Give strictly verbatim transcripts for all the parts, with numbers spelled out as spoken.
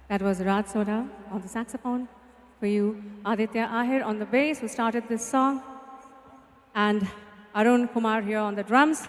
That was Raj Soda on the saxophone. For you, Aditya Ahir on the bass, who started this song, and Arun Kumar here on the drums.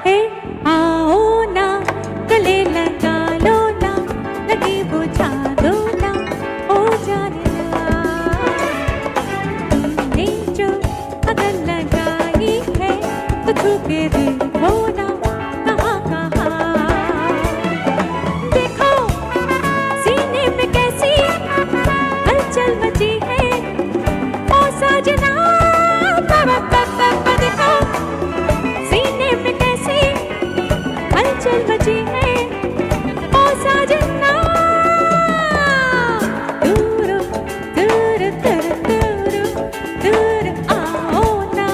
Hey, आओ ना, गले लगा लो ना, लगे बुझा दो ना, ओ जाने ना। तुमने जो अगन लगाई है, तो छू के देखो ना, कहाँ, कहाँ। देखो, सीने में कैसी हलचल मची है, ओ साजना, पा, पा, पा, पा, पा, देखो, सीने में कैसी हलचल मची है, ओ साजना। दूर, दूर, दूर, दूर, दूर आओ ना,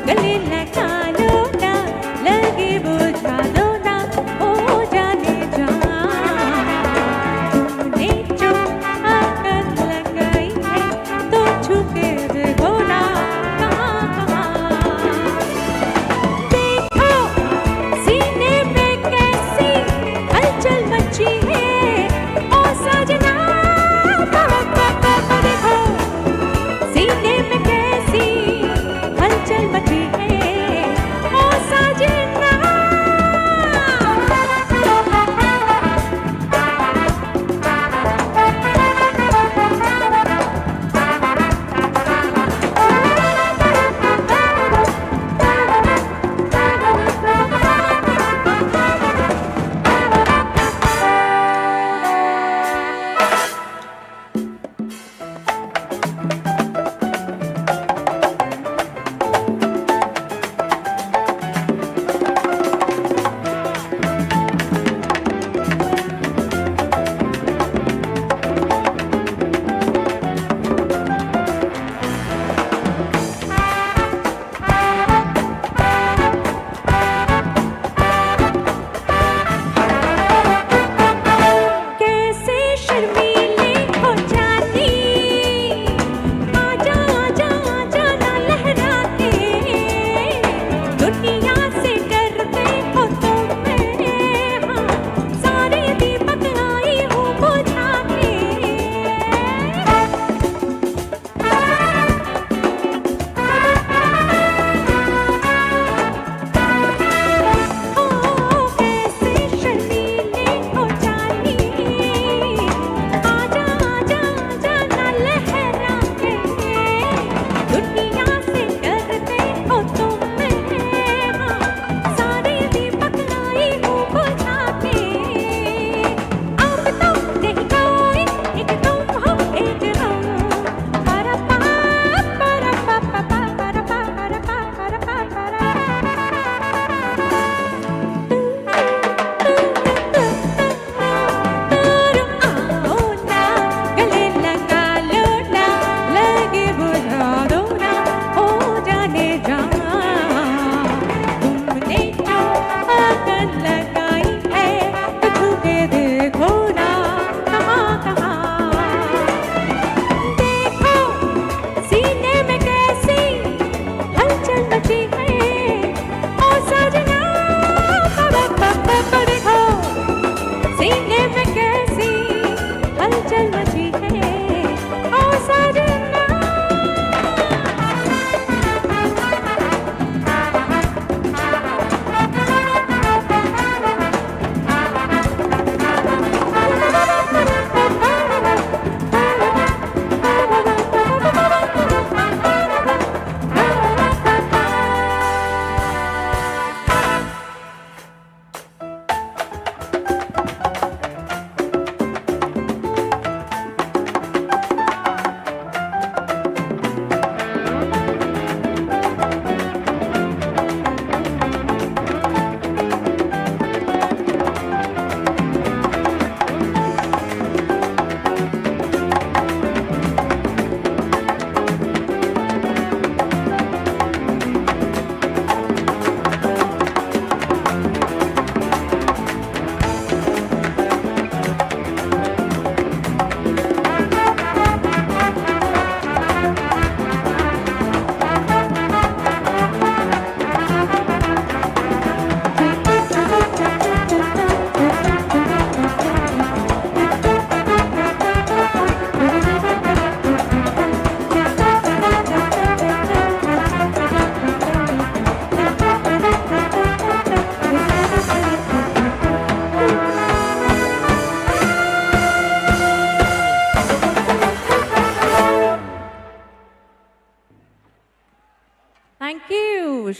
गले लगा लो ना, लगे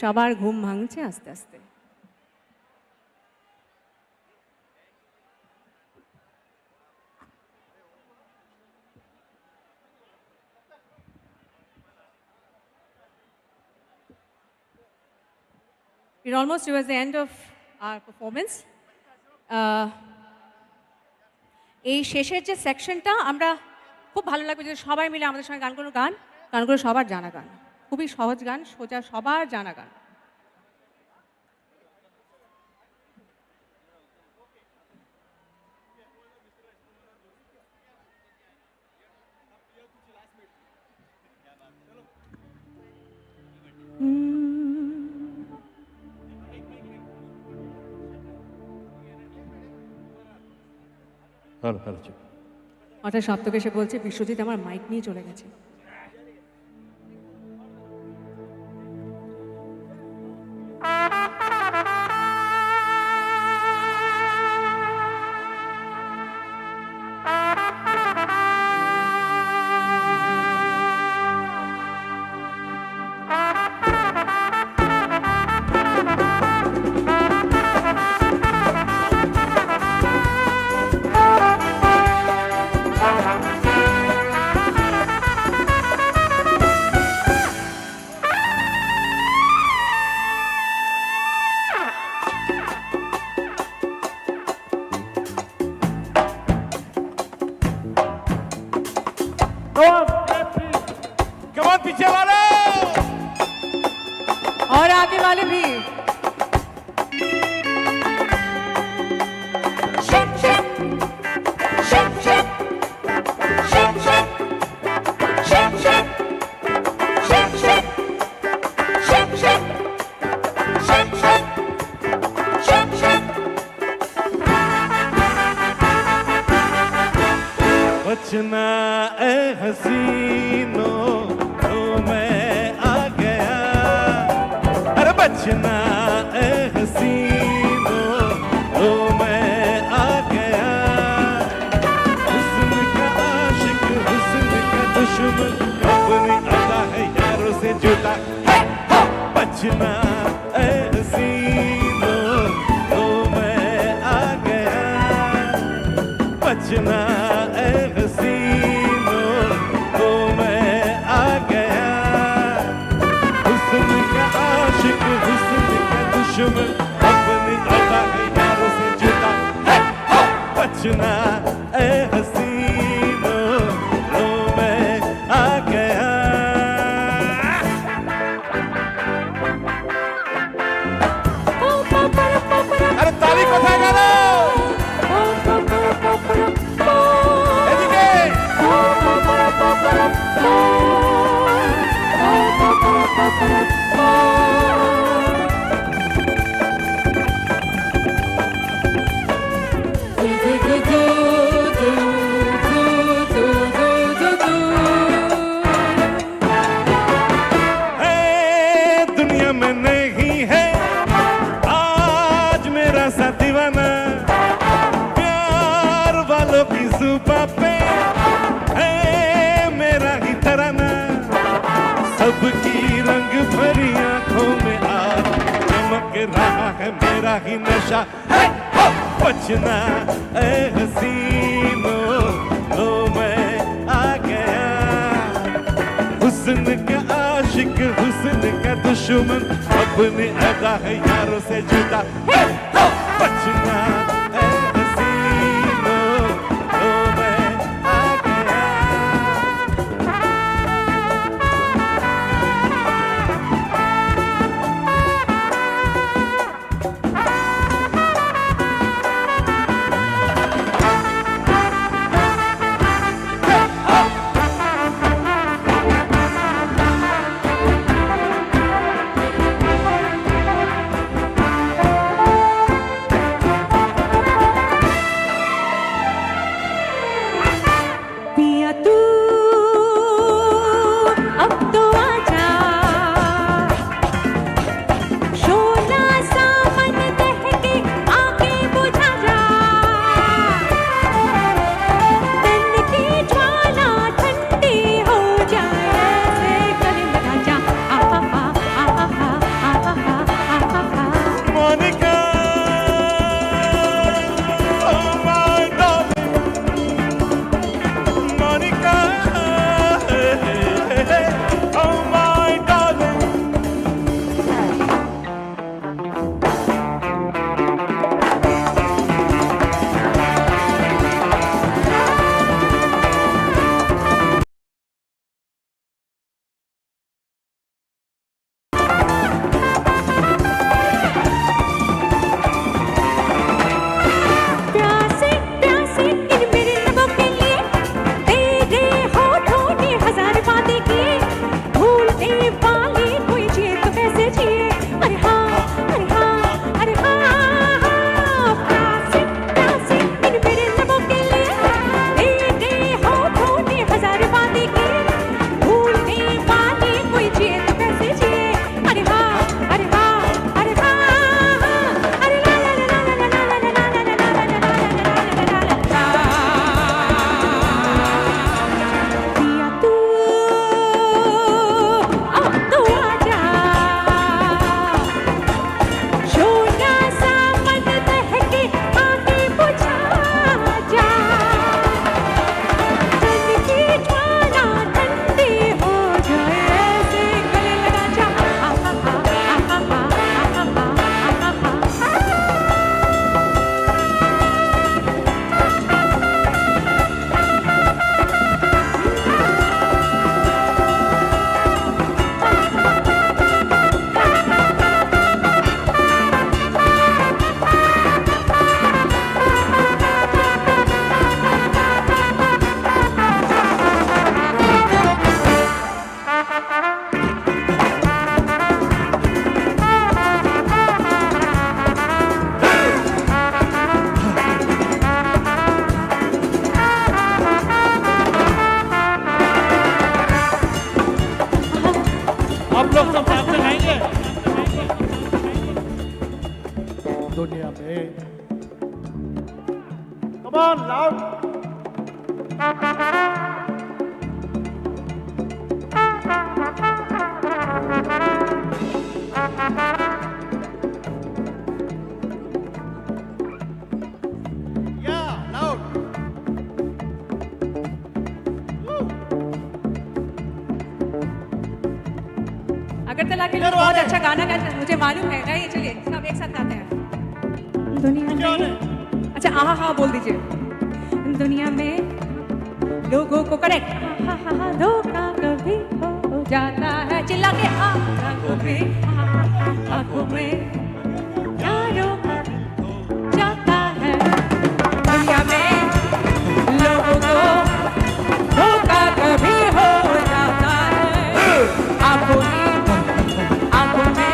সবার ঘুম ভাঙছে আস্তে আস্তে। We're almost towards the end of our performance. Uh, এই শেষের যে সেকশনটা, আমরা খুব ভালো লাগবে যদি সবাই মিলে আমাদের সঙ্গে গানগুলো গান। গানগুলো সবার জানা গান, খুবই সহজ গান, সোজা, সবার জানা গান। Hello, hello, check. হঠাৎ সপ্তক এসে বলছে, "বিশ্বজিৎ আমার মাইক নিয়ে চলে গেছে।" Come on, पीछे वाले। और आगे वाले भी। बचना ए हसीनो, लो मैं आ गया। अरे बचना ए हसीनो, लो मैं आ गया। हुस्न का आशिक, हुस्न का दुश्मन, अपनी अदा है यारों से जुदा। हे, हो! बचना ए हसीनो, लो मैं आ गया। बचना ए हसीनो, लो मैं आ गया। हुस्न का आशिक, हुस्न का दुश्मन, अपनी अदा है यारों से जुदा। हे, हो! बचना ए हसीनो, लो मैं आ गया। আরে তালি কোথায় গেল? এদিকে। ए दुनिया में नहीं है आज मेरा सा दीवाना, प्यार वालों की जुबां पे है मेरा ही तराना। सबकी रंग भरी आंखों में आज चमक रहा है मेरा ही नशा। हे, हो! बचना ए हसीनो, लो मैं आ गया। हुस्न का आशिक, हुस्न का दुश्मन, अपनी अदा है यारों से जुदा। हे, हो! बचना ए हसीनो, लो मैं आ गया। दुनिया में। Come on, loud. Yeah, loud. Woo. Agartala के लोग बहुत अच्छा गाना गाते हैं, मुझे मालूम है। गाइए, चलिए, सब एक साथ गाते हैं। दुनिया में, अच्छा, आहा हा बोल दीजिए। दुनिया में लोगों को, करेक्ट, आहा हा हा, धोखा कभी हो जाता है। चिल्ला के, आहा, आंखों में, आहा, आंखों में यारों का जाता है। दुनिया में लोगों को धोखा कभी हो जाता है। आंखों में, आंखों में।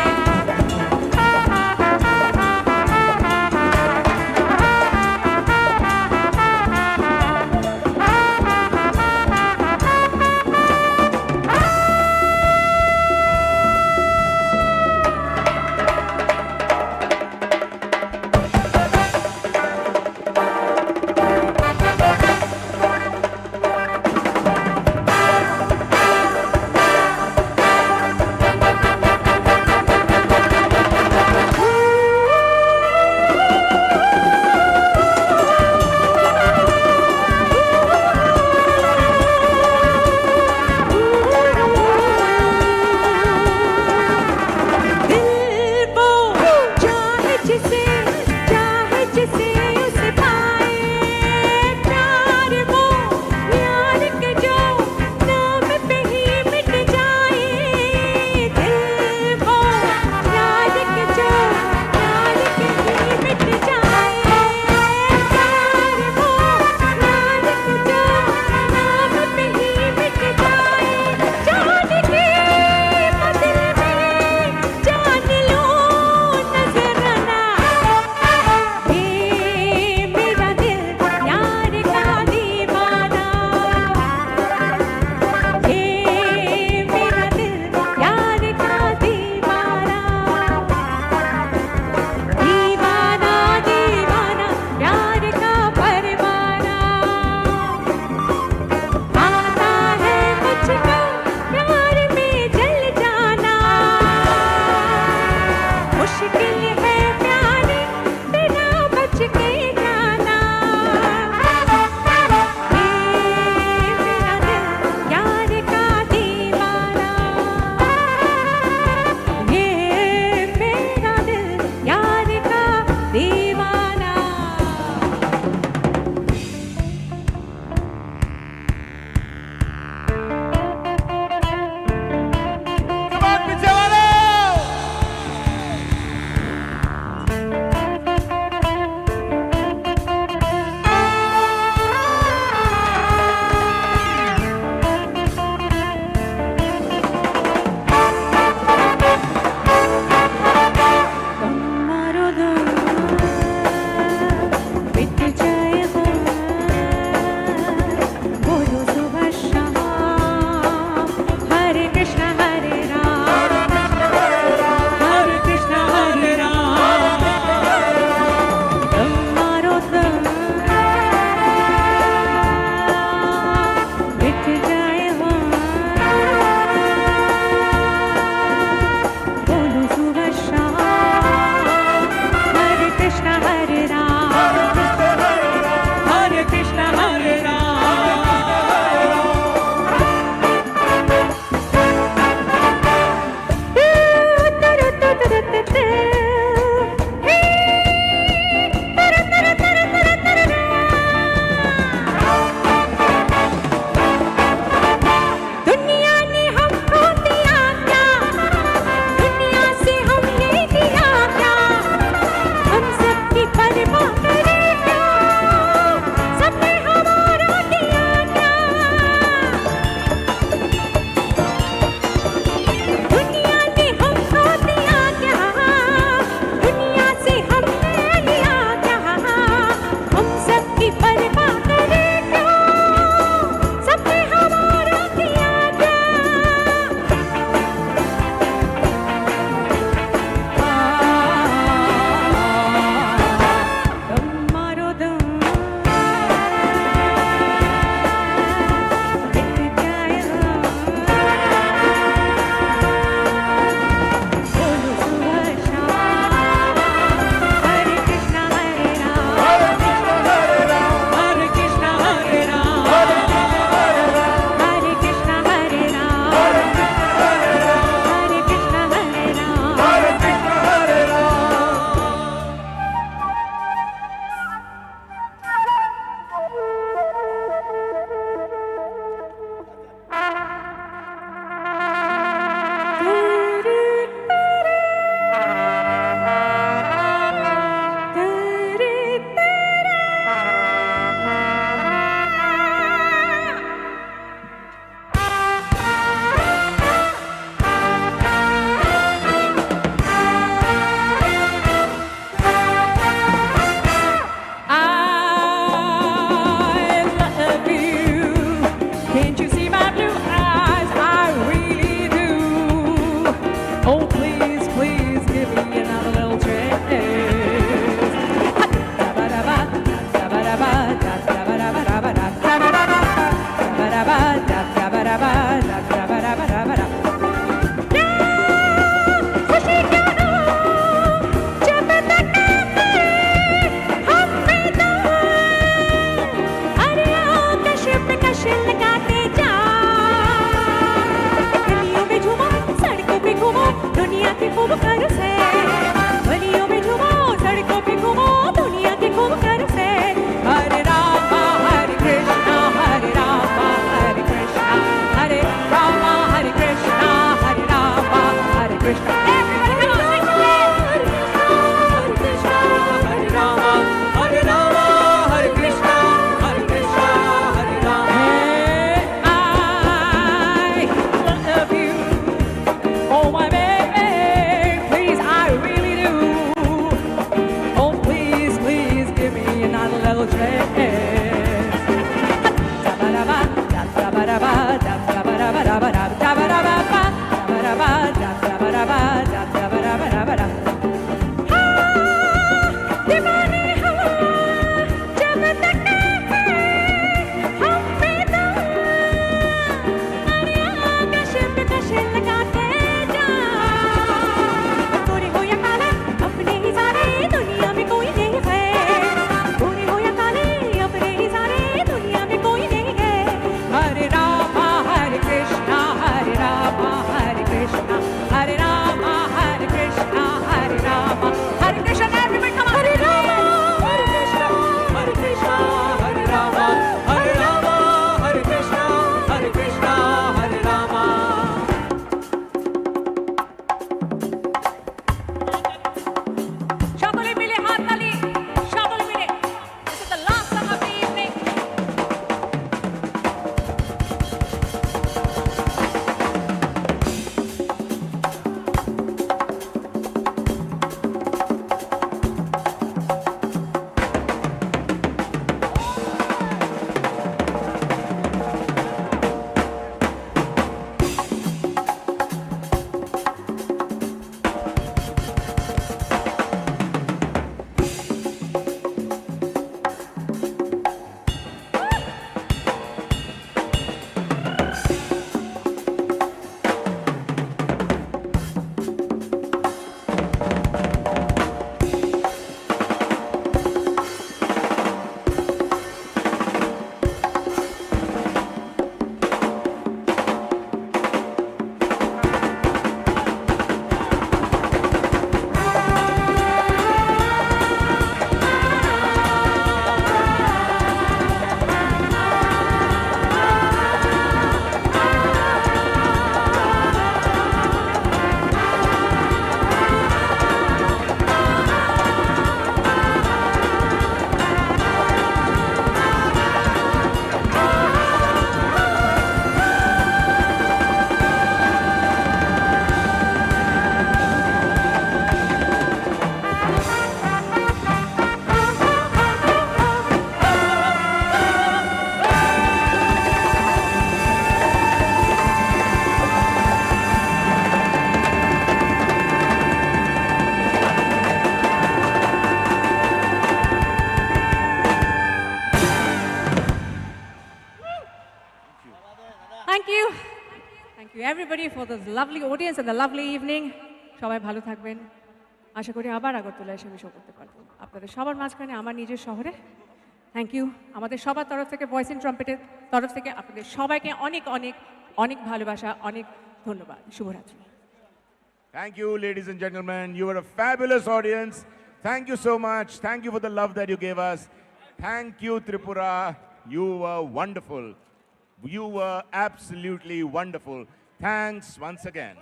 Everybody for this lovely audience and the lovely evening. সবাই ভালো থাকবেন। আশা করি আবার আগরতলা এসে আমি শো করতে পারবো আপনাদের সবার মাঝখানে আমার নিজের শহরে। Thank you. আমাদের সবার তরফ থেকে, ভয়েস ইন ট্রাম্পেটের তরফ থেকে আপনাদের সবাইকে অনেক অনেক অনেক ভালোবাসা, অনেক ধন্যবাদ। শুভরাত্রি। Thank you, ladies and gentlemen. You were a fabulous audience. Thank you so much. Thank you for the love that you gave us. Thank you, Tripura. You were wonderful. You were absolutely wonderful. Thanks once again.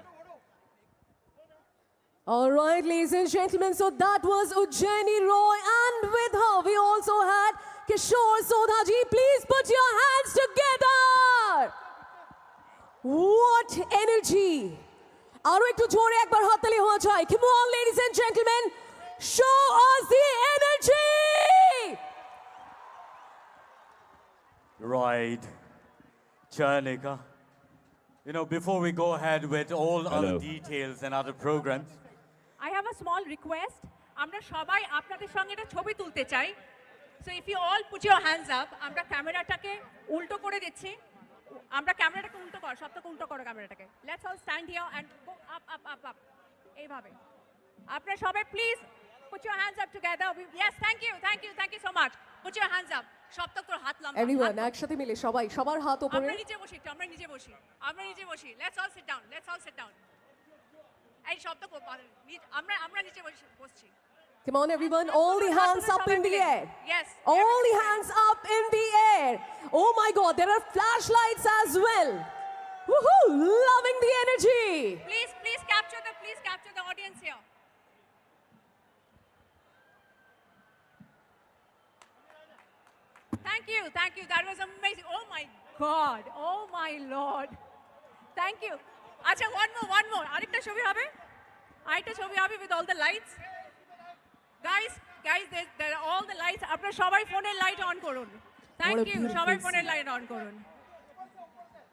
All right, ladies and gentlemen, so that was Ujjaini Roy, and with her, we also had Kishore Sodhaji. Please put your hands together. What energy! আরো একটু জোরে একবার হাততালি হওয়া চাই। Come on, ladies and gentlemen, show us the energy. Right. Chanika. You know, before we go ahead with all other Hello. details and other programs, I have a small request. আমরা সবাই আপনাদের সঙ্গে একটা ছবি তুলতে চাই। So if you all put your hands up, আমরা ক্যামেরাটাকে উল্টো করে দিচ্ছি। আমরা ক্যামেরাটাকে উল্টো কর, সব থেকে উল্টো করো ক্যামেরাটাকে। Let's all stand here and go up, up, up, up. এইভাবে। আপনারা সবাই please put your hands up together. We- Yes, thank you, thank you, thank you so much. Put your hands up. সব তো তোর হাত লম্বা। এভরিওয়ান, হাত লম্বা। একসাথে মিলে সবাই, সবার হাত ওপরে। আমরা নিচে বসি একটু, আমরা নিচে বসি, আমরা নিচে বসি। Let's all sit down, let's all sit down. এই সব তো কো- পা- নি- আমরা আমরা নিচে বসি বসছি। Come on, everyone, all the hands up in the air. Yes. All the hands up in the air. Oh my God, there are flashlights as well. Woohoo! Loving the energy. Please, please capture the, please capture the audience here. Thank you, thank you. That was amazing. Oh my God, oh my Lord. Thank you. আচ্ছা, one more, one more. আরেকটা ছবি হবে, আরেকটা ছবি হবে with all the lights. Guys, guys, there, there are all the lights. আপনারা সবাই ফোনের লাইট অন করুন। Thank you. সবাই ফোনের লাইট অন করুন।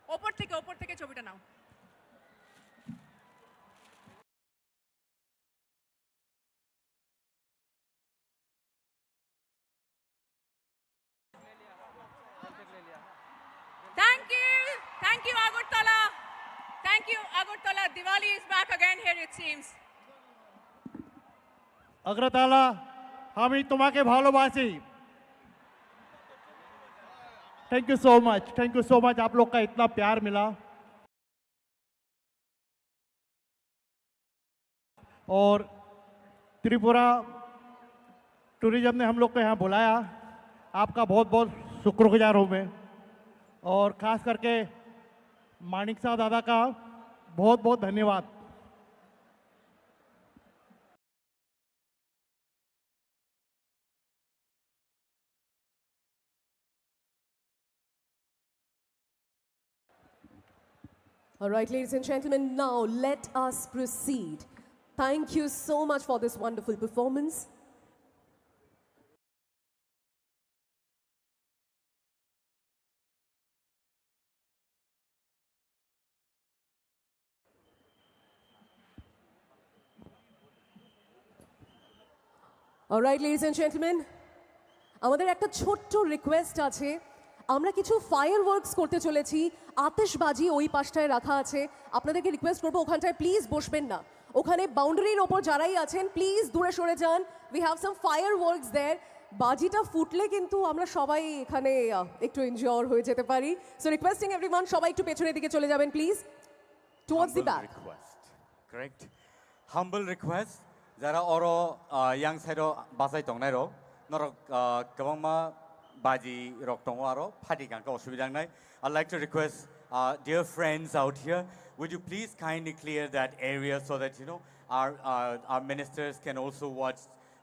ওপর থেকে, ওপর থেকে ছবিটা নাও। Thank you, thank you, Agartala. Thank you, Agartala. Diwali is back again here, it seems. আগ্রাতালা, আমি তোমাকে ভালোবাসি। Thank you so much, thank you so much, आप लोग का इतना प्यार मिला। और त्रिपुरा टूरिज्म ने हम लोग को यहाँ बुलाया, आपका बहुत बहुत शुक्रगुजार हूँ मैं। और खास करके मानिक साहब दादा का बहुत बहुत धन्यवाद। All right, ladies and gentlemen, now let us proceed. Thank you so much for this wonderful performance. All right, ladies and gentlemen, আমাদের একটা ছোট্ট রিকোয়েস্ট আছে। আমরা কিছু ফায়ার ওয়ার্কস করতে চলেছি, আতশবাজি ওই পাশটায় রাখা আছে। আপনাদেরকে রিকোয়েস্ট করবো, ওখানটায় প্লিজ বসবেন না। ওখানে বাউন্ডারির ওপর যারাই আছেন, প্লিজ দূরে সরে যান। We have some fireworks there. বাজিটা ফুটলে কিন্তু আমরা সবাই এখানে আহ, একটু এনজয় হয়ে যেতে পারি। So requesting everyone, সবাই একটু পেছনের দিকে চলে যাবেন please. Towards the humble back. Request, correct? Humble request, jara oro, uh, yang side o bachai tongnai rok, norok, uh, kwbangma baji rok tongo aro phaidi kangkhe osubida wngnai. I'd like to request, uh, dear friends out here, would you please kindly clear that area so that, you know, our, uh, our ministers can also watch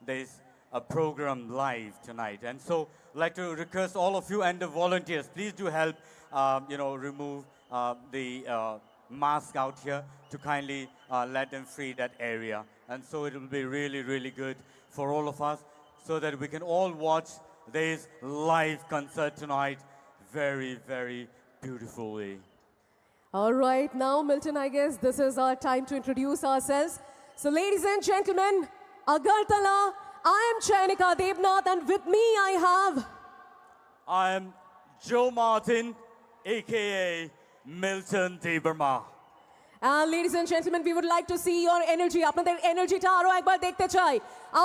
this, uh, program live tonight. And so, I'd like to request all of you and the volunteers, please do help, um, you know, remove, uh, the, uh, mask out here to kindly, uh, let them free that area. And so it will be really, really good for all of us so that we can all watch this live concert tonight very, very beautifully. All right, now, Milton, I guess this is our time to introduce ourselves. So, ladies and gentlemen, Agartala, I am Chaynika Debnath, and with me I have I am Joe Martin, A K A Milton Debbarma. And ladies and gentlemen, we would like to see your energy. আপনাদের এনার্জিটা আরো একবার দেখতে চাই।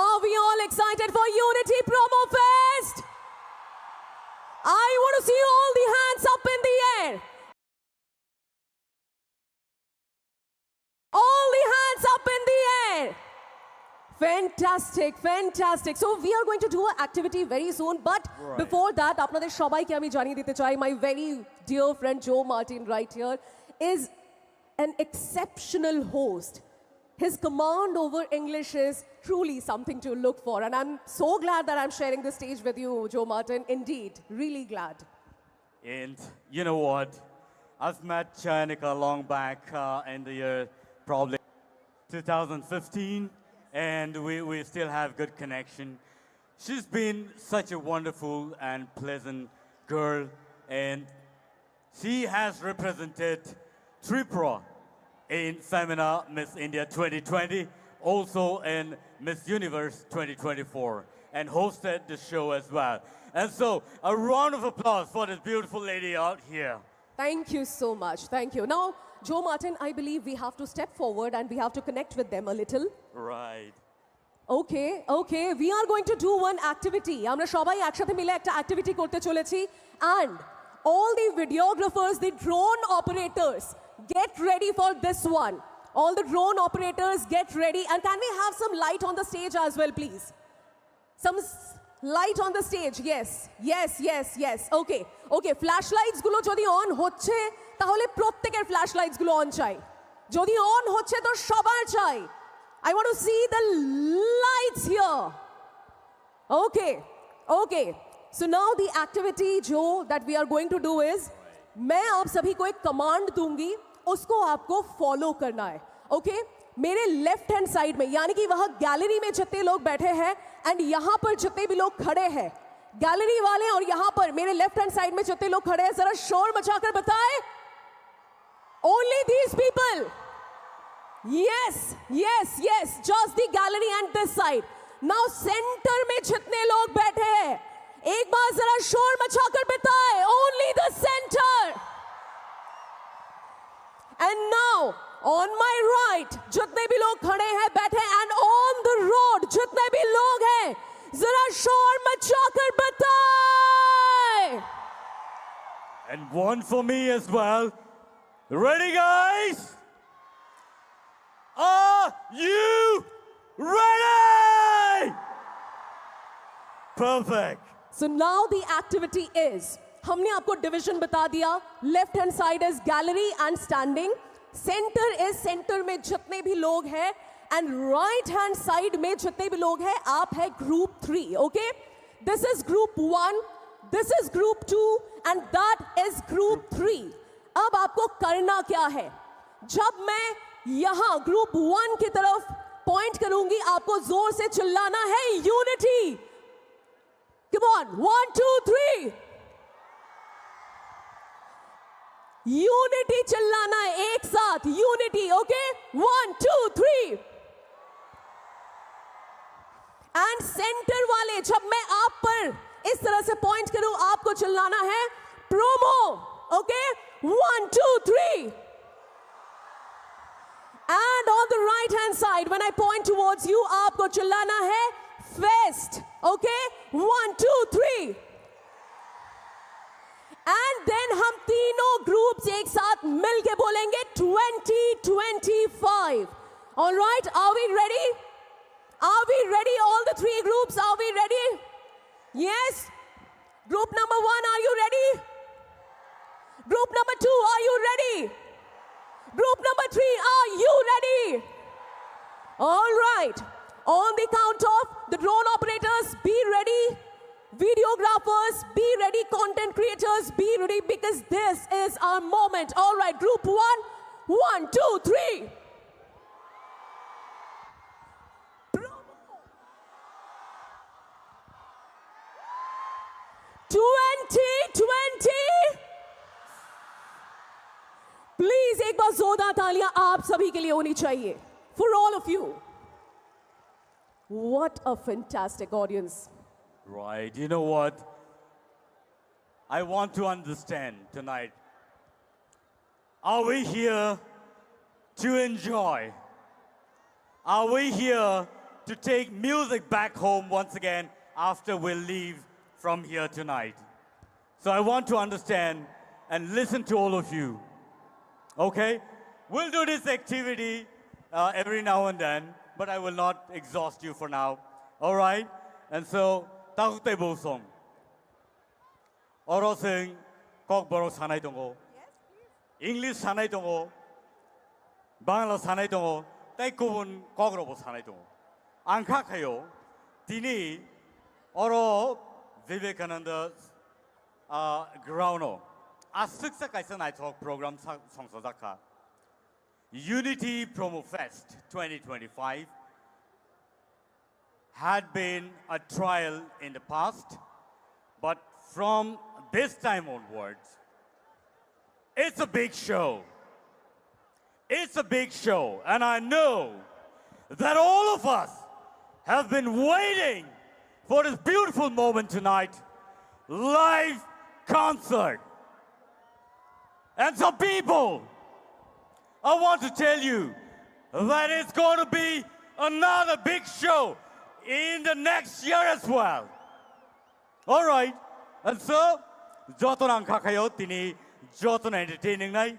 Are we all excited for Unity Promo Fest? I want to see all the hands up in the air. All the hands up in the air. Fantastic, fantastic. So we are going to do an activity very soon, but Right. before that, আপনাদের সবাইকে আমি জানিয়ে দিতে চাই, my very dear friend Joe Martin right here is an exceptional host. His command over English is truly something to look for, and I'm so glad that I'm sharing the stage with you, Joe Martin. Indeed, really glad. And you know what? I've met Chayanika long back uh, in the year probably two thousand fifteen, and we, we still have good connection. She's been such a wonderful and pleasant girl, and she has represented Tripura in Femina Miss India twenty twenty, also in Miss Universe twenty twenty-four, and hosted the show as well. And so, a round of applause for this beautiful lady out here. Thank you so much. Thank you. Now, Joe Martin, I believe we have to step forward and we have to connect with them a little. Right. Okay, okay, we are going to do one activity. আমরা সবাই একসাথে মিলে একটা অ্যাক্টিভিটি করতে চলেছি, and all the videographers, the drone operators, get ready for this one. All the drone operators, get ready. And can we have some light on the stage as well, please? Some s- light on the stage. Yes, yes, yes, yes. Okay, okay. Flash lights গুলো যদি অন হচ্ছে, তাহলে প্রত্যেকের flash lights গুলো অন চাই। যদি অন হচ্ছে, তো সবার চাই। I want to see the lights here. Okay, okay. So now the activity, Joe, that we are going to do is, मैं आप सभी को एक कमांड दूंगी, उसको आपको फॉलो करना है। ओके, मेरे लेफ्ट हैंड साइड में, यानी कि वह गैलरी में जितने लोग बैठे हैं एंड यहाँ पर जितने भी लोग खड़े हैं, गैलरी वाले और यहाँ पर मेरे लेफ्ट हैंड साइड में जितने लोग खड़े हैं, जरा शोर मचाकर बताएं। Only these people. Yes, yes, yes. Just the gallery and this side. Now center में जितने लोग बैठे हैं, एक बार जरा शोर मचाकर बताएं. Only the center. And now on my right, जितने भी लोग खड़े हैं, बैठे हैं, and on the road, जितने भी लोग हैं, जरा शोर मचाकर बताएं. And one for me as well. Ready, guys? Are you ready? Perfect. So now the activity is, हमने आपको डिवीजन बता दिया. Left hand side is gallery and standing, center is, centre में जितने भी लोग हैं, एंड राइट हैंड साइड में जितने भी लोग हैं, आप है group three. Okay, this is group one, this is group two, and that is group three. अब आपको करना क्या है? जब मैं यहाँ ग्रुप वन की तरफ पॉइंट करूंगी, आपको जोर से चिल्लाना है, unity. Come on, one, two, three. Unity चिल्लाना है एक साथ, unity. Okay, one, two, three. And centre वाले, जब मैं आप पर इस तरह से पॉइंट करूं, आपको चिल्लाना है, promo. Okay, one, two, three. And on the right hand side, when I point towards you, आपको चिल्लाना है, fest. Okay, one, two, three. And then हम तीनों ग्रुप्स एक साथ मिलके बोलेंगे, twenty twenty five. All right, are we ready? Are we ready? All the three groups, are we ready? Yes. Group number one, are you ready? Group number two, are you ready? Group number three, are you ready? All right. On the count of the drone operators, be ready. Videographers, be ready. Content creators, be ready, because this is our moment. All right, group one, one, two, three. Twenty twenty. Please, एक बार जोरदार तालियां आप सभी के लिए होनी चाहिए, for all of you. What a fantastic audience. Right. You know what? I want to understand tonight. Are we here to enjoy? Are we here to take music back home once again after we leave from here tonight? So I want to understand and listen to all of you. Okay? We'll do this activity uh, every now and then, but I will not exhaust you for now. All right? And so, takuk tei bosong. Oro sing kok borok sanai tongo. English sanai tongo. Bangla sanai tongo. Tei kubun kok rokbo sanai tongo. Ang kha khayo, tini oro Vivekananda uh, ground o aswksa kaisa naithok program sa- songchajak kha. Unity Promo Fest twenty twenty-five had been a trial in the past, but from this time onwards, it's a big show. It's a big show, and I know that all of us have been waiting for this beautiful moment tonight. Live concert. And so, people, I want to tell you that it's going to be another big show in the next year as well. All right. And so, jotono ang kha khayo tini jotono entertaining nai,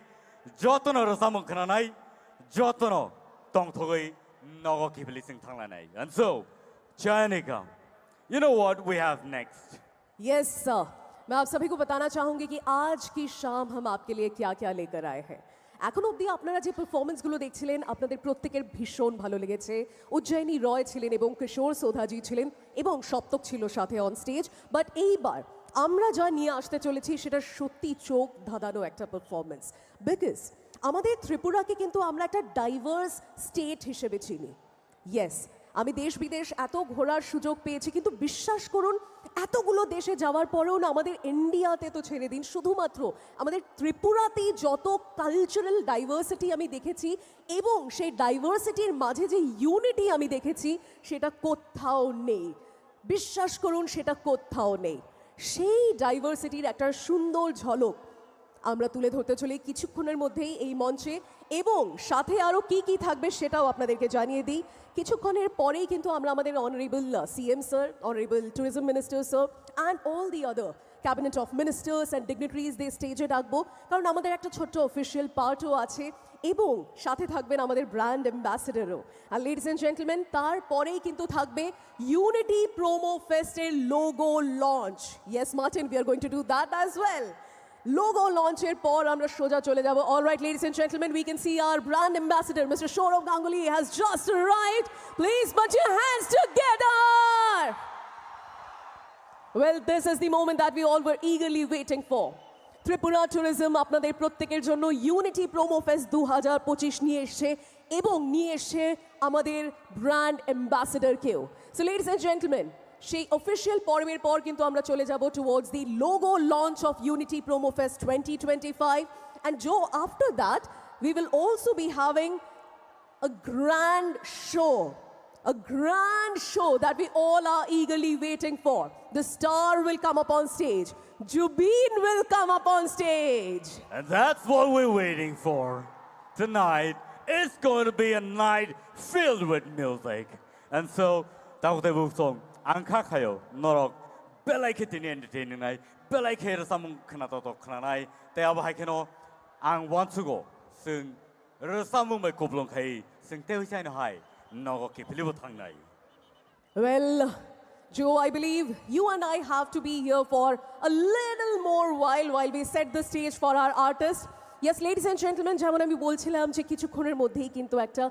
jotono rwchapmung khwnanai, jotono tongthogwi nogo kiphilwi chwng thanglanai. And so, Chayanika, you know what we have next? Yes sir, मैं आप सभी को बताना चाहूंगी कि आज की शाम हम आपके लिए क्या क्या लेकर आए हैं। এখন অবধি আপনারা যে পারফরমেন্সগুলো দেখছিলেন, আপনাদের প্রত্যেকের ভীষণ ভালো লেগেছে। উজ্জয়িনী রয় ছিলেন এবং কিশোর সোধাজি ছিলেন এবং সপ্তক ছিল সাথে অন স্টেজ। বাট এইবার আমরা যা নিয়ে আসতে চলেছি, সেটা সত্যি চোখ ধাঁধানো একটা পারফরমেন্স। বিকজ আমাদের ত্রিপুরাকে কিন্তু আমরা একটা ডাইভার্স স্টেট হিসেবে চিনি। ইয়েস, আমি দেশ বিদেশ এত ঘোরার সুযোগ পেয়েছি, কিন্তু বিশ্বাস করুন, এতগুলো দেশে যাওয়ার পরেও না, আমাদের ইন্ডিয়াতে তো ছেড়ে দিন, শুধুমাত্র আমাদের ত্রিপুরাতেই যত কালচারাল ডাইভার্সিটি আমি দেখেছি এবং সেই ডাইভার্সিটির মাঝে যে ইউনিটি আমি দেখেছি, সেটা কোথাও নেই। বিশ্বাস করুন, সেটা কোথাও নেই। সেই ডাইভার্সিটির একটা সুন্দর ঝলক আমরা তুলে ধরতে চলেছি কিছুক্ষণের মধ্যেই এই মঞ্চে। এবং সাথে আরও কি কি থাকবে, সেটাও আপনাদেরকে জানিয়ে দিই। কিছুক্ষণের পরেই কিন্তু আমরা আমাদের honourable CM sir, honourable tourism minister sir, and all the other cabinet of ministers and dignitaries দের স্টেজে ডাকবো, কারণ আমাদের একটা ছোট্ট অফিসিয়াল পার্টও আছে। এবং সাথে থাকবেন আমাদের ব্র্যান্ড অ্যাম্বাসেডারও। আর লেডিস অ্যান্ড জেন্টলম্যান, তারপরেই কিন্তু থাকবে ইউনিটি প্রোমো ফেস্টের logo launch. Yes, Martin, we are going to do that as well. Logo লঞ্চের পর আমরা সোজা চলে যাব। All right, ladies and gentlemen, we can see our brand ambassador, Mister Saurabh Ganguly, has just arrived. Please put your hands together. Well, this is the moment that we all were eagerly waiting for. Tripura tourism আপনাদের প্রত্যেকের জন্য unity promo fest দু হাজার পঁচিশ নিয়ে এসছে এবং নিয়ে এসছে আমাদের ব্র্যান্ড অ্যাম্বাসেডারকেও। সো লেডিস অ্যান্ড জেন্টলম্যান, সেই অফিসিয়াল পর্বের পর কিন্তু আমরা চলে যাব towards the logo launch of Unity Promo Fest twenty twenty-five, and Joe, after that we will also be having a grand show, a grand show that we all are eagerly waiting for. The star will come up on stage. Jubeen will come up on stage. And that's what we're waiting for tonight. It's going to be a night filled with music. And so, takte buksong, ang kha khayo, norok, belai khe tini entertaining nai, belai khe rwchapmung khna to to khna nai, tei abo hai kheno, ang wansugo, sing rwchapmung bai kuplung khai, sing tei hwsai no hai, nogo kiphilibo thang nai. Well, Joe, I believe you and I have to be here for a little more while while we set the stage for our artist. Yes, ladies and gentlemen, যেমন আমি বলছিলাম যে কিছুক্ষণের মধ্যেই কিন্তু একটা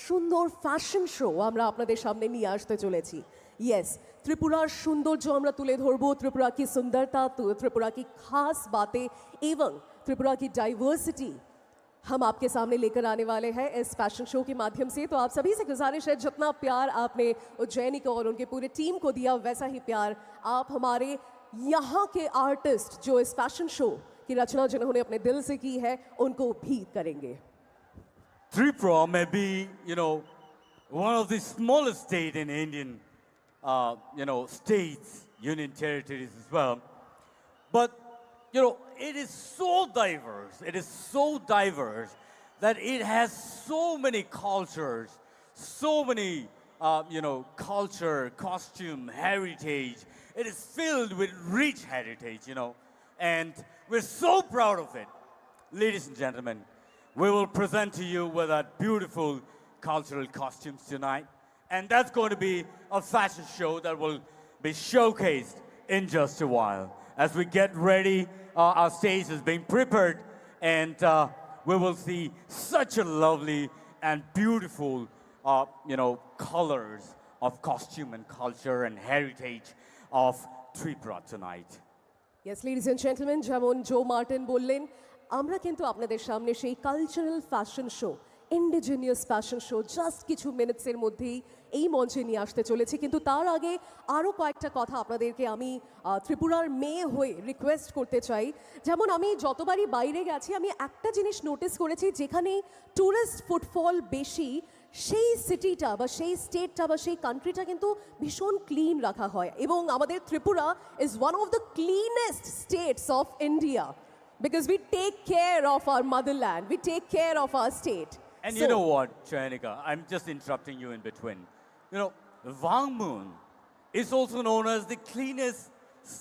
সুন্দর fashion show আমরা আপনাদের সামনে নিয়ে আসতে চলেছি। ইয়েস, ত্রিপুরার সৌন্দর্য আমরা তুলে ধরবো, ত্রিপুরা কি সুন্দরতা, তু- ত্রিপুরা কি খাস বাতে এবং ত্রিপুরা কি ডাইভার্সিটি हम आपके सामने लेकर आने वाले हैं इस फैशन शो के माध्यम से। तो आप सभी से गुजारिश है, जितना प्यार आपने उज्जैनी को और उनके पूरे टीम को दिया, वैसा ही प्यार आप हमारे यहाँ के आर्टिस्ट जो इस फैशन शो की रचना जिन्होंने अपने दिल से की है, उनको भी करेंगे। Tripura may be, you know, one of the smallest state in Indian, uh, you know, states, union territories as well. But, you know, it is so diverse. It is so diverse that it has so many cultures, so many, uh, you know, culture, costume, heritage. It is filled with rich heritage, you know, and we're so proud of it. Ladies and gentlemen, we will present to you with our beautiful cultural costumes tonight. And that's going to be a fashion show that will be showcased in just a while. As we get ready, uh, our stage is being prepared, and uh, we will see such a lovely and beautiful, uh, you know, colors of costume and culture and heritage of Tripura tonight. Yes, ladies and gentlemen, যেমন জো মার্টিন বললেন, আমরা কিন্তু আপনাদের সামনে সেই cultural fashion show, indigenous fashion show just কিছু মিনিটসের মধ্যেই এই মঞ্চে নিয়ে আসতে চলেছি। কিন্তু তার আগে আরও কয়েকটা কথা আপনাদেরকে আমি আহ, ত্রিপুরার মেয়ে হয়ে রিকোয়েস্ট করতে চাই। যেমন আমি যতবারই বাইরে গেছি, আমি একটা জিনিস নোটিস করেছি, যেখানেই টুরিস্ট ফুটফল বেশি, সেই সিটিটা বা সেই স্টেটটা বা সেই কান্ট্রিটা কিন্তু ভীষণ ক্লিন রাখা হয়। এবং আমাদের Tripura is one of the cleanest states of India because we take care of our motherland, we take care of our state. And you know what, Chayanika? I'm just interrupting you in between. You know, Wangmun is also known as the cleanest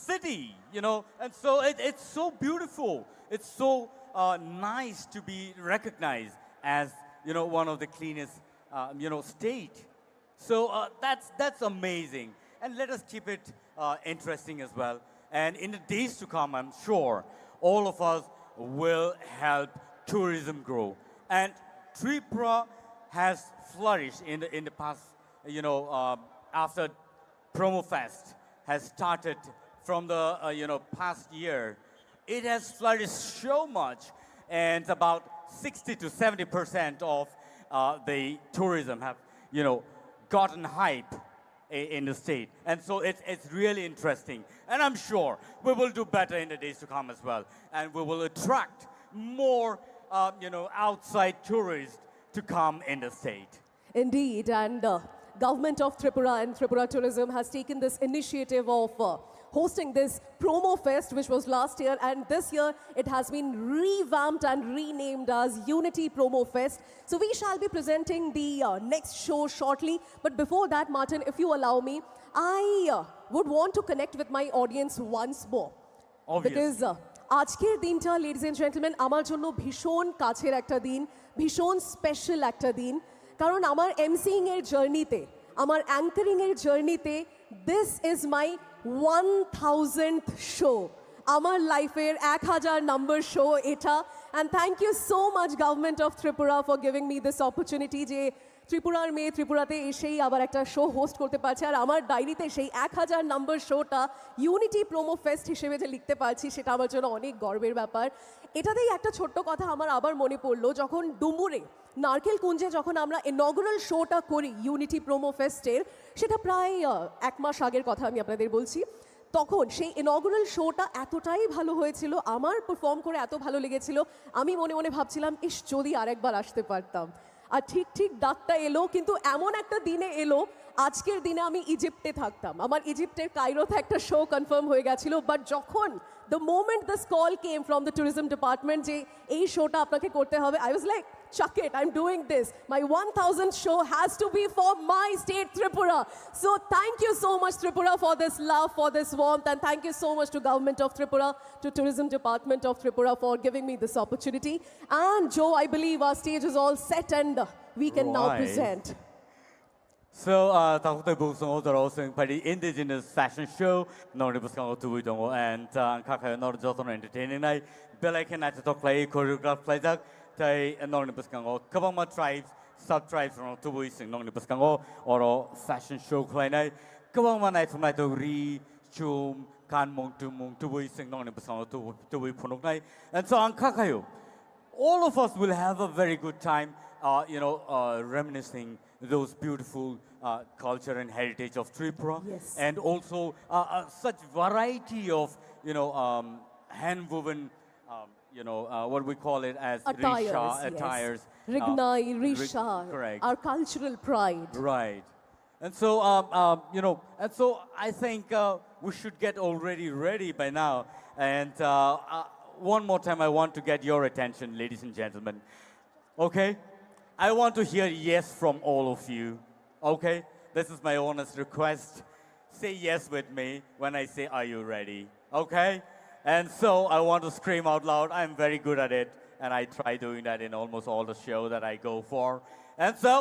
city, you know, and so it, it's so beautiful. It's so uh, nice to be recognized as, you know, one of the cleanest, uh, you know, state. So uh, that's that's amazing, and let us keep it uh, interesting as well. And in the days to come, I'm sure all of us will help tourism grow. And Tripura has flourished in the in the past, you know, uh, after Promo Fest has started from the uh, you know past year. It has flourished so much, and about sixty to seventy percent of uh, the tourism have you know gotten hype i- in the state, and so it's it's really interesting. And I'm sure we will do better in the days to come as well, and we will attract more uh, you know outside tourists to come in the state. Indeed, and uh, Government of Tripura and Tripura Tourism has taken this initiative of uh, hosting this Promo Fest, which was last year, and this year it has been revamped and renamed as Unity Promo Fest. So we shall be presenting the uh, next show shortly. But before that, Martin, if you allow me, I uh, would want to connect with my audience once more. Obviously. Because আজকের দিনটা, ladies and gentleman, আমার জন্য ভীষণ কাছের একটা দিন, ভীষণ স্পেশাল একটা দিন। কারণ আমার এমসিইং এর জার্নিতে, আমার অ্যাঙ্কারিং এর জার্নিতে, this is my one thousandth show. আমার লাইফের এক হাজার নম্বর শো এটা। And thank you so much, Government of Tripura, for giving me this opportunity যে ত্রিপুরার মেয়ে ত্রিপুরাতে এসেই আবার একটা শো হোস্ট করতে পারছে। আর আমার ডায়েরিতে সেই এক হাজার নম্বর শোটা ইউনিটি প্রোমো ফেস্ট হিসেবে যে লিখতে পারছি, সেটা আমার জন্য অনেক গর্বের ব্যাপার। এটাতেই একটা ছোট্ট কথা আমার আবার মনে পড়লো, যখন ডুমুরে নারকেল কুঞ্জে যখন আমরা ইনগুরাল শোটা করি ইউনিটি প্রোমো ফেস্টের, সেটা প্রায় আহ, এক মাস আগের কথা আমি আপনাদের বলছি। তখন সেই ইনগুরাল শোটা এতটাই ভালো হয়েছিল, আমার পারফর্ম করে এত ভালো লেগেছিল, আমি মনে মনে ভাবছিলাম, ইস, যদি আরেকবার আসতে পারতাম। আর ঠিক ঠিক ডাকটা এলো, কিন্তু এমন একটা দিনে এলো, আজকের দিনে আমি ইজিপ্টে থাকতাম। আমার ইজিপ্টের কাইরোতে একটা শো কনফার্ম হয়ে গেছিল, বাট যখন the moment this call came from the tourism department যে এই শোটা আপনাকে করতে হবে, I was like, chuck it, I'm doing this. My one thousandth show has to be for my state, Tripura. So thank you so much, Tripura, for this love, for this warmth, and thank you so much to Government of Tripura, to Tourism Department of Tripura for giving me this opportunity. And Joe, I believe our stage is all set and we can now Right. Present. So, uh, takhuk tei bukhuk song o jora o chwng phaidi indigenous fashion show nokni bwskango tubui tongo, and uh, ang kha khayo nor jotono entertaining nai, belai khe naithothok khlai choreograph khlaijak, tei nokni bwskango kwbangma tribes, sub tribes rok tubui chwng nokni bwskango oro fashion show khlainai, kwbangma naithok naithok ri, chum, kanmung, tumung tubui chwng nokni bwskango tubu- tubui phunuknai, and so ang kha khayo all of us will have a very good time, uh, you know, uh, reminiscing those beautiful uh, culture and heritage of Tripura, Yes. And also uh, uh, such variety of, you know, um, hand-woven, um, you know, uh, what we call it as Attires, risha yes. Attires, uh, Rignai, rig- risha, correct, our cultural pride. Right. And so, um, um, you know, and so I think uh, we should get already ready by now. And uh, uh, one more time, I want to get your attention, ladies and gentlemen. Okay? I want to hear yes from all of you. Okay? This is my honest request. Say yes with me when I say, "Are you ready?" Okay? And so I want to scream out loud. I'm very good at it, and I try doing that in almost all the show that I go for. And so,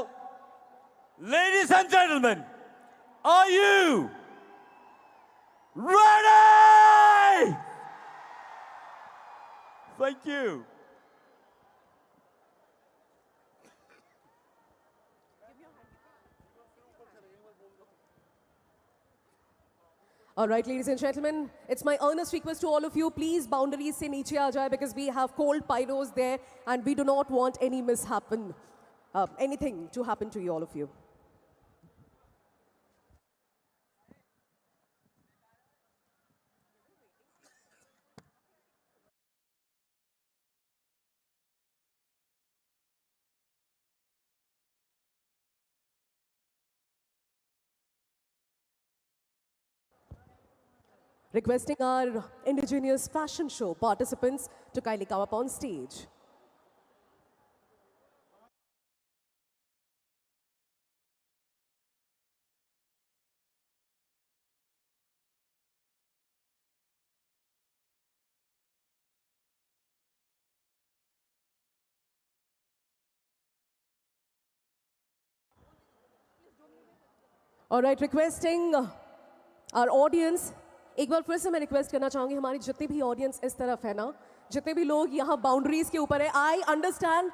ladies and gentlemen, are you ready? Thank you. All right, ladies and gentlemen, it's my earnest request to all of you, please boundaries se niche aa jaye, because we have cold pyros there and we do not want any mishappen, uh, anything to happen to you, all of you. Requesting our indigenous fashion show participants to kindly come up on stage. All right, requesting, uh, our audience, एक बार फिर से मैं रिक्वेस्ट करना चाहूंगी, हमारी जितनी भी ऑडियंस इस तरफ है ना, जितने भी लोग यहाँ बाउंड्रीज के ऊपर है, I understand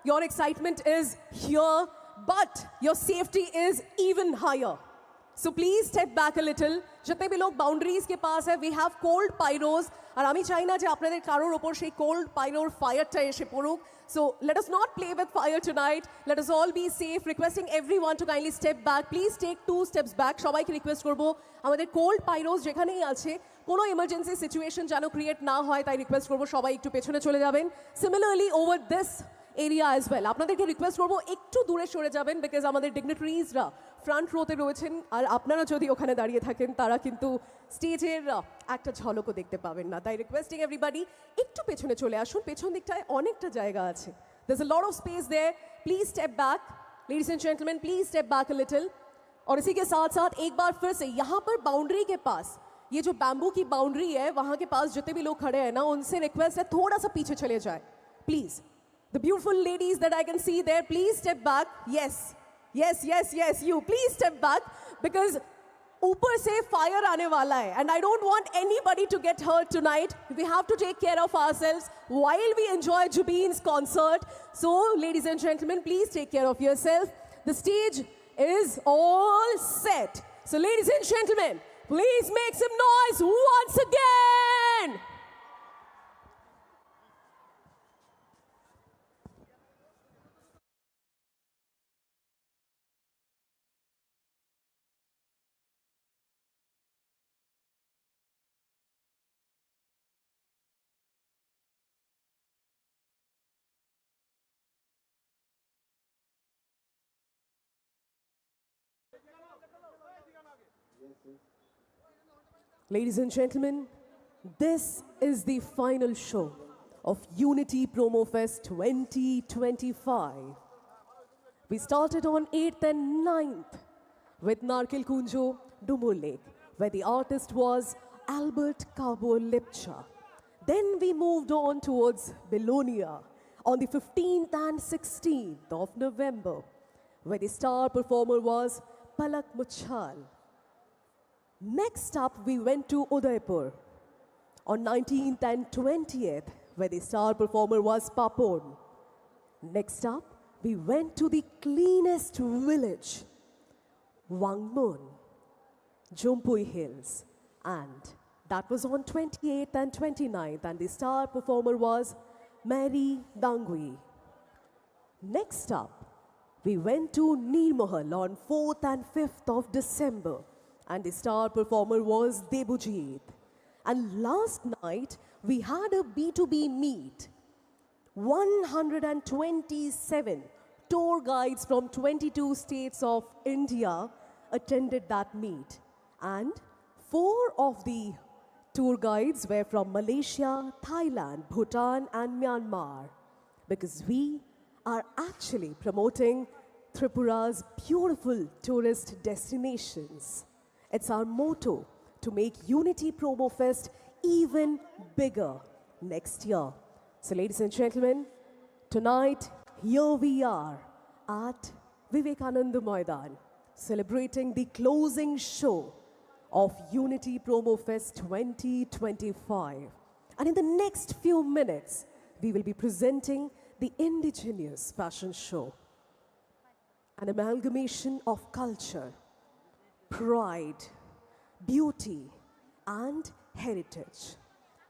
your excitement is here, but your safety is even higher. So please step back a little. जितने भी लोग बाउंड्रीज के पास है, we have cold pyros, আর আমি চাই না যে আপনাদের কারোর ওপর সেই কোল্ড পাইরোর ফায়ারটা এসে পড়ুক। So let us not play with fire tonight. Let us all be safe. Requesting everyone to kindly step back. Please take two steps back. সবাইকে রিকোয়েস্ট করবো, আমাদের কোল্ড পাইরোস যেখানেই আছে, কোনো ইমার্জেন্সি সিচুয়েশন যেন ক্রিয়েট না হয়, তাই রিকোয়েস্ট করবো সবাই একটু পেছনে চলে যাবেন। Similarly, over this area as well, আপনাদেরকে রিকোয়েস্ট করবো একটু দূরে সরে যাবেন, বিকজ আমাদের ডিগনিটারিজরা ফ্রন্ট রোতে রয়েছেন, আর আপনারা যদি ওখানে দাঁড়িয়ে থাকেন, তারা কিন্তু স্টেজের, আহ, একটা ঝলকও দেখতে পাবেন না। তাই রিকোয়েস্টিং এভরিবডি, একটু পেছনে চলে আসুন, পেছন দিকটায় অনেকটা জায়গা আছে। There's a lot of space there. Please step back. Ladies and gentlemen, please step back a little. और इसी के साथ साथ एक बार फिर से यहाँ पर बाउंड्री के पास, ये जो बैम्बू की बाउंड्री है, वहाँ के पास जितने भी लोग खड़े हैं ना, उनसे रिक्वेस्ट है, थोड़ा सा पीछे चले जाए, please. The beautiful ladies that I can see there, please step back. Yes, yes, yes, yes, you. Please step back, because ऊपर से फायर आने वाला है, and I don't want anybody to get hurt tonight. We have to take care of ourselves while we enjoy Jubeen's concert. So, ladies and gentlemen, please take care of yourself. The stage is all set. So, ladies and gentlemen, please make some noise once again. Ladies and gentlemen, this is the final show of Unity Promo Fest twenty twenty-five. We started on eighth and ninth with Narkel Kunjo, Dumur Lake, where the artist was Albert Kabo Lepcha. Then we moved on towards Belonia on the fifteenth and sixteenth of November, where the star performer was Palak Muchal. Next up, we went to Udaipur on nineteenth and twentieth, where the star performer was Papon. Next up, we went to the cleanest village, Wangmun, Jumpui Hills, and that was on twenty-eighth and twenty-ninth, and the star performer was Mary Dangui. Next up, we went to Nirmahal on fourth and fifth of December, and the star performer was Debujit. And last night, we had a B two B meet. One hundred and twenty-seven tour guides from twenty-two states of India attended that meet, and four of the tour guides were from Malaysia, Thailand, Bhutan, and Myanmar. Because we, are actually promoting Tripura's beautiful tourist destinations. It's our motto to make Unity Promo Fest even bigger next year. So, ladies and gentlemen, tonight here we are at Vivekananda Maidan, celebrating the closing show of Unity Promo Fest twenty twenty-five. And in the next few minutes, we will be presenting the indigenous fashion show, an amalgamation of culture, pride, beauty, and heritage.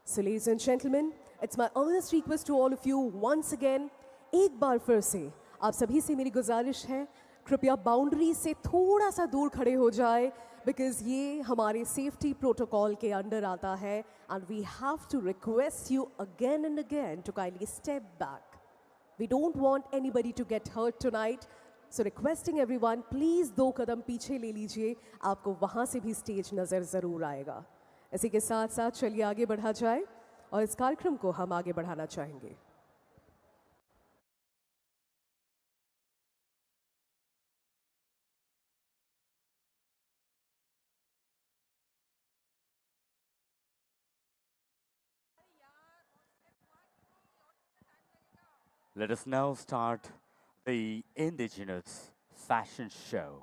So, ladies and gentlemen, it's my earnest request to all of you once again, एक बार फिर से आप सभी से मेरी गुजारिश है, कृपया बाउंड्री से थोड़ा सा दूर खड़े हो जाए, बिकॉज ये हमारे सेफ्टी प्रोटोकॉल के अंडर आता है, and we have to request you again and again to kindly step back. We don't want anybody to get hurt tonight. So, requesting everyone, please दो कदम पीछे ले लीजिए, आपको वहाँ से भी स्टेज नज़र ज़रूर आएगा। इसी के साथ साथ चलिए आगे बढ़ा जाए और इस कार्यक्रम को हम आगे बढ़ाना चाहेंगे। Let us now start the indigenous fashion show.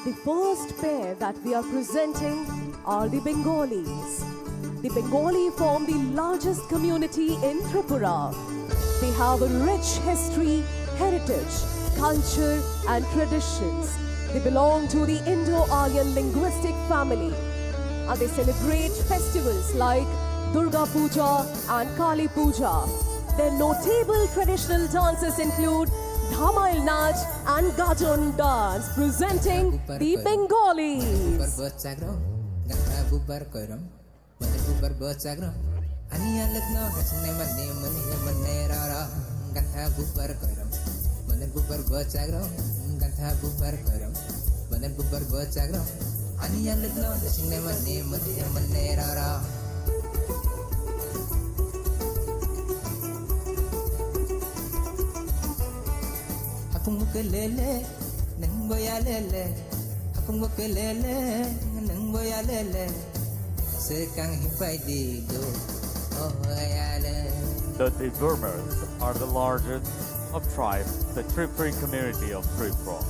The first pair that we are presenting are the Bengalis. The Bengali form the largest community in Tripura. They have a rich history, heritage, culture, and traditions. They belong to the Indo-Aryan linguistic family, and they celebrate festivals like Durga Puja and Kali Puja. Their notable traditional dances include Dhamail Nach and Gajon Dance, presenting the Bengalis. Bubar bwchak rok, ani alwk no nasingnai mani mani mani rara. Gantha bubar koiram, mani bubar bwchak rok. Gantha bubar koiram, mani bubar bwchak rok. Ani alwk no nasingnai mani mani mani rara. Hapung muke lele, nang boya lele. Hapung muke lele, nang boya lele. Sekang hipai di do, oh ya le. The Debarmas are the largest of tribes, the Tripuri community of Tripura.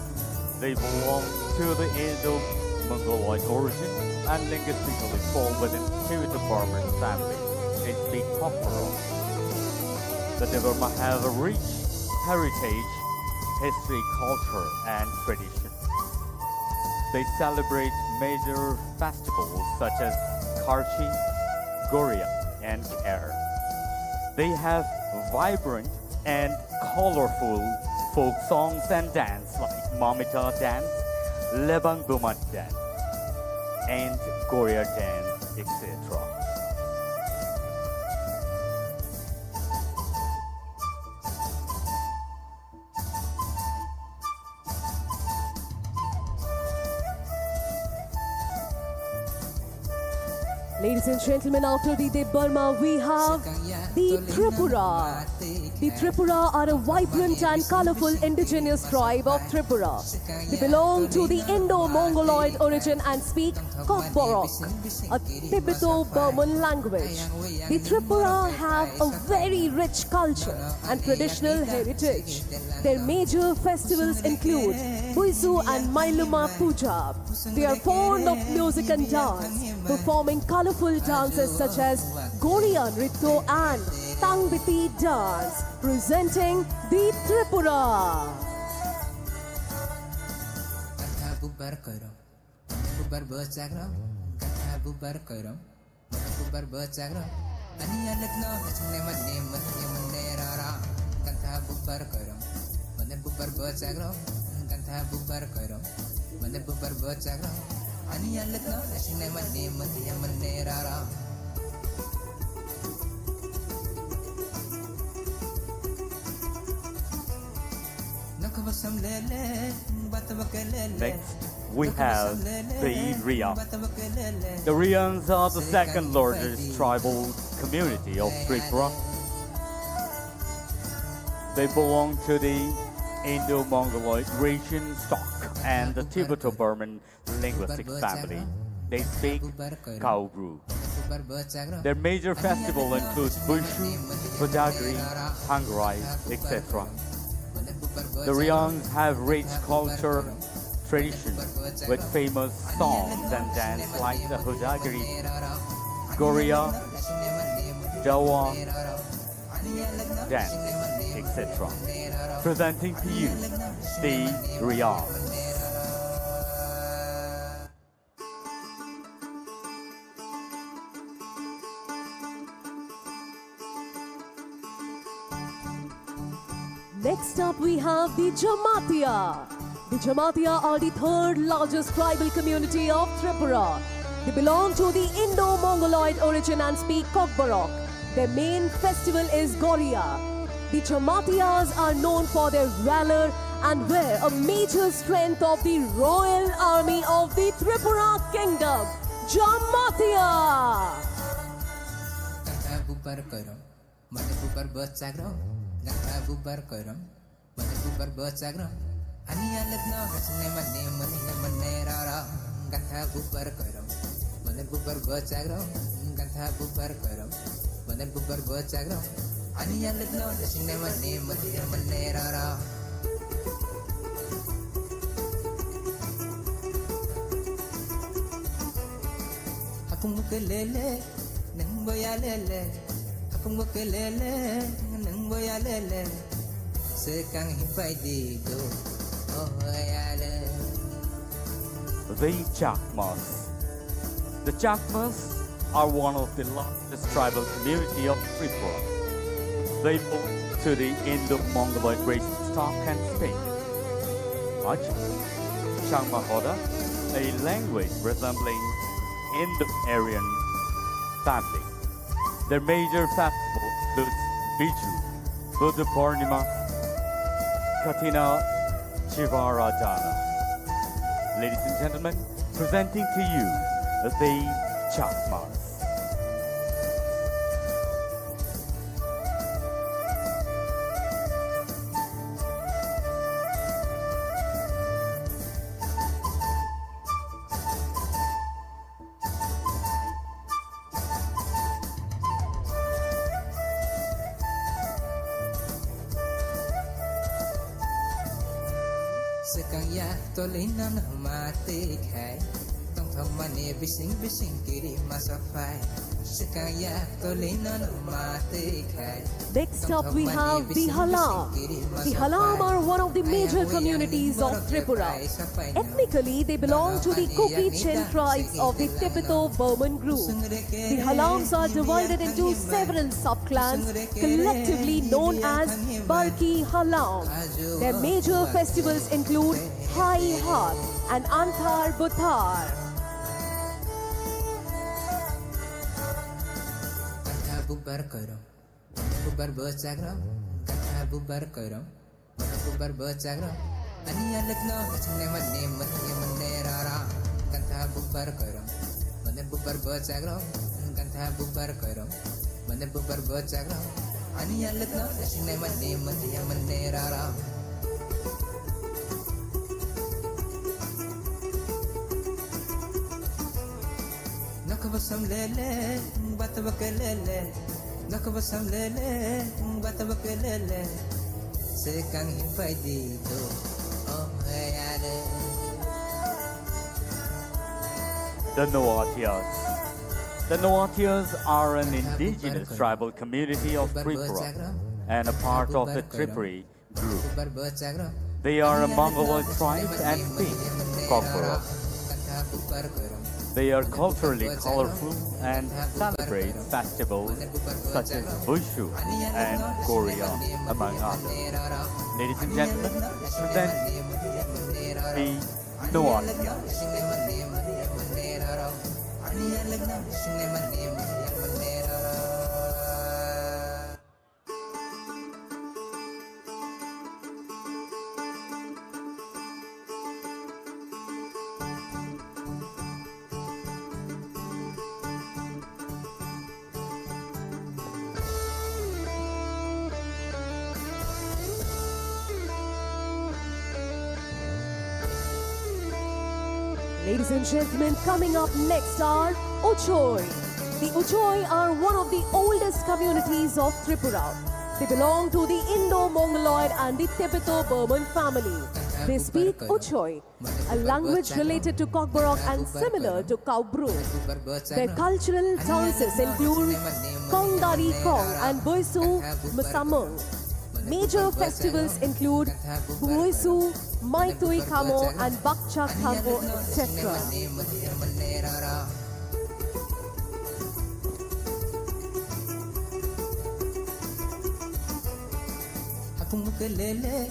They belong to the Indo-Mongoloid origin and linguistically fall within Tibeto-Burman family. They speak Kokborok. The Debarma have a rich heritage, history, culture, and tradition. They celebrate major festivals such as Karchi, Goria, and Kher. They have vibrant and colorful folk songs and dance like Mamita dance, Lebang Bumat dance, and Goria dance, et cetera. Ladies and gentlemen, after the Debbarma, we have the Tripura. The Tripura are a vibrant and colorful indigenous tribe of Tripura. They belong to the Indo-Mongoloid origin and speak Kokborok, a Tibeto-Burman language. The Tripura have a very rich culture and traditional heritage. Their major festivals include Buizu and Mailuma Puja. They are fond of music and dance, performing colorful dances such as Goria Nritto and Tangbiti dance, presenting the Tripura. Bubar bwchak rok, gantha bubar koirom, bubar bwchak rok. Ani alwk no nasingnai mani mani mani rara. Gantha bubar koirom, mane bubar bwchak rok. Gantha bubar koirom, mane bubar bwchak rok. Ani alwk no nasingnai mani mani mani rara. Nokho bo Next, we have the Riang. The Riangs are the second largest tribal community of Tripura. They belong to the Indo-Mongoloid region stock and the Tibeto-Burman linguistic family. They speak Kaubru. Their major festival includes Bushu, Kojagri, Hangrai, et cetera. The Riangs have rich culture tradition with famous songs and dance like the Hojagri, Goria, Dawa, dance, et cetera. Presenting to you, the Riangs. Next up, we have the Jamatia. The Jamatia are the third largest tribal community of Tripura. They belong to the Indo-Mongoloid origin and speak Kokborok. Their main festival is Goria. The Jamatias are known for their valor and were a major strength of the Royal Army of the Tripura Kingdom. Jamatia! Gantha bubar koirom, mane bubar bwsajak rok. Gantha bubar koirom, mane bubar bwsajak rok. Ani alwk no hasingnai mane mane mane rok rok. Gantha bubar koirom, mane bubar bwsajak rok. Gantha bubar koirom, mane bubar bwsajak rok. Ani alwk no hasingnai mane mane mane rok rok. Hakung buke lele, nang boya lele. Hakung buke lele, nang boya lele. Sekang hipai di do, oh ya le. The Chakmas. The Chakmas are one of the largest tribal community of Tripura. They belong to the Indo-Mongoloid race stock and speak Achi, Changma Hoda, a language resembling Indo-Aryan family. Their major festival includes Biju, Buddha Purnima, Kathina Chivarajana. Ladies and gentlemen, presenting to you the Chakmas. Swkang yak tolwi nono ma twi khai, tongthokmani bising bising kiri masa phai. Swkang yak tolwi nono ma twi khai. Next up, we have the Halam. The Halam are one of the major communities of Tripura. Ethnically, they belong to the Kuki Chin tribes of the Tibeto-Burman group. The Halams are divided into several subclans, collectively known as Barki Halam. Their major festivals include Hai Hat and Anthar Buthar. Gantha bubar koirom, bubar bwsajak rok. Gantha bubar koirom, bubar bwsajak rok. Ani alwk no hasingnai mane mane mane rok rok. Gantha bubar koirom, mane bubar bwsajak rok. Gantha bubar koirom, mane bubar bwsajak rok. Ani alwk no hasingnai mane mane mane rok rok. Nokbo som lele, bat bake lele. Nokbo som lele, bat bake lele. Sekang hipai di do, oh ya le. The Noatias. The Noatias are an indigenous tribal community of Tripura and a part of the Tripuri group. They are a Mongoloid tribe and speak Kokborok. They are culturally colorful and celebrate festivals such as Bushu and Goria, among others. Ladies and gentlemen, present the Noatia. Ladies and gentlemen, coming up next are Ochoi. The Ochoi are one of the oldest communities of Tripura. They belong to the Indo-Mongoloid and the Tibeto-Burman family. They speak Ochoi, a language related to Kokborok and similar to Kaubru. Their cultural dances include Kongdari Kong and Boisu Musamung. Major festivals include Buisu, Maitui Kamo, and Bakcha Kamo, et cetera. Hakungbo kelele,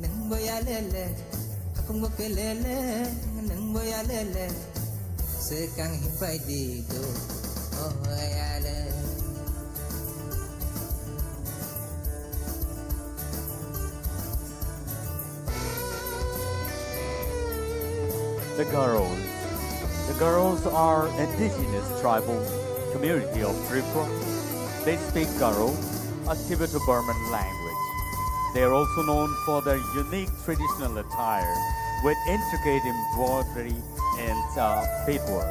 nangbo yalele. Hakungbo kelele, nangbo yalele. Sekang hipai di do, oh yale. The Garos. The Garos are indigenous tribal community of Tripura. They speak Garo, a Tibeto-Burman language. They are also known for their unique traditional attire with intricate embroidery and, uh, beadwork.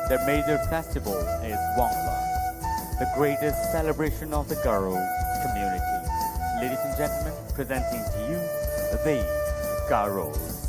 Their major festival is Wangla, the greatest celebration of the Garo community. Ladies and gentlemen, presenting to you the Garos.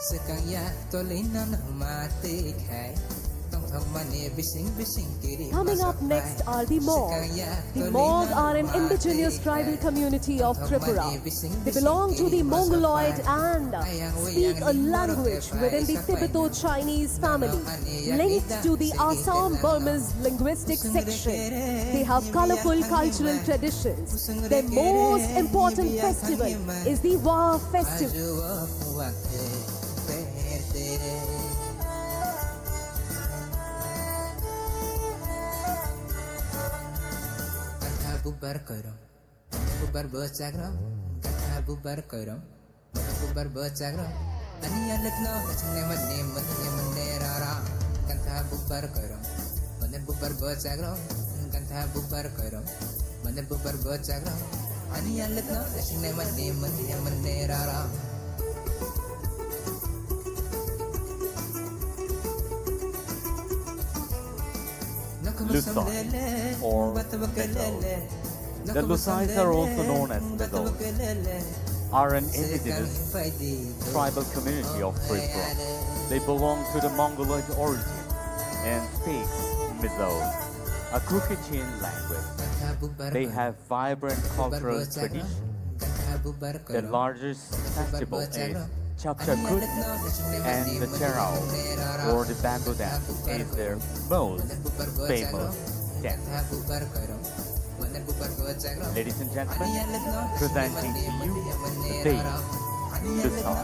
Swkang ya tolino nangma twi khai. Coming up next are the Mog. The Mog are an indigenous tribal community of Tripura. They belong to the Mongoloid and speak a language within the Tibeto-Chinese family, linked to the Assam-Burmese linguistic section. They have colorful cultural traditions. Their most important festival is the Wa festival. Gantha bubar koirom, bubar bwchak rok. Gantha bubar koirom, bubar bwchak rok. Ani alek no, chungne mane mane mane rara. Gantha bubar koirom, mane bubar bwchak rok. Gantha bubar koirom, mane bubar bwchak rok. Ani alek no, chungne mane mane mane rara. Lusai or Mezal. The Lusais are also known as Mezal, are an indigenous tribal community of Tripura. They belong to the Mongoloid origin and speak Mezal, a Kuki-Chin language. They have vibrant cultural tradition. The largest festival is Chapchakut and the Cherao, or the bamboo dance, is their most famous dance. Ladies and gentlemen, presenting to you the Lusai.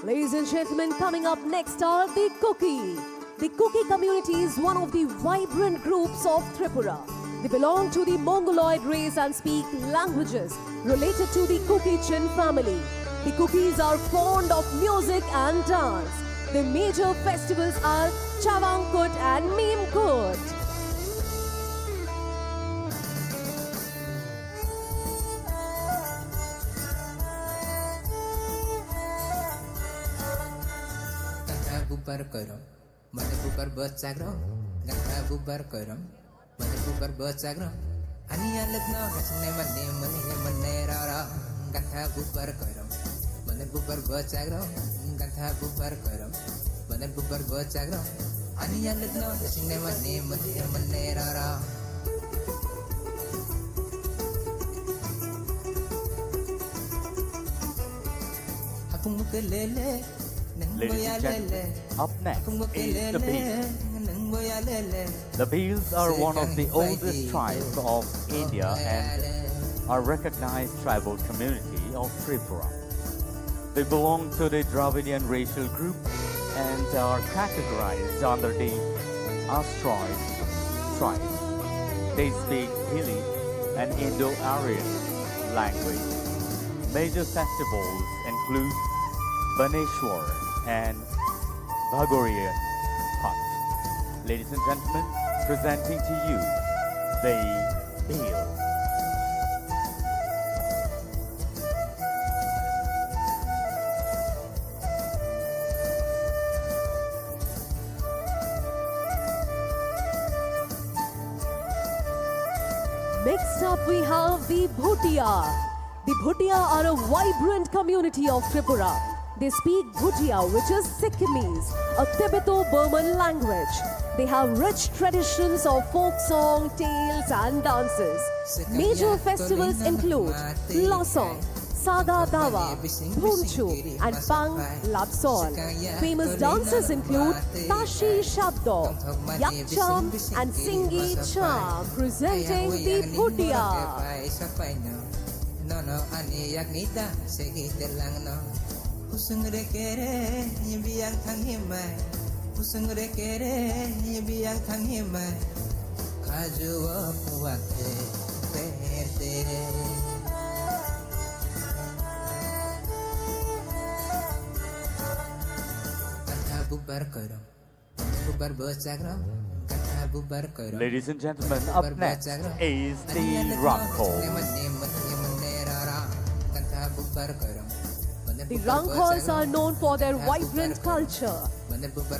Ladies and gentlemen, coming up next are the Kuki. The Kuki community is one of the vibrant groups of Tripura. They belong to the Mongoloid race and speak languages related to the Kuki Chin family. The Kukis are fond of music and dance. Their major festivals are Chawangkut and Mimkut. Gantha bubar koirom, mane bubar bwchak rok. Gantha bubar koirom, mane bubar bwchak rok. Ani alek no, chungne mane mane mane rara. Gantha bubar koirom, mane bubar bwchak rok. Gantha bubar koirom, mane bubar bwchak rok. Ani alek no, chungne mane mane mane rara. Ladies and gentlemen, up next is the Bhil. The Bhils are one of the oldest tribes of India and are recognized tribal community of Tripura. They belong to the Dravidian racial group and are categorized under the Austral tribe. They speak Hili, an Indo-Aryan language. Major festivals include Baneshwar and Bhagoriya Phat. Ladies and gentlemen, presenting to you the Bihu. Next up, we have the Bhutia. The Bhutia are a vibrant community of Tripura. They speak Bhutia, which is Sikkimese, a Tibeto-Burman language. They have rich traditions of folk song, tales, and dances. Major festivals include Losong, Saga Dawa, Phunchu, and Pang Lapsol. Famous dances include Tashi Shabdo, Yakcham, and Singi Cham, presenting the Bhutia. Nono ani yakni da segi telangno. Kusung re kere biyang thang himai. Kusung re kere biyang thang himai. Khaju o puwak te ter tere. Kantha bubar koirong. Bubar bwchak rok, kantha bubar koirong. Ladies and gentlemen, up next is the Rangkhol. The Rangkhols are known for their vibrant culture.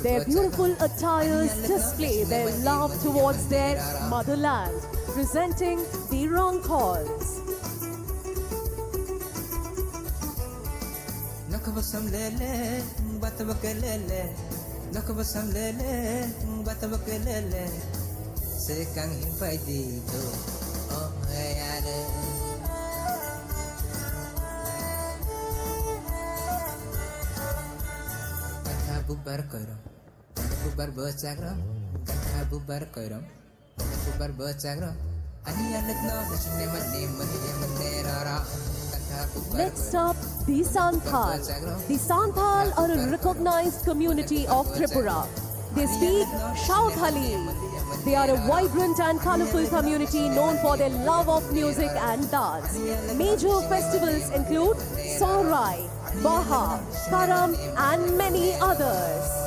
Their beautiful attires display their love towards their motherland, presenting the Rangkhols. Nokbo samlele, batbo kelele. Nokbo samlele, batbo kelele. Sekang himpai di do, oh ayale. Kantha bubar koirong. Bubar bwchak rok, kantha bubar koirong. Bubar bwchak rok. Ani alek no, sing ne man ne man ne man ne ra ra. Kantha bubar. Next up, the Santhal. The Santhal are a recognized community of Tripura. They speak Sawthali. They are a vibrant and colorful community known for their love of music and dance. Major festivals include Sohrai, Baha, Karam, and many others.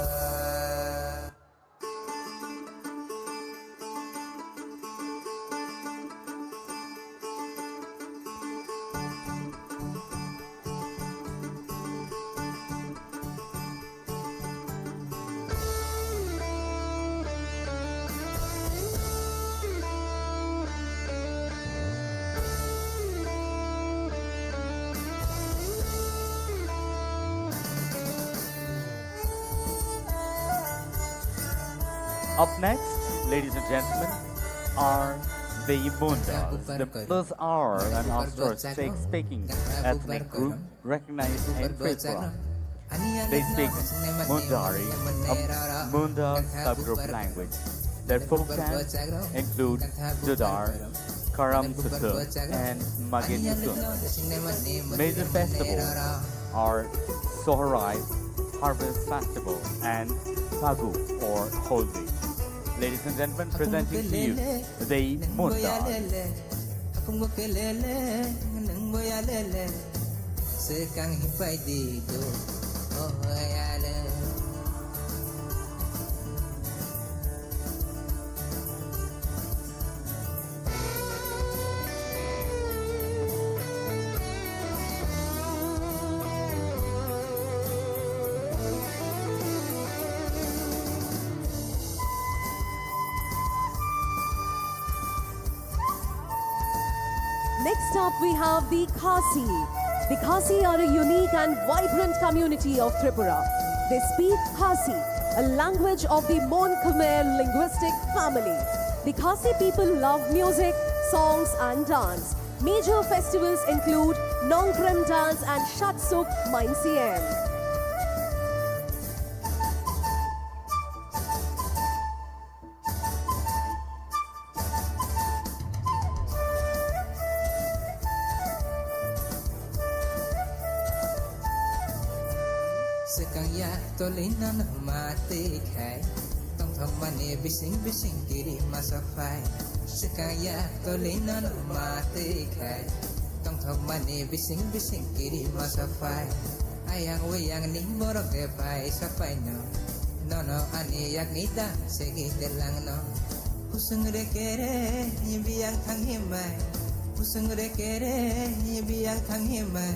Up next, ladies and gentlemen, are the Mundas. The Mundas are an Austro-speaking ethnic group recognized in Tripura. They speak Mundari, a Munda subgroup language. Their folk dance include Jodar, Karam Susu, and Magin Susu. Major festivals are Sohrai, Harvest Festival, and Phagu or Holi. Ladies and gentlemen, presenting to you the Mundas. Sekang hipai di do, oh ayale. Next up, we have the Khasi. The Khasi are a unique and vibrant community of Tripura. They speak Khasi, a language of the Mon Khmer linguistic family. The Khasi people love music, songs, and dance. Major festivals include Nongkrem dance and Shatsuk Mainsiam. Swkang ya tolino no ma twi khai, tongthokmani bising bising kiri ma sok phai. Swkang ya tolino no ma twi khai, tongthokmani bising bising kiri ma sok phai. Ayang uyang ni borok de pai sok phai no, nono ani yak ni da segi telang no. Kusung re kere biyang thang himai, kusung re kere biyang thang himai.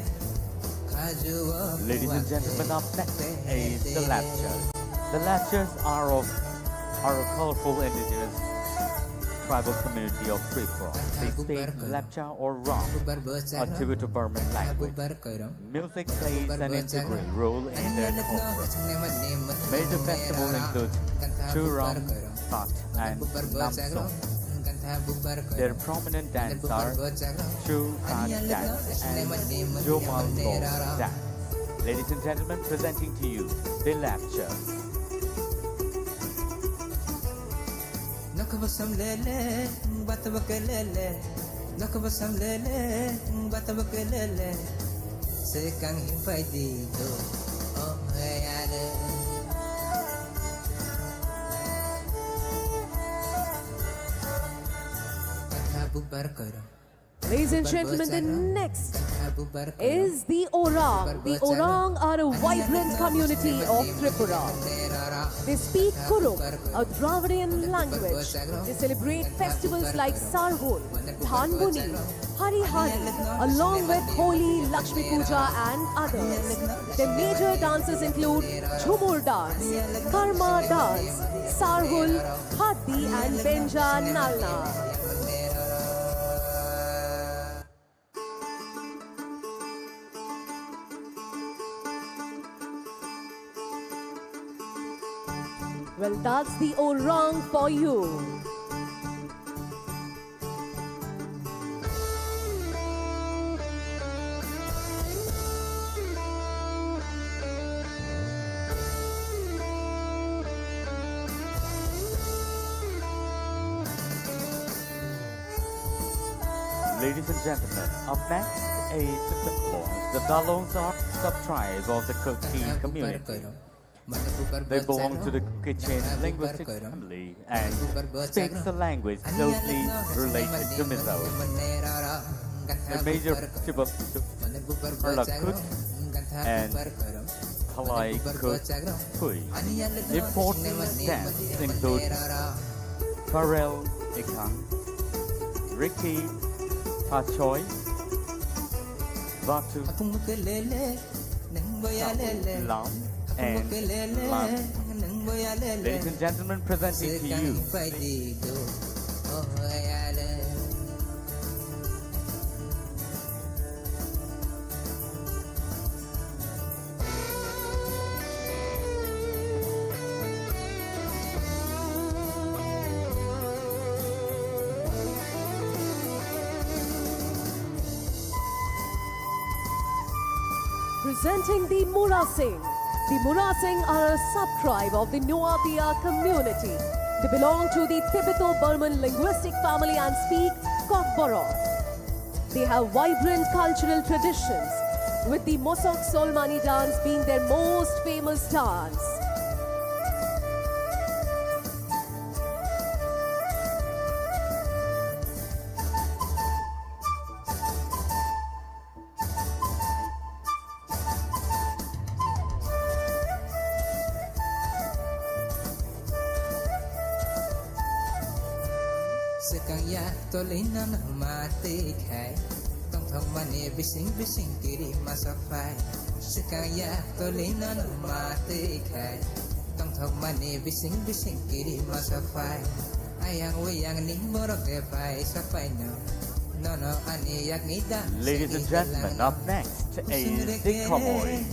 Ladies and gentlemen, up next is the Lepcha. The Lepchas are of, are a colorful indigenous tribal community of Tripura. They speak Lepcha or Ram, a Tibeto-Burman language. Music plays an integral role in their culture. Major festivals include Churam, Tat and Namsong. Their prominent dances are Chu Tat dance and Jumal Lawng dance. Ladies and gentlemen, presenting to you the Lepcha. Nokha bwsam lele, bat bwkhe lele. Nokha bwsam lele, bat bwkhe lele. Swkang himpai di do, oh, hey, ale. Katha bubar koro. Ladies and gentlemen, the next is the Orang. The Orang are a vibrant community of Tripura. They speak Kurukh, a Dravidian language. They celebrate festivals like Sarhul, Dhanbuni, Hari Hari, along with Holi, Lakshmi Puja and others. Their major dances include Jhumur dance, Karma dance, Sarhul, Hadi and Benja Nalna. Well, that's the Orang for you. Ladies and gentlemen, up next is the Dalongs. The Dalongs are sub-tribe of the Kuki community. They belong to the Kuki-Chin linguistic family and speaks a language closely related to Mizo. Their major festival are Lakut and Khalai Kut Pui. Important dances include Pharel Ikhang, Riki, Pachoi, Batu, Lam, and Lam. Ladies and gentlemen, presenting to you. Presenting the Murasing. The Murasing are a sub-tribe of the Nuatia community. They belong to the Tibeto-Burman linguistic family and speak Kokborok. They have vibrant cultural traditions, with the Mosok Solmani dance being their most famous dance. Swkang ya tolino no ma twi khai, tongthokmani bising bising kiri ma sok phai. Swkang ya tolino no ma twi khai, tongthokmani bising bising kiri ma sok phai. Ayang uyang ni borok de pai sok phai no. Nono ani yak ni da. Ladies and gentlemen, up next is the Kholoi.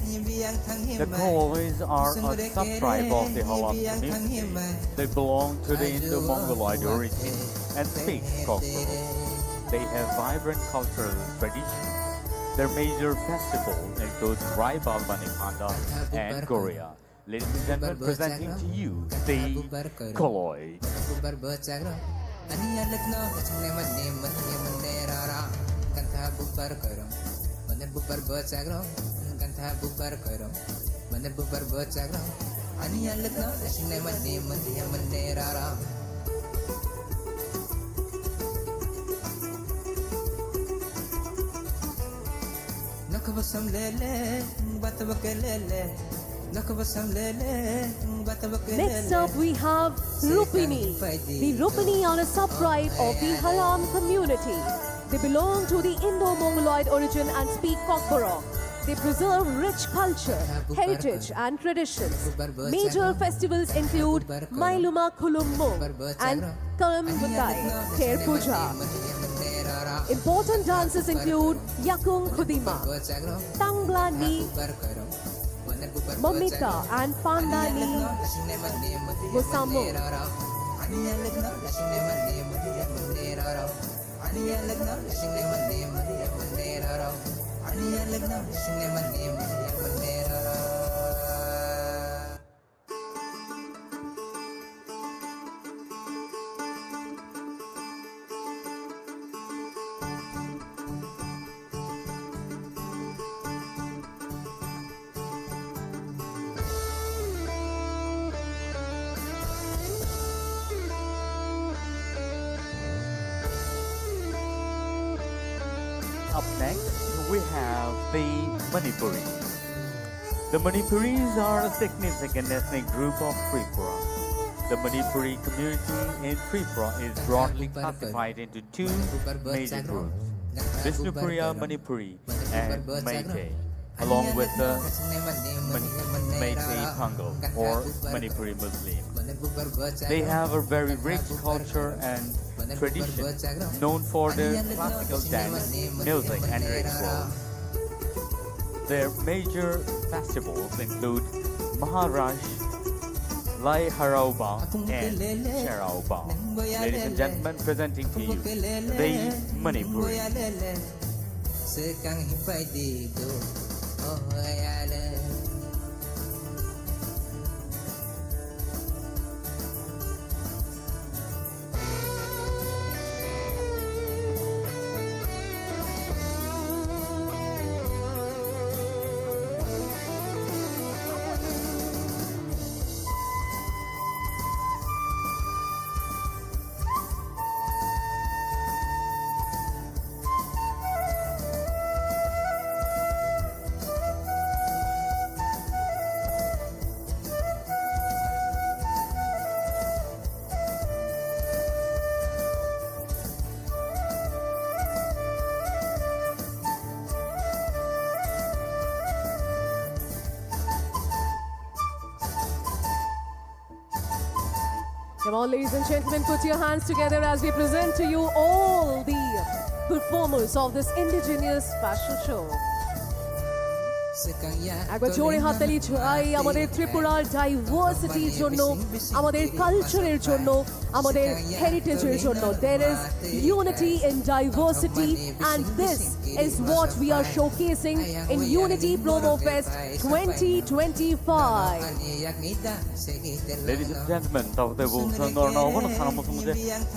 The Kholois are a sub-tribe of the Halam community. They belong to the Indo-Mongoloid origin and speak Kokborok. They have vibrant cultural traditions. Their major festival includes Rai Balbani Phanda and Goria. Ladies and gentlemen, presenting to you the Kholoi. Bubar bwchak rok ani alek no chungle mane mane mane rara kantha bubar koirong mane bubar bwchak rok kantha bubar koirong Mane bubar bwchak rok, ani alwk no nasingnai mani mani mani rara. Nokbo sam lele, batwa ke lele. Nokbo sam lele, batwa ke lele. Next up, we have Rupini. The Rupini are a sub-tribe of the Halam community. They belong to the Indo-Mongoloid origin and speak Kokborok. They preserve rich culture, heritage, and traditions. Major festivals include Mailuma Khulumung and Kalambutai Ter Puja. Important dances include Yakung Khudima, Tangblani Mamita and Pandani Musamung. Up next, we have the Manipuri. The Manipuris are a significant ethnic group of Tripura. The Manipuri community in Tripura is broadly classified into two major groups, Bishnupriya Manipuri and Meitei, along with the Man-, Meitei Pangal or Manipuri Muslim. They have a very rich culture and tradition, known for their classical dance, music, and rituals. Their major festivals include Maharash, Lai Haraoba, and Cheraoba. Ladies and gentlemen, presenting to you the Manipuri. Come on, ladies and gentlemen, put your hands together as we present to you all the performers of this indigenous fashion show. একবার জোরে হাততালি চাই আমাদের ত্রিপুরার ডাইভার্সিটির জন্য, আমাদের কালচারের জন্য, আমাদের হেরিটেজের জন্য। There is unity in diversity, and this is what we are showcasing in Unity Promo Fest twenty twenty-five. Ladies and gentlemen, tabuk tei bo chwng norokno obono sana muchungo je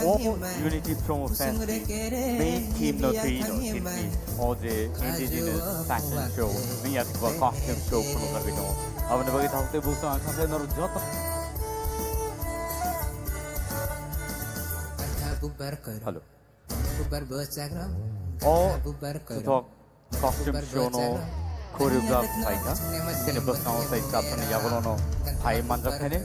o Unity Promo Fest ni main theme no twi no chini o je indigenous fashion show ni ya ba costume show phunukjagwi tongo. Aboni bagwi tabuk tei bo chwng ang sakhe norok joto. Hello. O, chutok costume show no choreograph khaikha. Chini bwskango tei chapsani yagulono phai manjak khainai.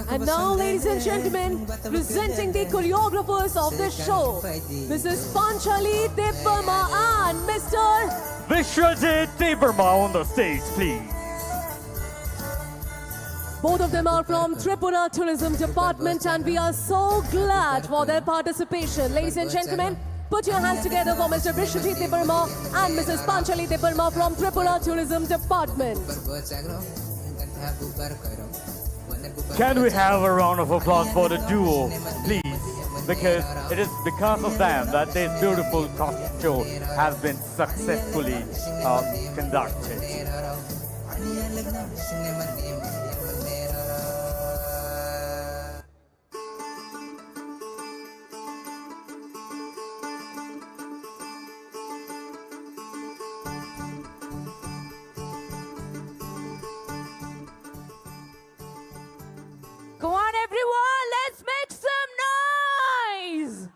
And now, ladies and gentlemen, presenting the choreographers of this show, Missus Panchali Debbarma and Mister Vishwajit Debbarma on the stage, please. Both of them are from Tripura Tourism Department, and we are so glad for their participation. Ladies and gentlemen, put your hands together for Mister Vishwajit Debbarma and Missus Panchali Debbarma from Tripura Tourism Department. Can we have a round of applause for the duo, please? Because it is because of them that this beautiful costume show has been successfully uh, conducted. Come on, everyone, let's make some noise.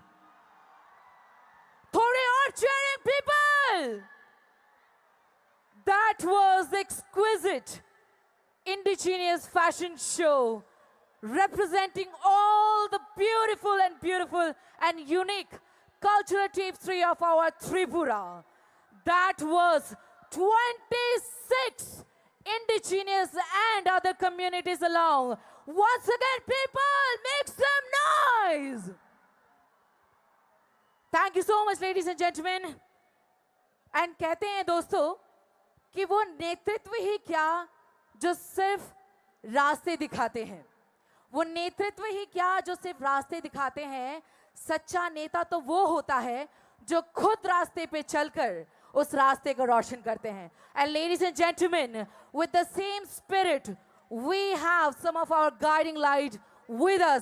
Thori or cheering, people. That was exquisite indigenous fashion show representing all the beautiful and beautiful and unique cultural tapestry of our Tripura. That was twenty-six indigenous and other communities along. Once again, people, make some noise. Thank you so much, ladies and gentlemen. And कहते हैं दोस्तों कि वो नेतृत्व ही क्या जो सिर्फ रास्ते दिखाते हैं, वो नेतृत्व ही क्या जो सिर्फ रास्ते दिखाते हैं। सच्चा नेता तो वो होता है जो खुद रास्ते पे चलकर उस रास्ते को रोशन करते हैं। And ladies and gentlemen, with the same spirit, we have some of our guiding light with us.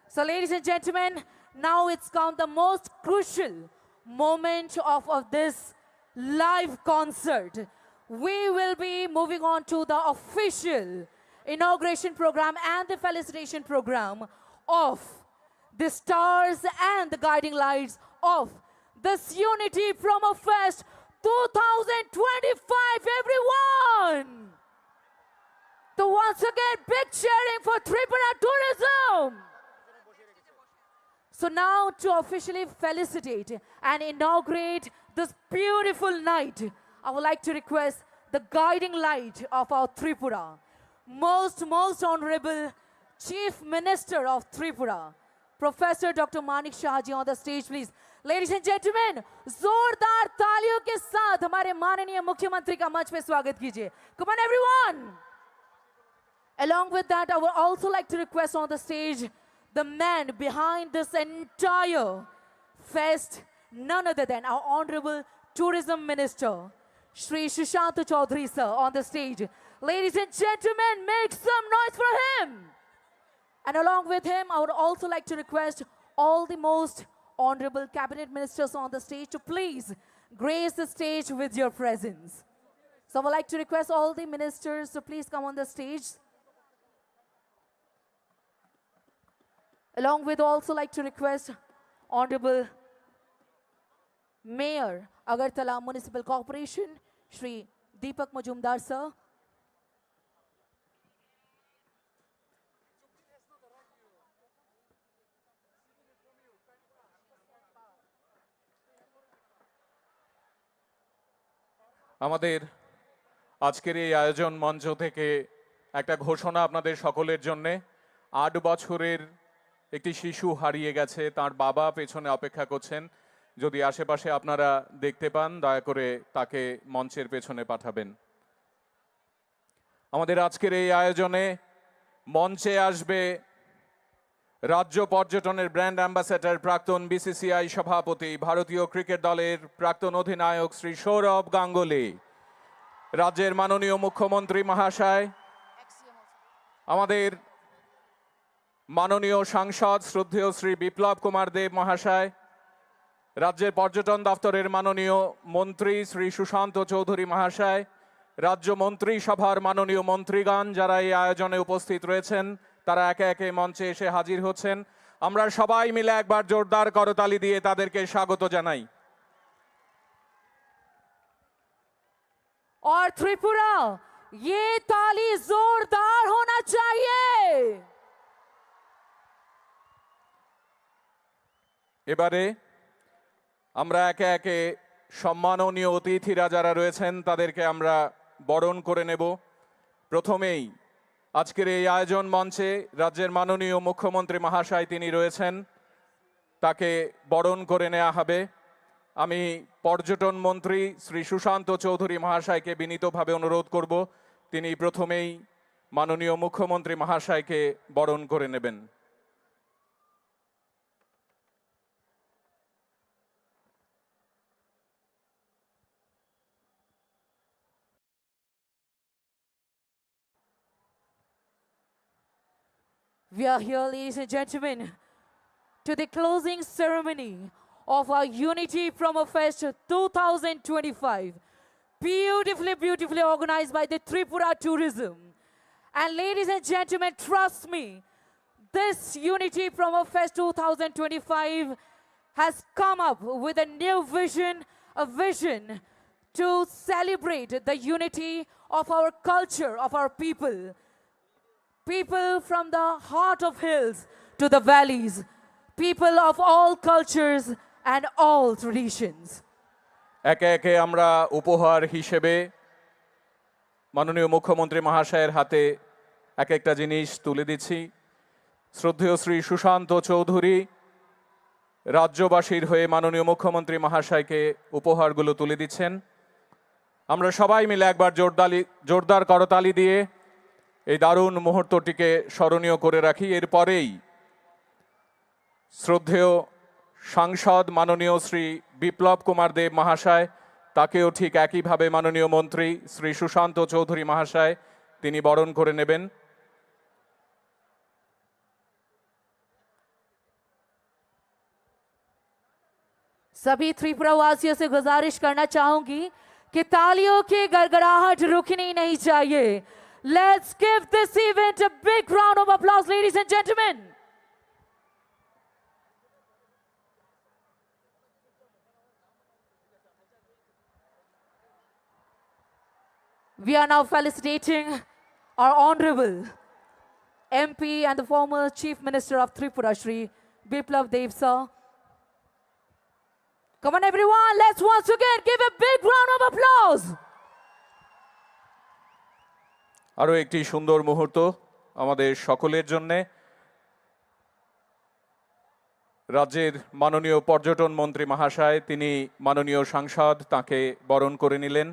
So, ladies and gentlemen, now it's come the most crucial moment of, of this live concert. We will be moving on to the official inauguration program and the felicitation program of the stars and the guiding lights of this Unity Promo Fest two thousand twenty-five, everyone! So once again, big cheering for Tripura tourism! So now, to officially felicitate and inaugurate this beautiful night, I would like to request the guiding light of our Tripura, most, most honorable Chief Minister of Tripura, Professor Doctor Manik Shah ji, on the stage, please. Ladies and gentlemen, जोरदार तालियों के साथ हमारे माननीय मुख्यमंत्री का मंच पे स्वागत कीजिए। Come on, everyone! Along with that, I would also like to request on the stage the man behind this entire fest, none other than our Honorable Tourism Minister, Shri Sushant Chaudhary sir, on the stage. Ladies and gentlemen, make some noise for him. And along with him, I would also like to request all the most honorable cabinet ministers on the stage to please grace the stage with your presence. So I would like to request all the ministers to please come on the stage. Along with, also like to request Honorable Mayor Agartala Municipal Corporation, Shri Deepak Majumdar sir. আমাদের আজকের এই আয়োজন মঞ্চ থেকে একটা ঘোষণা আপনাদের সকলের জন্যে। আট বছরের একটি শিশু হারিয়ে গেছে, তার বাবা পেছনে অপেক্ষা করছেন। যদি আশেপাশে আপনারা দেখতে পান, দয়া করে তাকে মঞ্চের পেছনে পাঠাবেন। আমাদের আজকের এই আয়োজনে মঞ্চে আসবে রাজ্য পর্যটনের ব্র্যান্ড অ্যাম্বাসেডর, প্রাক্তন বিসিসিআই সভাপতি, ভারতীয় ক্রিকেট দলের প্রাক্তন অধিনায়ক শ্রী সৌরভ গাঙ্গুলি, রাজ্যের মাননীয় মুখ্যমন্ত্রী মহাশয়, আমাদের মাননীয় সাংসদ শ্রদ্ধেয় শ্রী বিপ্লব কুমার দেব মহাশয়, রাজ্যের পর্যটন দপ্তরের মাননীয় মন্ত্রী শ্রী সুশান্ত চৌধুরী মহাশয়, রাজ্য মন্ত্রিসভার মাননীয় মন্ত্রীগণ, যারা এই আয়োজনে উপস্থিত রয়েছেন, তারা একে একে মঞ্চে এসে হাজির হচ্ছেন। আমরা সবাই মিলে একবার জোরদার করতালি দিয়ে তাদেরকে স্বাগত জানাই। और त्रिपुरा, ये ताली जोरदार होना चाहिए। এবারে আমরা একে একে সম্মাননীয় অতিথিরা যারা রয়েছেন, তাদেরকে আমরা বরণ করে নেব। প্রথমেই আজকের এই আয়োজন মঞ্চে রাজ্যের মাননীয় মুখ্যমন্ত্রী মহাশয় তিনি রয়েছেন, তাকে বরণ করে নেওয়া হবে। আমি পর্যটন মন্ত্রী শ্রী সুশান্ত চৌধুরী মহাশয়কে বিনীতভাবে অনুরোধ করব, তিনি প্রথমেই মাননীয় মুখ্যমন্ত্রী মহাশয়কে বরণ করে নেবেন। We are here, ladies and gentlemen, to the closing ceremony of our Unity Promo Fest two thousand twenty-five. Beautifully, beautifully organized by the Tripura Tourism. And ladies and gentlemen, trust me, this Unity Promo Fest two thousand twenty-five has come up with a new vision, a vision to celebrate the unity of our culture, of our people. People from the heart of hills to the valleys, people of all cultures and all traditions. একে একে আমরা উপহার হিসেবে মাননীয় মুখ্যমন্ত্রী মহাশয়ের হাতে এক একটা জিনিস তুলে দিচ্ছি। শ্রদ্ধেয় শ্রী সুশান্ত চৌধুরী রাজ্যবাসীর হয়ে মাননীয় মুখ্যমন্ত্রী মহাশয়কে উপহারগুলো তুলে দিচ্ছেন। আমরা সবাই মিলে একবার জোরদালি জোরদার করতালি দিয়ে এই দারুণ মুহূর্তটিকে স্মরণীয় করে রাখি। এরপরেই শ্রদ্ধেয় সাংসদ মাননীয় শ্রী বিপ্লব কুমার দেব মহাশয়, তাকেও ঠিক একইভাবে মাননীয় মন্ত্রী শ্রী সুশান্ত চৌধুরী মহাশয় তিনি বরণ করে নেবেন। सभी त्रिपुरा वासियों से गुजारिश करना चाहूंगी कि तालियों की गड़गड़ाहट रुकनी नहीं चाहिए। Let's give this event a big round of applause, ladies and gentlemen. We are now felicitating our honorable M P and the former Chief Minister of Tripura, Shri Biplab Dev sir. Come on, everyone, let's once again give a big round of applause. আরও একটি সুন্দর মুহূর্ত আমাদের সকলের জন্যে। রাজ্যের মাননীয় পর্যটন মন্ত্রী মহাশয়, তিনি মাননীয় সাংসদ, তাকে বরণ করে নিলেন।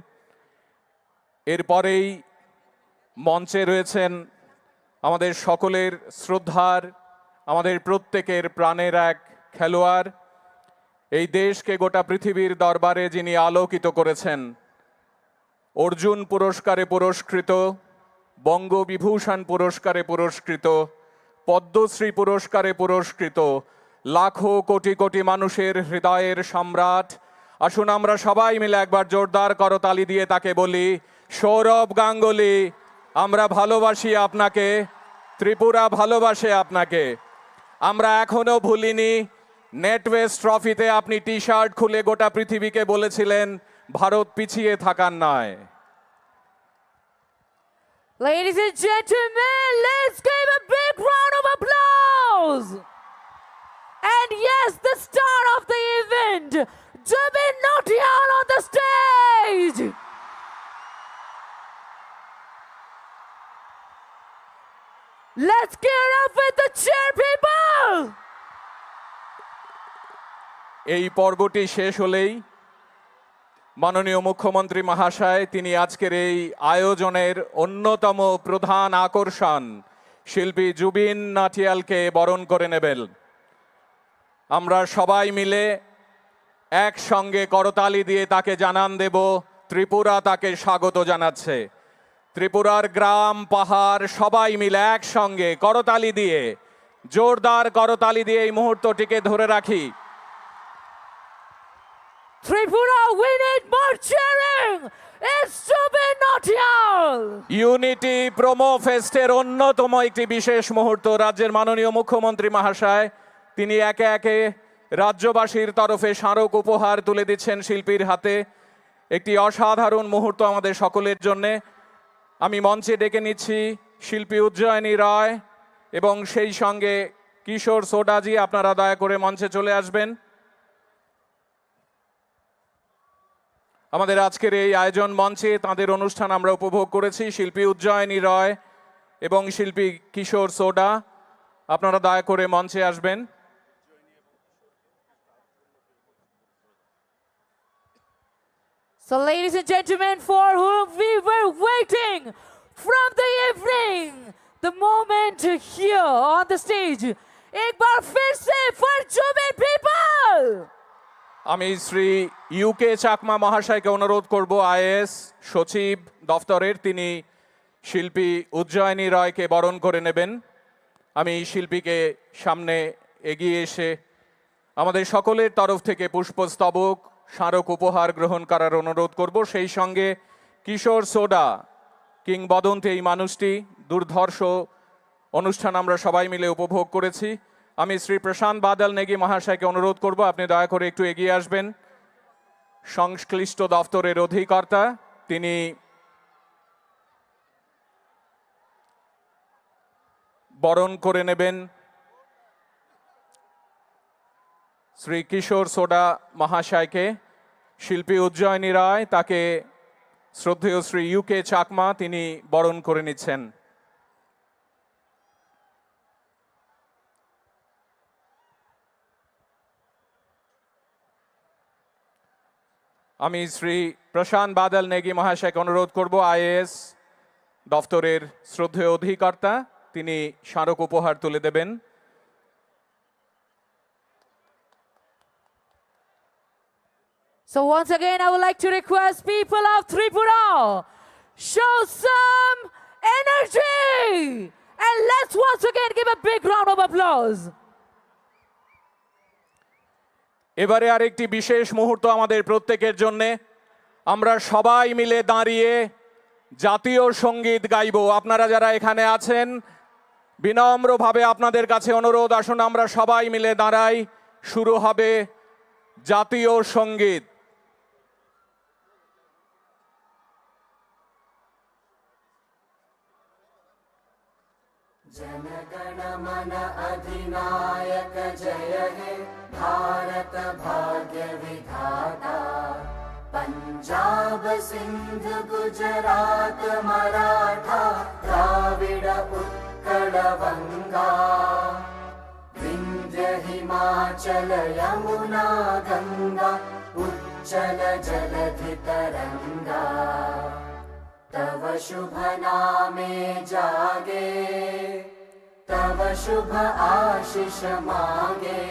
এরপরেই মঞ্চে রয়েছেন আমাদের সকলের শ্রদ্ধার, আমাদের প্রত্যেকের প্রাণের এক খেলোয়াড়, এই দেশকে গোটা পৃথিবীর দরবারে যিনি আলোকিত করেছেন, অর্জুন পুরস্কারে পুরস্কৃত, বঙ্গবিভূষণ পুরস্কারে পুরস্কৃত, পদ্মশ্রী পুরস্কারে পুরস্কৃত, লাখো কোটি কোটি মানুষের হৃদয়ের সম্রাট। আসুন আমরা সবাই মিলে একবার জোরদার করতালি দিয়ে তাকে বলি, সৌরভ গাঙ্গুলি, আমরা ভালোবাসি আপনাকে, ত্রিপুরা ভালোবাসে আপনাকে। আমরা এখনো ভুলিনি, নেটওয়েস্ট ট্রফিতে আপনি টি শার্ট খুলে গোটা পৃথিবীকে বলেছিলেন ভারত পিছিয়ে থাকার নয়। Ladies and gentlemen, let's give a big round of applause. And yes, the star of the event, Jubin Nautiyal on the stage. Let's gear up with the cheer, people. এই পর্বটি শেষ হলেই মাননীয় মুখ্যমন্ত্রী মহাশয়, তিনি আজকের এই আয়োজনের অন্যতম প্রধান আকর্ষণ শিল্পী জুবিন নাটিয়ালকে বরণ করে নেবেন। আমরা সবাই মিলে একসঙ্গে করতালি দিয়ে তাকে জানান দেব, ত্রিপুরা তাকে স্বাগত জানাচ্ছে। ত্রিপুরার গ্রাম, পাহাড়, সবাই মিলে একসঙ্গে করতালি দিয়ে, জোরদার করতালি দিয়ে এই মুহূর্তটিকে ধরে রাখি। Tripura, we need more cheering. It's Jubin Nautiyal. Unity promo ফেস্টের অন্যতম একটি বিশেষ মুহূর্ত। রাজ্যের মাননীয় মুখ্যমন্ত্রী মহাশয়, তিনি একে একে রাজ্যবাসীর তরফে স্মারক উপহার তুলে দিচ্ছেন শিল্পীর হাতে। একটি অসাধারণ মুহূর্ত আমাদের সকলের জন্যে। আমি মঞ্চে ডেকে নিচ্ছি শিল্পী উজ্জয়িনী রায় এবং সেই সঙ্গে কিশোর সোডাজি, আপনারা দয়া করে মঞ্চে চলে আসবেন। আমাদের আজকের এই আয়োজন মঞ্চে তাঁদের অনুষ্ঠান আমরা উপভোগ করেছি। শিল্পী উজ্জয়িনী রায় এবং শিল্পী কিশোর সোডা, আপনারা দয়া করে মঞ্চে আসবেন। So, ladies and gentlemen, for whom we were waiting from the evening, the moment here on the stage, एक बार फिर से for Jubin people. আমি শ্রী ইউকে চাকমা মহাশয়কে অনুরোধ করব, আইএএস সচিব দফতরের, তিনি শিল্পী উজ্জয়িনী রায়কে বরণ করে নেবেন। আমি শিল্পীকে সামনে এগিয়ে এসে আমাদের সকলের তরফ থেকে পুষ্পস্তবক, স্মারক উপহার গ্রহণ করার অনুরোধ করব। সেই সঙ্গে কিশোর সোডা, কিংবদন্তি এই মানুষটি, দুর্ধর্ষ অনুষ্ঠান আমরা সবাই মিলে উপভোগ করেছি। আমি শ্রী প্রশান্ত বাদল নেগি মহাশয়কে অনুরোধ করব, আপনি দয়া করে একটু এগিয়ে আসবেন। সংশ্লিষ্ট দপ্তরের অধিকর্তা, তিনি বরণ করে নেবেন শ্রী কিশোর সোডা মহাশয়কে। শিল্পী উজ্জয়িনী রায়, তাকে শ্রদ্ধেয় শ্রী ইউ কে চাকমা, তিনি বরণ করে নিচ্ছেন। আমি শ্রী প্রশান্ত বাদল নেগি মহাশয়কে অনুরোধ করব, আইএএস দপ্তরের শ্রদ্ধেয় অধিকর্তা, তিনি স্মারক উপহার তুলে দেবেন। So once again, I would like to request people of Tripura, show some energy. And let's once again give a big round of applause. এবারে আরেকটি বিশেষ মুহূর্ত আমাদের প্রত্যেকের জন্যে। আমরা সবাই মিলে দাঁড়িয়ে জাতীয় সঙ্গীত গাইব। আপনারা যারা এখানে আছেন, বিনম্রভাবে আপনাদের কাছে অনুরোধ, আসুন আমরা সবাই মিলে দাঁড়াই। শুরু হবে জাতীয় সঙ্গীত। जनगण मन अधिनायक जय हे भारत भाग्य विधाता। पंजाब सिंध गुजरात मराठा द्राविड उत्कल वंगा। विंध्य हिमाचल यमुना गंगा उच्चल जलधि तरंगा। तव शुभ नामे जागे तव शुभ आशिष मागे।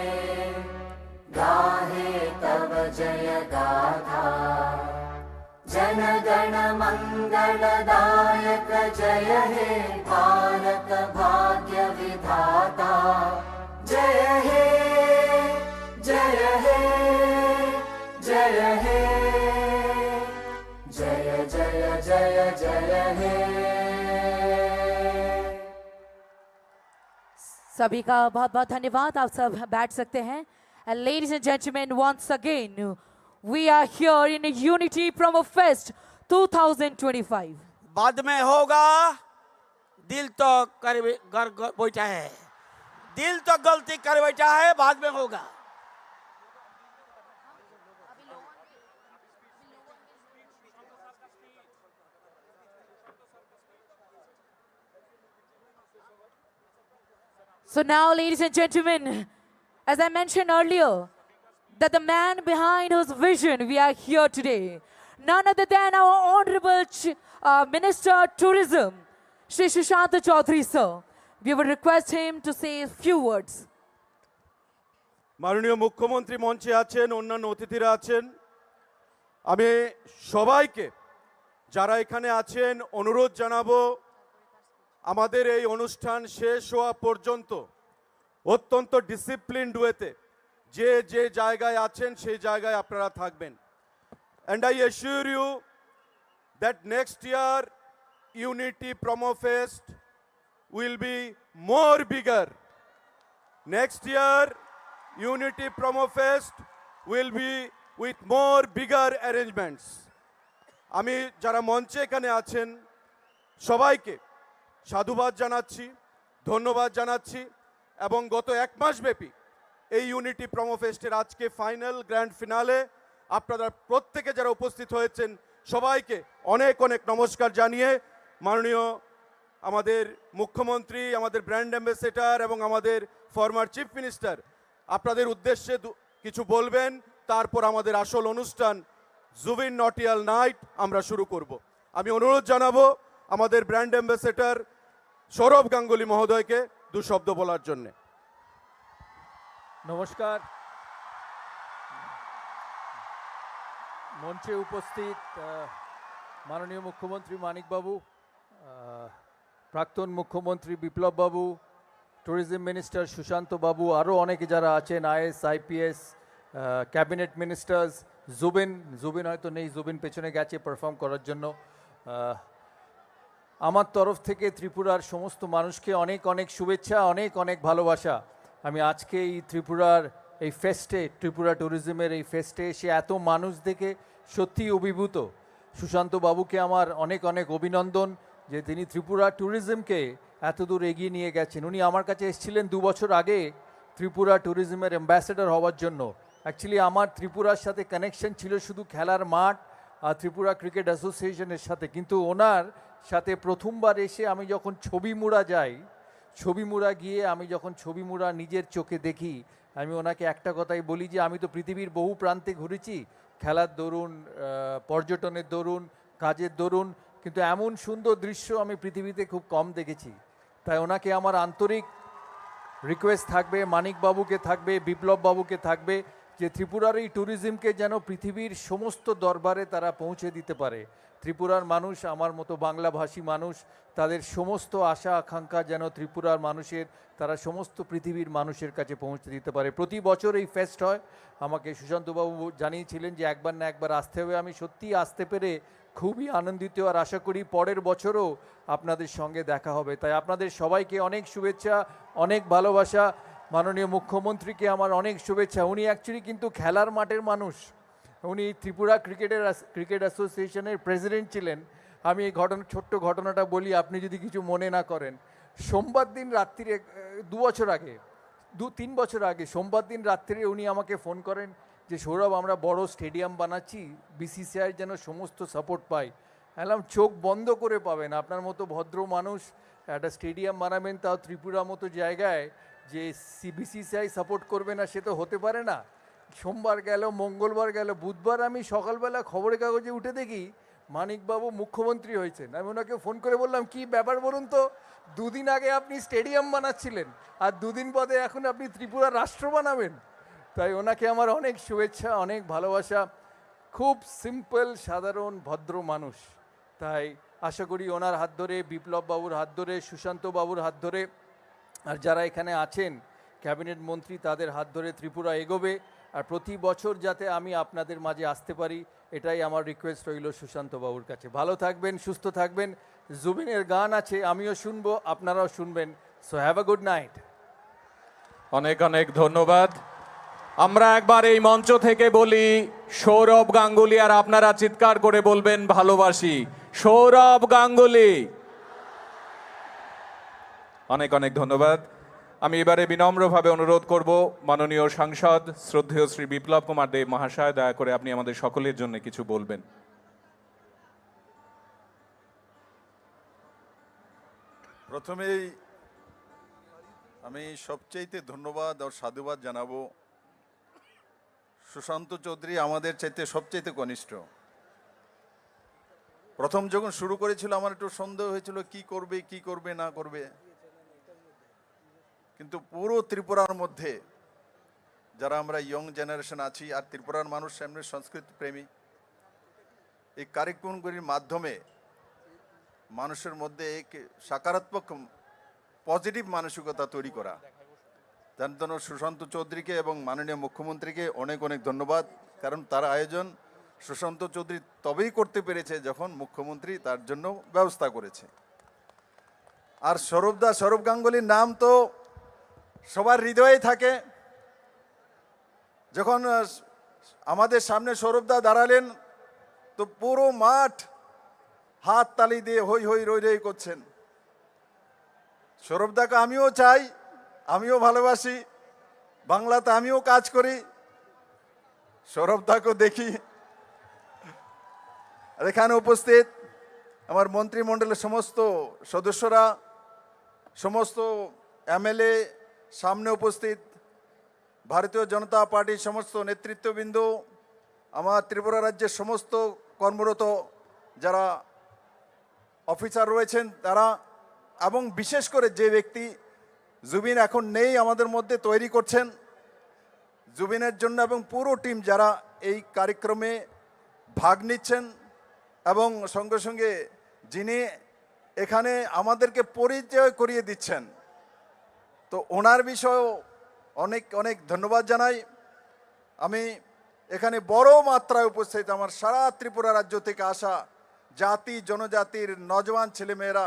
गाहे तव जय गाथा। जनगण मंगलदायक जय हे भारत भाग्य विधाता। जय हे जय हे जय हे। जय जय जय जय हे। सभी का बहुत बहुत धन्यवाद। आप सब बैठ सकते हैं। And ladies and gentlemen, once again, we are here in Unity Promo Fest two thousand twenty-five. बाद में होगा। दिल तो कर, कर, कर बैठा है। दिल तो गलती कर बैठा है, बाद में होगा। So now, ladies and gentlemen, as I mentioned earlier, that the man behind whose vision we are here today, none other than our Honorable Ch- uh, Minister Tourism, Shri Sushant Chaudhary sir. We will request him to say a few words. মাননীয় মুখ্যমন্ত্রী মঞ্চে আছেন, অন্যান্য অতিথিরা আছেন, আমি সবাইকে, যারা এখানে আছেন, অনুরোধ জানাবো, আমাদের এই অনুষ্ঠান শেষ হওয়া পর্যন্ত অত্যন্ত ডিসিপ্লিনড ওয়েতে যে যে জায়গায় আছেন সেই জায়গায় আপনারা থাকবেন। And I assure you that next year Unity Promo Fest will be more bigger. Next year, Unity Promo Fest will be with more bigger arrangements. আমি যারা মঞ্চে এখানে আছেন সবাইকে সাধুবাদ জানাচ্ছি, ধন্যবাদ জানাচ্ছি এবং গত এক মাস ব্যাপী এই ইউনিটি প্রোমো ফেস্টের আজকে ফাইনাল গ্র্যান্ড ফিনালে আপনারা প্রত্যেকে যারা উপস্থিত হয়েছেন সবাইকে অনেক অনেক নমস্কার জানিয়ে মাননীয় আমাদের মুখ্যমন্ত্রী, আমাদের ব্র্যান্ড অ্যাম্বাসেডর এবং আমাদের ফর্মার চিফ মিনিস্টার আপনাদের উদ্দেশ্যে দু- কিছু বলবেন, তারপর আমাদের আসল অনুষ্ঠান জুবিন নটিয়াল নাইট আমরা শুরু করব। আমি অনুরোধ জানাবো আমাদের ব্র্যান্ড অ্যাম্বাসেডর সৌরভ গাঙ্গুলি মহোদয়কে দু শব্দ বলার জন্য। নমস্কার। মঞ্চে উপস্থিত আহ, মাননীয় মুখ্যমন্ত্রী মানিকবাবু, আহ, প্রাক্তন মুখ্যমন্ত্রী বিপ্লববাবু, ট্যুরিজম মিনিস্টার সুশান্ত বাবু, আরও অনেকে যারা আছেন, IAS, IPS, cabinet ministers, Zubin, Zubin হয়তো নেই, জুবিন পেছনে গেছে পারফর্ম করার জন্য। আহ, আমার তরফ থেকে ত্রিপুরার সমস্ত মানুষকে অনেক অনেক শুভেচ্ছা, অনেক অনেক ভালোবাসা। আমি আজকে এই ত্রিপুরার এই ফেস্টে, ত্রিপুরা ট্যুরিজমের এই ফেস্টে এসে এত মানুষ দেখে সত্যিই অভিভূত। সুশান্ত বাবুকে আমার অনেক অনেক অভিনন্দন যে তিনি ত্রিপুরা ট্যুরিজমকে এত দূর এগিয়ে নিয়ে গেছেন। উনি আমার কাছে এসেছিলেন দু বছর আগে ত্রিপুরা ট্যুরিজমের অ্যাম্বাসেডর হওয়ার জন্য। অ্যাকচুয়ালি আমার ত্রিপুরার সাথে কানেকশন ছিল শুধু খেলার মাঠ আর ত্রিপুরা ক্রিকেট অ্যাসোসিয়েশনের সাথে, কিন্তু ওনার সাথে প্রথমবার এসে আমি যখন ছবিমুড়া যাই, ছবিমুড়া গিয়ে আমি যখন ছবিমুড়া নিজের চোখে দেখি, আমি ওনাকে একটা কথাই বলি যে আমি তো পৃথিবীর বহু প্রান্তে ঘুরেছি, খেলার দরুন, আহ, পর্যটনের দরুন, কাজের দরুন, কিন্তু এমন সুন্দর দৃশ্য আমি পৃথিবীতে খুব কম দেখেছি। তাই ওনাকে আমার আন্তরিক রিকোয়েস্ট থাকবে, মানিক বাবুকে থাকবে, বিপ্লব বাবুকে থাকবে, যে ত্রিপুরার এই ট্যুরিজমকে যেন পৃথিবীর সমস্ত দরবারে তারা পৌঁছে দিতে পারে। ত্রিপুরার মানুষ, আমার মতো বাংলাভাষী মানুষ, তাদের সমস্ত আশা আকাঙ্ক্ষা যেন ত্রিপুরার মানুষের, তারা সমস্ত পৃথিবীর মানুষের কাছে পৌঁছে দিতে পারে। প্রতি বছর এই ফেস্ট হয়, আমাকে সুশান্তবাবু জানিয়েছিলেন যে একবার না একবার আসতে হবে। আমি সত্যিই আসতে পেরে খুবই আনন্দিত, আর আশা করি পরের বছরও আপনাদের সঙ্গে দেখা হবে। তাই আপনাদের সবাইকে অনেক শুভেচ্ছা, অনেক ভালোবাসা। মাননীয় মুখ্যমন্ত্রীকে আমার অনেক শুভেচ্ছা। উনি অ্যাকচুয়ালি কিন্তু খেলার মাঠের মানুষ, উনি ত্রিপুরা ক্রিকেটের অ্যাস-, ক্রিকেট অ্যাসোসিয়েশনের প্রেসিডেন্ট ছিলেন। আমি এই ঘটনা, ছোট্ট ঘটনাটা বলি, আপনি যদি কিছু মনে না করেন। সোমবার দিন রাত্রিরে, এ, দু বছর আগে, দু তিন বছর আগে সোমবার দিন রাত্রিরে উনি আমাকে ফোন করেন যে, "সৌরভ, আমরা বড় স্টেডিয়াম বানাচ্ছি, বিসিসিআইর যেন সমস্ত সাপোর্ট পাই।" আমি বললাম, "চোখ বন্ধ করে পাবেন, আপনার মতো ভদ্র মানুষ একটা স্টেডিয়াম বানাবেন, তাও ত্রিপুরার মতো জায়গায়, যে সি-, বিসিসিআই সাপোর্ট করবে না, সে তো হতে পারে না।" সোমবার গেল, মঙ্গলবার গেল, বুধবার আমি সকালবেলা খবরের কাগজে উঠে দেখি মানিকবাবু মুখ্যমন্ত্রী হয়েছেন। আমি ওনাকে ফোন করে বললাম, "কি ব্যাপার বলুন তো, দুদিন আগে আপনি স্টেডিয়াম বানাচ্ছিলেন, আর দুদিন বাদে এখন আপনি ত্রিপুরা রাষ্ট্র বানাবেন?" তাই ওনাকে আমার অনেক শুভেচ্ছা, অনেক ভালোবাসা। খুব সিম্পল, সাধারণ, ভদ্র মানুষ। তাই আশা করি ওনার হাত ধরে, বিপ্লব বাবুর হাত ধরে, সুশান্ত বাবুর হাত ধরে, আর যারা এখানে আছেন ক্যাবিনেট মন্ত্রী, তাদের হাত ধরে ত্রিপুরা এগোবে। আর প্রতি বছর যাতে আমি আপনাদের মাঝে আসতে পারি, এটাই আমার রিকোয়েস্ট রইল সুশান্ত বাবুর কাছে। ভালো থাকবেন, সুস্থ থাকবেন। জুবিনের গান আছে, আমিও শুনবো, আপনারাও শুনবেন। So have a good night. অনেক অনেক ধন্যবাদ। আমরা একবার এই মঞ্চ থেকে বলি, "সৌরভ গাঙ্গুলি", আর আপনারা চিৎকার করে বলবেন, "ভালোবাসি সৌরভ গাঙ্গুলি।" অনেক অনেক ধন্যবাদ। আমি এবারে বিনম্রভাবে অনুরোধ করব মাননীয় সাংসদ শ্রদ্ধেয় শ্রী বিপ্লব কুমার দেব মহাশয়, দয়া করে আপনি আমাদের সকলের জন্য কিছু বলবেন। প্রথমেই আমি সবচাইতে ধন্যবাদ আর সাধুবাদ জানাবো সুশান্ত চৌধুরী, আমাদের চাইতে সবচাইতে কনিষ্ঠ। প্রথম যখন শুরু করেছিল, আমার একটু সন্দেহ হয়েছিল কি করবে, কি করবে না করবে, কিন্তু পুরো ত্রিপুরার মধ্যে যারা আমরা ইয়ং জেনারেশন আছি, আর ত্রিপুরার মানুষ এমনি সংস্কৃতি প্রেমী, এই কার্যক্রমগুলির মাধ্যমে মানুষের মধ্যে এক সকারাত্মক, পজিটিভ মানসিকতা তৈরি করা। যার জন্য সুশান্ত চৌধুরীকে এবং মাননীয় মুখ্যমন্ত্রীকে অনেক অনেক ধন্যবাদ, কারণ তার আয়োজন সুশান্ত চৌধুরী তবেই করতে পেরেছে যখন মুখ্যমন্ত্রী তার জন্য ব্যবস্থা করেছে। আর সৌরভ দা, সৌরভ গাঙ্গুলির নাম তো সবার হৃদয়ে থাকে। যখন আহ, আমাদের সামনে সৌরভ দা দাঁড়ালেন, তো পুরো মাঠ হাততালি দিয়ে হই হই রই রই করছেন। সৌরভ দাকে আমিও চাই, আমিও ভালোবাসি, বাংলাতে আমিও কাজ করি, সৌরভ দাকেও দেখি। আর এখানে উপস্থিত আমার মন্ত্রিমণ্ডলের সমস্ত সদস্যরা, সমস্ত এমএলএ, সামনে উপস্থিত ভারতীয় জনতা পার্টির সমস্ত নেতৃত্ববৃন্দ, আমার ত্রিপুরা রাজ্যের সমস্ত কর্মরত যারা অফিসার রয়েছেন তারা, এবং বিশেষ করে যে ব্যক্তি জুবিন এখন নেই আমাদের মধ্যে, তৈরি করছেন জুবিনের জন্য, এবং পুরো টিম যারা এই কার্যক্রমে ভাগ নিচ্ছেন এবং সঙ্গে সঙ্গে যিনি এখানে আমাদেরকে পরিচয় করিয়ে দিচ্ছেন, তো ওনার বিষয়েও অনেক অনেক ধন্যবাদ জানাই। আমি এখানে বড় মাত্রায় উপস্থিত আমার সারা ত্রিপুরা রাজ্য থেকে আসা জাতি, জনজাতির নজওয়ান ছেলেমেয়েরা,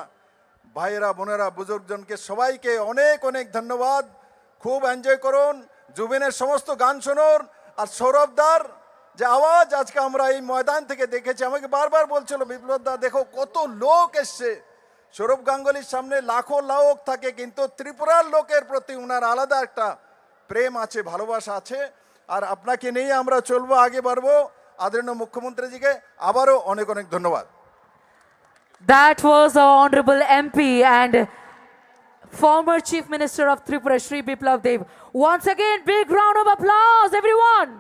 ভাইয়েরা, বোনেরা, বুজুর্গজনকে সবাইকে অনেক অনেক ধন্যবাদ। খুব এনজয় করুন, জুবিনের সমস্ত গান শুনুন। আর সৌরভদার যে আওয়াজ আজকে আমরা এই ময়দান থেকে দেখেছি, আমাকে বারবার বলছিল, "বিপ্লব দা, দেখো কত লোক এসছে।" সৌরভ গাঙ্গুলির সামনে লাখো লোক থাকে, কিন্তু ত্রিপুরার লোকের প্রতি ওনার আলাদা একটা প্রেম আছে, ভালোবাসা আছে। আর আপনাকে নিয়ে আমরা চলবো, আগে বাড়বো। আদরণীয় মুখ্যমন্ত্রীজিকে আবারও অনেক অনেক ধন্যবাদ। That was our Honorable M P and former Chief Minister of Tripura, Shri Biplab Deb. Once again, big round of applause, everyone.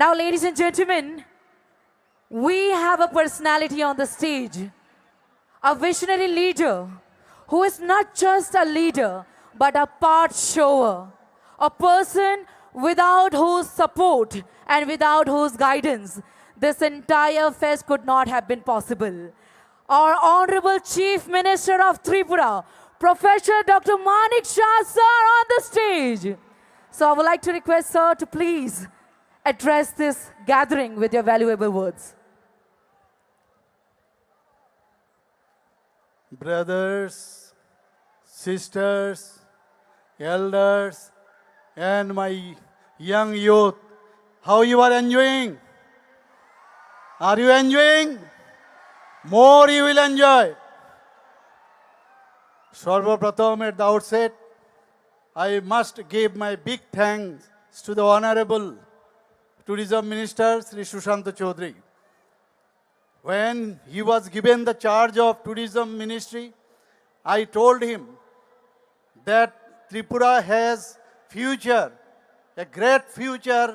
Now, ladies and gentlemen, we have a personality on the stage, a visionary leader who is not just a leader, but a path shower, a person without whose support and without whose guidance this entire fest could not have been possible. Our Honorable Chief Minister of Tripura, Professor Doctor Manik Shah sir on the stage. So I would like to request sir to please address this gathering with your valuable words. Brothers, sisters, elders, and my young youth, how you are enjoying? Are you enjoying? More you will enjoy. সর্বপ্রথম, at the outset, I must give my big thanks to the Honorable Tourism Minister Shri Sushanta Chaudhary. When he was given the charge of Tourism Ministry, I told him that Tripura has future, a great future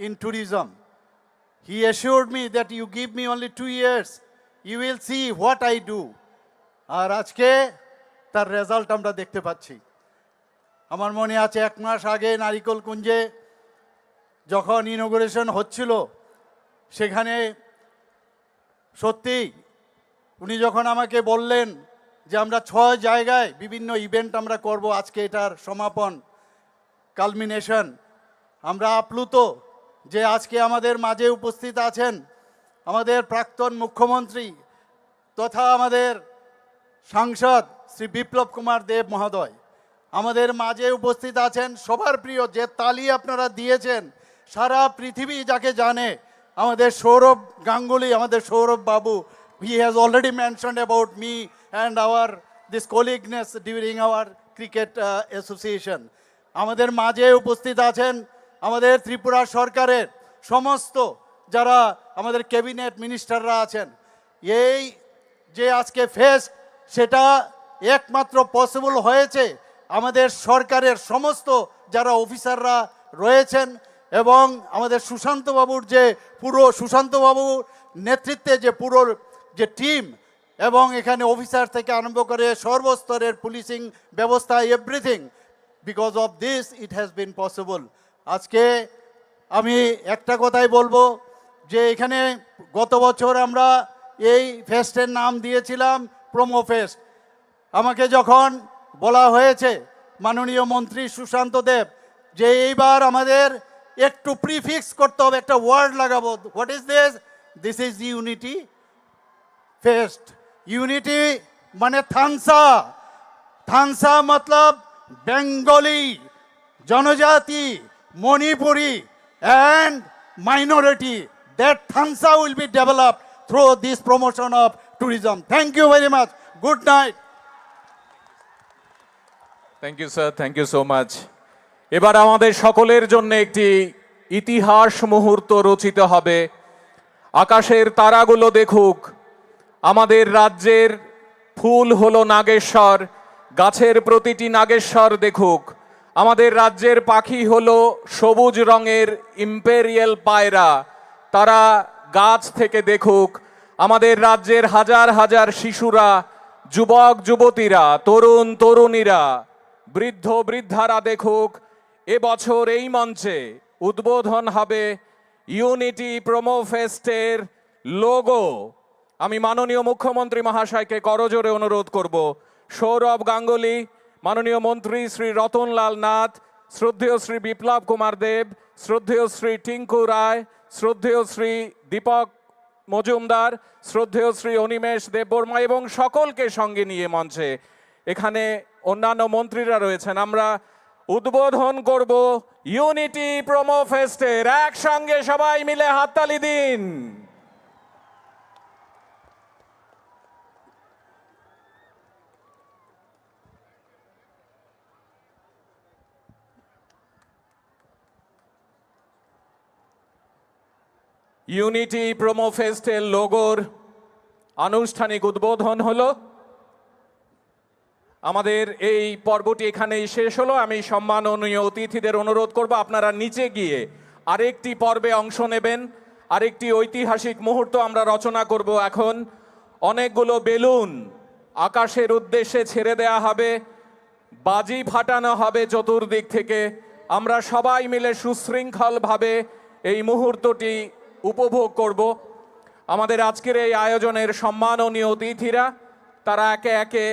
in tourism. He assured me that you give me only two years, you will see what I do. আর আজকে তার রেজাল্ট আমরা দেখতে পাচ্ছি। আমার মনে আছে, এক মাস আগে নারিকল কুঞ্জে যখন ইনোগুরেশন হচ্ছিল, সেখানে সত্যি উনি যখন আমাকে বললেন যে আমরা ছয় জায়গায় বিভিন্ন ইভেন্ট আমরা করব, আজকে এটার সমাপন, কালমিনেশন, আমরা আপ্লুত যে আজকে আমাদের মাঝে উপস্থিত আছেন আমাদের প্রাক্তন মুখ্যমন্ত্রী তথা আমাদের সাংসদ শ্রী বিপ্লব কুমার দেব মহোদয় আমাদের মাঝে উপস্থিত আছেন। সবার প্রিয়, যে তালি আপনারা দিয়েছেন, সারা পৃথিবী যাকে জানে, আমাদের সৌরভ গাঙ্গুলি, আমাদের সৌরভ বাবু, he has already mentioned about me and our this colleagueness during our cricket uh, association. আমাদের মাঝে উপস্থিত আছেন আমাদের ত্রিপুরা সরকারের সমস্ত যারা আমাদের ক্যাবিনেট মিনিস্টাররা আছেন। এই যে আজকে ফেস্ট, সেটা একমাত্র পসিবল হয়েছে আমাদের সরকারের সমস্ত যারা অফিসাররা রয়েছেন এবং আমাদের সুশান্ত বাবুর যে পুরো সুশান্ত বাবুর নেতৃত্বে যে পুরো যে টিম এবং এখানে অফিসার থেকে আরম্ভ করে সর্বস্তরের পুলিশিং ব্যবস্থা, everything, because of this it has been possible. আজকে আমি একটা কথাই বলবো যে এখানে গত বছর আমরা এই ফেস্টের নাম দিয়েছিলাম প্রোমো ফেস্ট। আমাকে যখন বলা হয়েছে মাননীয় মন্ত্রী সুশান্ত দেব যে এইবার আমাদের একটু প্রিফিক্স করতে হবে, একটা ওয়ার্ড লাগাবো, what is this? This is unity fest. Unity মানে থানসা, থানসা মতলব বেঙ্গলি, জনজাতি, Manipuri and minority, that Thansa will be developed through this promotion of tourism. Thank you very much. Good night. Thank you sir, thank you so much. এবার আমাদের সকলের জন্য একটি ইতিহাস মুহূর্ত রচিত হবে। আকাশের তারাগুলো দেখুক, আমাদের রাজ্যের ফুল হলো নাগেশ্বর, গাছের প্রতিটি নাগেশ্বর দেখুক। আমাদের রাজ্যের পাখি হলো সবুজ রঙের ইম্পেরিয়াল পায়রা, তারা গাছ থেকে দেখুক। আমাদের রাজ্যের হাজার হাজার শিশুরা, যুবক যুবতীরা, তরুণ তরুণীরা, বৃদ্ধ বৃদ্ধারা দেখুক। এ বছর এই মঞ্চে উদ্বোধন হবে ইউনিটি প্রোমো ফেস্টের লোগো। আমি মাননীয় মুখ্যমন্ত্রী মহাশয়কে করজোড়ে অনুরোধ করব, সৌরভ গাঙ্গুলি, মাননীয় মন্ত্রী শ্রী রতনলাল নাথ, শ্রদ্ধেয় শ্রী বিপ্লব কুমার দেব, শ্রদ্ধেয় শ্রী টিঙ্কু রায়, শ্রদ্ধেয় শ্রী দীপক মজুমদার, শ্রদ্ধেয় শ্রী অনিমেষ দেববর্মা এবং সকলকে সঙ্গে নিয়ে মঞ্চে এখানে অন্যান্য মন্ত্রীরা রয়েছেন। আমরা উদ্বোধন করব ইউনিটি প্রোমো ফেস্টের। একসঙ্গে সবাই মিলে হাততালি দিন। ইউনিটি প্রোমো ফেস্টের লোগোর আনুষ্ঠানিক উদ্বোধন হলো। আমাদের এই পর্বটি এখানেই শেষ হলো। আমি সম্মাননীয় অতিথিদের অনুরোধ করব, আপনারা নিচে গিয়ে আরেকটি পর্বে অংশ নেবেন। আরেকটি ঐতিহাসিক মুহূর্ত আমরা রচনা করব এখন। অনেকগুলো বেলুন আকাশের উদ্দেশ্যে ছেড়ে দেয়া হবে। বাজি ফাটানো হবে চতুর্দিক থেকে। আমরা সবাই মিলে সুশৃঙ্খলভাবে এই মুহূর্তটি উপভোগ করব। আমাদের আজকের এই আয়োজনের সম্মাননীয় অতিথিরা, তারা একে একে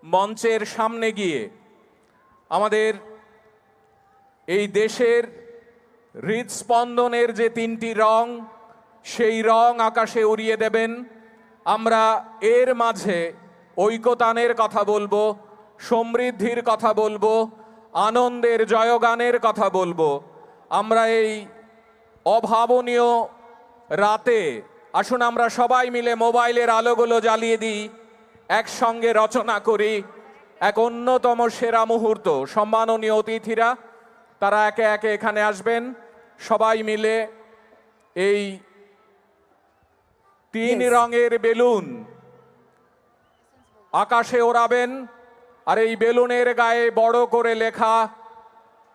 মঞ্চের সামনে গিয়ে আমাদের এই দেশের হৃদস্পন্দনের যে তিনটি রং, সেই রং আকাশে উড়িয়ে দেবেন। আমরা এর মাঝে ঐকতানের কথা বলবো, সমৃদ্ধির কথা বলবো, আনন্দের জয়গানের কথা বলবো। আমরা এই অভাবনীয় রাতে আসুন আমরা সবাই মিলে মোবাইলের আলোগুলো জ্বালিয়ে দিই, একসঙ্গে রচনা করি এক অন্যতম সেরা মুহূর্ত। সম্মাননীয় অতিথিরা, তারা একে একে এখানে আসবেন। সবাই মিলে এই তিন Yes. রঙের বেলুন আকাশে ওড়াবেন, আর এই বেলুনের গায়ে বড় করে লেখা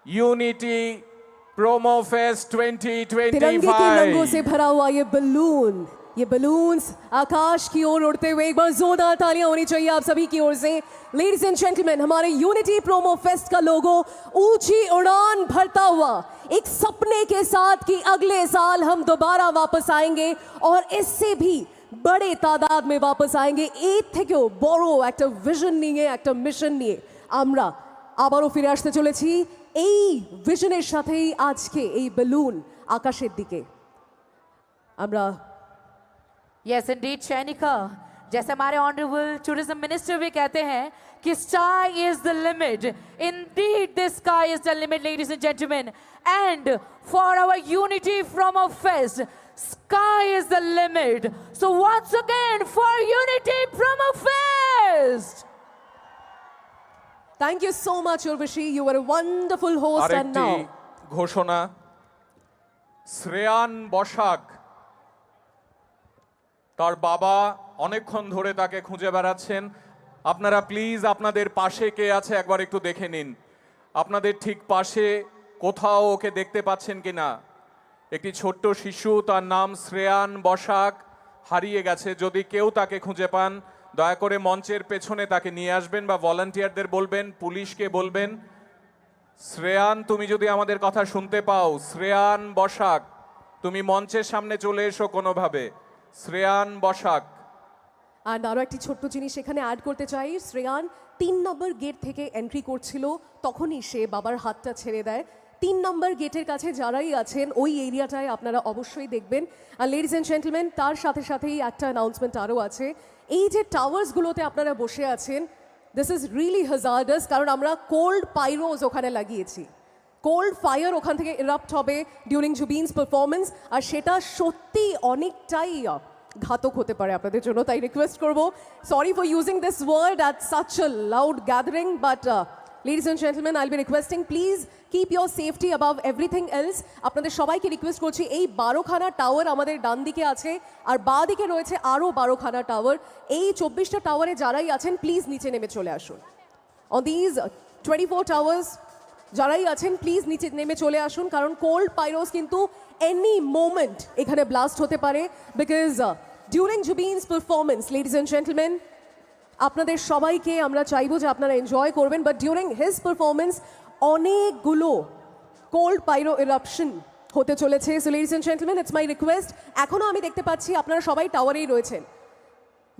unity promo fest twenty twenty five. तिरंगे के रंगों से भरा हुआ ये बलून, ये बलून्स आकाश की ओर उड़ते हुए, एक बार जोरदार तालियां होनी चाहिए आप सभी की ओर से। लेडीज एंड जेंटलमैन, हमारे यूनिटी प्रोमो फेस्ट का लोगो ऊंची उड़ान भरता हुआ एक सपने के साथ कि अगले साल हम दोबारा वापस आएंगे और इससे भी बड़े तादाद में वापस आएंगे। এর থেকেও বড় একটা ভিশন নিয়ে, একটা মিশন নিয়ে আমরা আবারও ফিরে আসতে চলেছি। এই ভিশনের সাথেই আজকে এই বেলুন আকাশের দিকে আমরা Yes, indeed, Shainika. जैसे हमारे ऑनरेबल टूरिज्म मिनिस्टर भी कहते हैं कि sky is the limit. Indeed, the sky is the limit, ladies and gentlemen. And for our Unity Promo Fest, sky is the limit. So once again, for Unity Promo Fest. Thank you so much, Urvashi. You were a wonderful host, and আরেকটি now ঘোষণা, শ্রেয়ান বসাক, তার বাবা অনেকক্ষণ ধরে তাকে খুঁজে বেড়াচ্ছেন। আপনারা প্লিজ আপনাদের পাশে কে আছে একবার একটু দেখে নিন। আপনাদের ঠিক পাশে কোথাও ওকে দেখতে পাচ্ছেন কি না? একটি ছোট্ট শিশু, তার নাম শ্রেয়ান বসাক, হারিয়ে গেছে। যদি কেউ তাকে খুঁজে পান, দয়া করে মঞ্চের পেছনে তাকে নিয়ে আসবেন বা ভলান্টিয়ারদের বলবেন, পুলিশকে বলবেন। শ্রেয়ান, তুমি যদি আমাদের কথা শুনতে পাও, শ্রেয়ান বসাক, তুমি মঞ্চের সামনে চলে এসো কোনোভাবে। শ্রেয়ান বসাক। আর আরও একটি ছোট্ট জিনিস এখানে অ্যাড করতে চাই, শ্রেয়ান তিন নম্বর গেট থেকে এন্ট্রি করছিল, তখনই সে বাবার হাতটা ছেড়ে দেয়। তিন নম্বর গেটের কাছে যারাই আছেন, ওই এরিয়াটায় আপনারা অবশ্যই দেখবেন। আর লেডিজ এন্ড জেন্টলম্যান, তার সাথে সাথেই একটা অ্যানাউন্সমেন্ট আরও আছে। এই যে টাওয়ার্সগুলোতে আপনারা বসে আছেন, this is really hazardous, কারণ আমরা কোল্ড পাইরোস ওখানে লাগিয়েছি। কোল্ড ফায়ার ওখান থেকে ইরাপ্ট হবে ডিউরিং জুবিনস পারফরমেন্স, আর সেটা সত্যি অনেকটাই আহ, ঘাতক হতে পারে আপনাদের জন্য। তাই রিকোয়েস্ট করব, sorry for using this word at such a loud gathering, but ladies and gentlemen, I'll be requesting, please keep your safety above everything else. আপনাদের সবাইকে রিকোয়েস্ট করছি, এই বারোখানা টাওয়ার আমাদের ডান দিকে আছে, আর বাঁ দিকে রয়েছে আরও বারোখানা টাওয়ার। এই চব্বিশটা টাওয়ারে যারাই আছেন, প্লিজ নিচে নেমে চলে আসুন। On these twenty-four towers, যারাই আছেন, প্লিজ নিচে নেমে চলে আসুন, কারণ কোল্ড পাইরোস কিন্তু এনি মোমেন্ট এখানে ব্লাস্ট হতে পারে, because during Jubin's performance, ladies and gentlemen, আপনাদের সবাইকে আমরা চাইবো যে আপনারা এনজয় করবেন, বাট ডিউরিং হিজ পারফরমেন্স অনেকগুলো কোল্ড পাইরো ইরাপশন হতে চলেছে। So ladies and gentlemen, it's my request, এখনও আমি দেখতে পাচ্ছি আপনারা সবাই টাওয়ারেই রয়েছেন।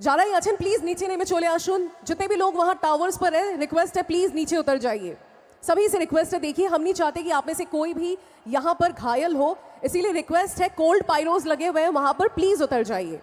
যারাই আছেন, প্লিজ নিচে নেমে চলে আসুন। जितने भी लोग वहाँ टावर्स पर हैं, रिक्वेस्ट है, प्लीज नीचे उतर जाइए। सभी से रिक्वेस्ट है। देखिए, हम नहीं चाहते कि आप में से कोई भी यहाँ पर घायल हो, इसीलिए रिक्वेस्ट है, कोल्ड पाइरोज लगे हुए हैं वहाँ पर, प्लीज उतर जाइए।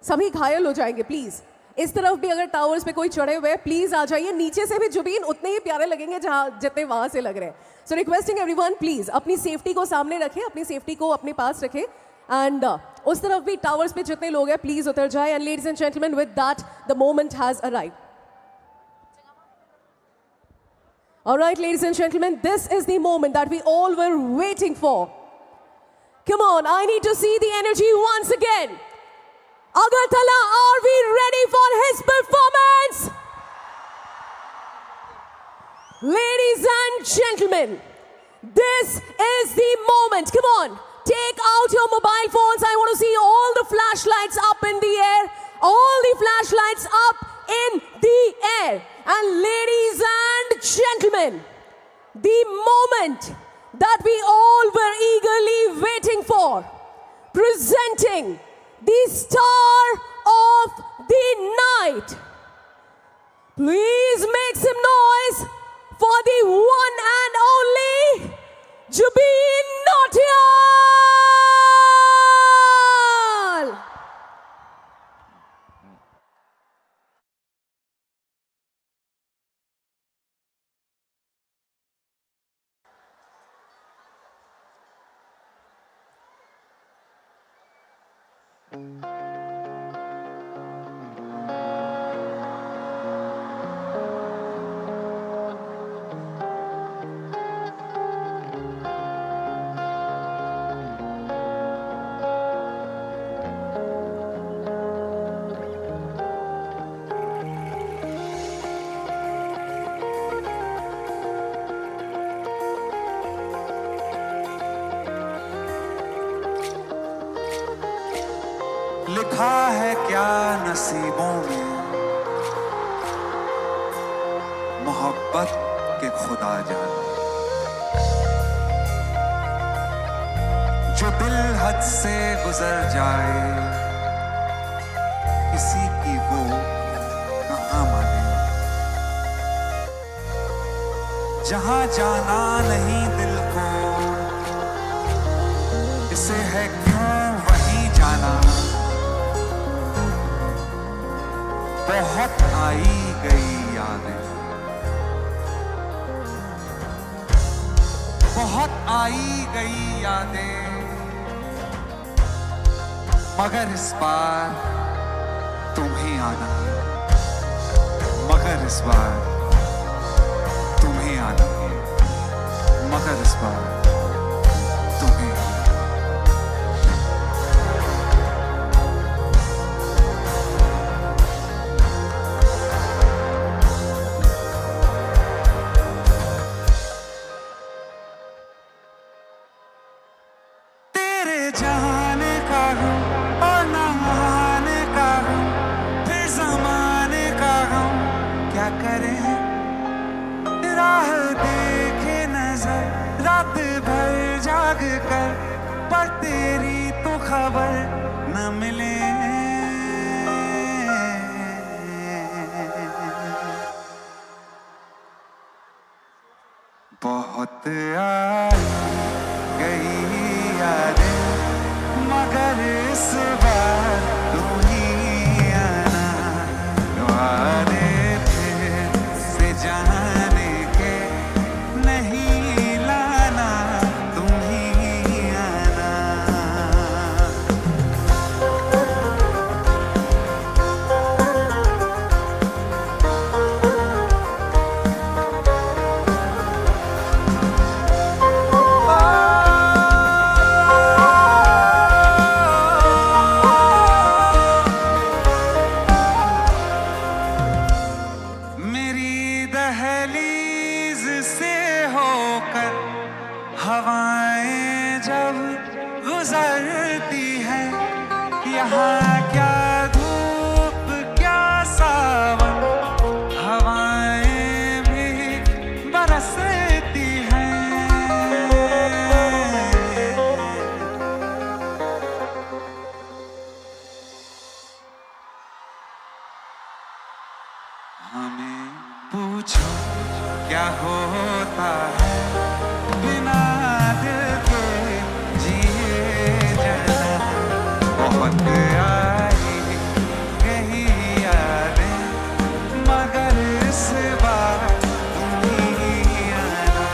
सभी घायल हो जाएंगे, प्लीज। इस तरफ भी अगर टावर्स पे कोई चढ़े हुए हैं, प्लीज आ जाइए। नीचे से भी जुबीन उतने ही प्यारे लगेंगे जहाँ, जितने वहाँ से लग रहे हैं। So requesting everyone, please अपनी सेफ्टी को सामने रखें, अपनी सेफ्टी को अपने पास रखें। एंड उस तरफ भी टावर्स पे जितने लोग हैं, प्लीज उतर जाए। And ladies and gentlemen, with that, the moment has arrived. All right, ladies and gentlemen, this is the moment that we all were waiting for. Come on, I need to see the energy once again. Agartala, are we ready for his performance? Ladies and gentlemen, this is the moment. Come on, take out your mobile phones. I want to see all the flashlights up in the air, all the flashlights up in the air. And ladies and gentlemen, the moment that we all were eagerly waiting for, presenting the star of the night. Please make some noise for the one and only Jubeen Nautiyal. लिखा है क्या नसीबों में मोहब्बत के खुदा जाने। जो दिल हद से गुजर जाए, किसी की वो कहाँ माने। जहाँ जाना नहीं दिल को, इसे है क्यों वहीं जाना। बहुत आई गई यादें, बहुत आई गई यादें, मगर इस बार तुम्हें आना है, मगर इस बार तुम्हें आना है, मगर इस बार तुम्हें आना है। तेरे जाने का गम और ना आने का गम, फिर जमाने का गम, क्या करें? राह देखे नजर रात भर जाग कर, पर तेरी तो खबर न मिले। बहुत आई गई यादें, मगर इस बार तू ही आना। वादे फिर से जाने के नहीं लाना, तू ही आना। मेरी दहलीज से होकर हवाएं जब गुजरती हैं, यहाँ क्या धूप क्या सावन, हवाएं भी बरसती हैं। पूछो क्या होता है बिना दिल के जिए जाना। बहुत आई गई यादें, मगर इस बार तुम ही आना।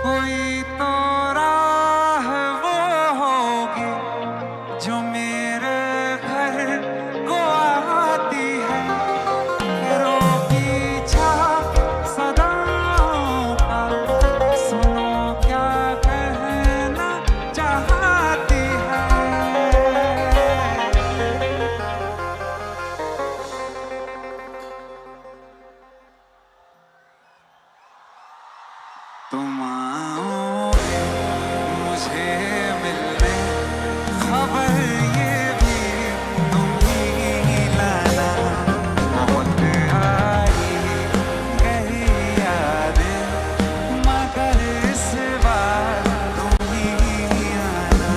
कोई तो राह वो होगी जो मेरे घर को आती है। घरों की छाप सदाओं का सुनो क्या कहना चाहती है। तुम आओगे मुझे मिलने, खबर ये भी तुम ही लाना। बहुत आई गई यादें, मगर इस बार तुम ही आना।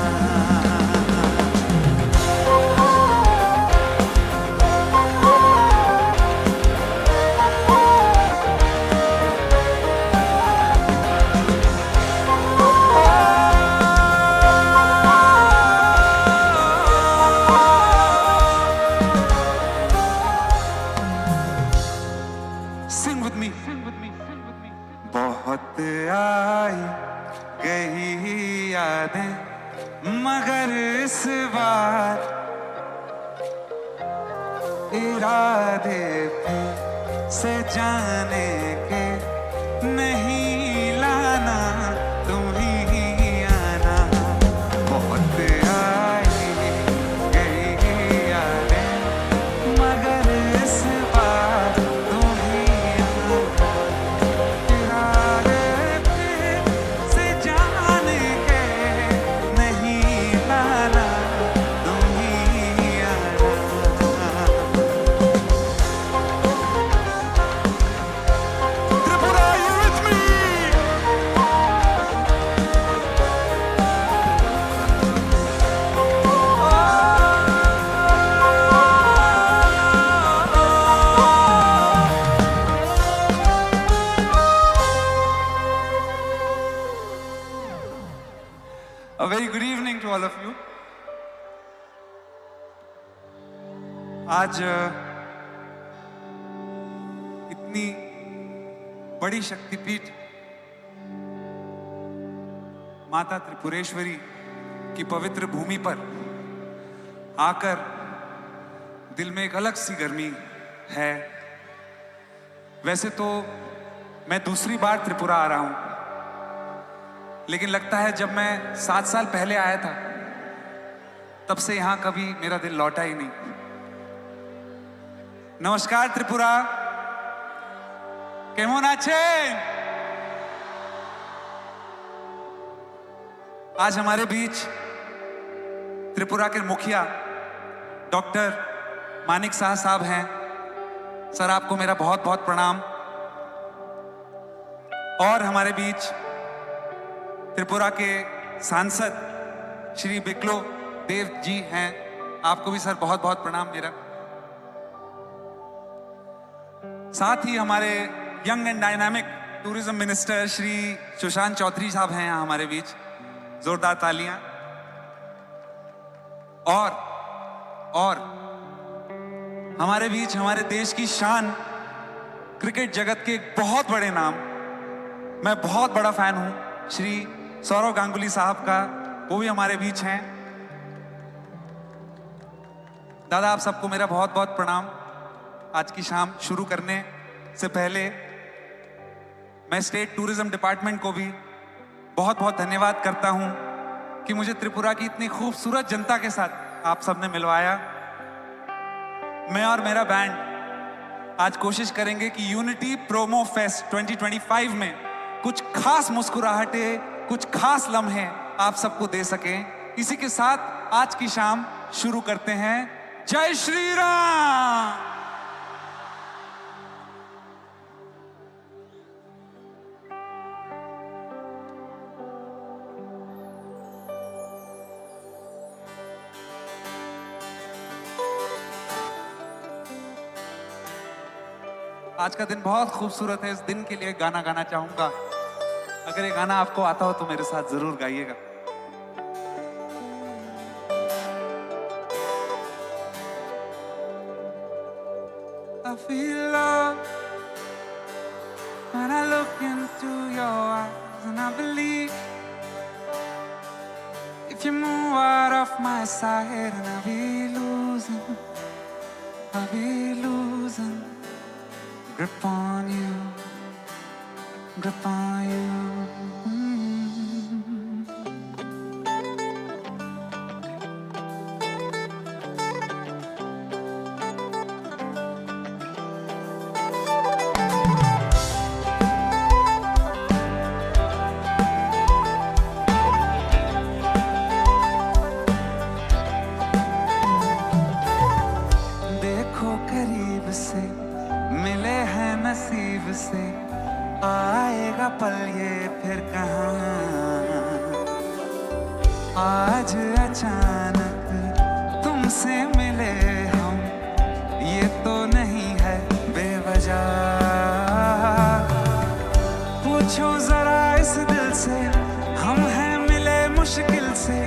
Sing with me. बहुत आई गई यादें, मगर इस बार इरादे थे से जाने के नहीं लाना, तुम ही आना। बहुत आई गई यादें, मगर इस बार तुम ही आना। इरादे थे से जाने के नहीं लाना, तुम ही आना। Tripura, are you with me? A very good evening to all of you. आज, अ, इतनी बड़ी शक्तिपीठ माता त्रिपुरेश्वरी की पवित्र भूमि पर आकर दिल में एक अलग सी गर्मी है। वैसे तो मैं दूसरी बार त्रिपुरा आ रहा हूँ, लेकिन लगता है जब मैं सात साल पहले आया था, तब से यहाँ कभी मेरा दिल लौटा ही नहीं। नमस्कार त्रिपुरा, কেমন আছেন? आज हमारे बीच त्रिपुरा के मुखिया डॉक्टर मानिक साहा साहब हैं। सर, आपको मेरा बहुत बहुत प्रणाम। और हमारे बीच त्रिपुरा के सांसद श्री बिक्लो देव जी हैं, आपको भी सर बहुत बहुत प्रणाम मेरा। साथ ही हमारे young and dynamic tourism minister Shri Sushant Chaudhary साहब हैं यहाँ हमारे बीच, जोरदार तालियां। और, और हमारे बीच हमारे देश की शान, क्रिकेट जगत के एक बहुत बड़े नाम, मैं बहुत बड़ा फैन हूँ श्री सौरव गांगुली साहब का, वो भी हमारे बीच हैं। दादा, आप सबको मेरा बहुत बहुत प्रणाम। आज की शाम शुरू करने से पहले मैं स्टेट टूरिज्म डिपार्टमेंट को भी बहुत बहुत धन्यवाद करता हूं कि मुझे त्रिपुरा की इतनी खूबसूरत जनता के साथ आप सबने मिलवाया। मैं और मेरा बैंड आज कोशिश करेंगे कि unity promo fest twenty twenty five में कुछ खास मुस्कुराहटें, कुछ खास लम्हे आप सबको दे सकें। इसी के साथ आज की शाम शुरू करते हैं। जय श्री राम। आज का दिन बहुत खूबसूरत है। इस दिन के लिए गाना गाना चाहूंगा। अगर ये गाना आपको आता हो तो मेरे साथ जरूर गाइएगा। I feel love when I look into your eyes, and I believe if you move out of my sight, and I'll be losing, I'll be losing grip on you, grip on you. देखो करीब से, मिले हैं नसीब से, आएगा पल ये फिर कहाँ। आज अचानक तुमसे मिले हम, ये तो नहीं है बेवजह। पूछो जरा इस दिल से, हम हैं मिले मुश्किल से,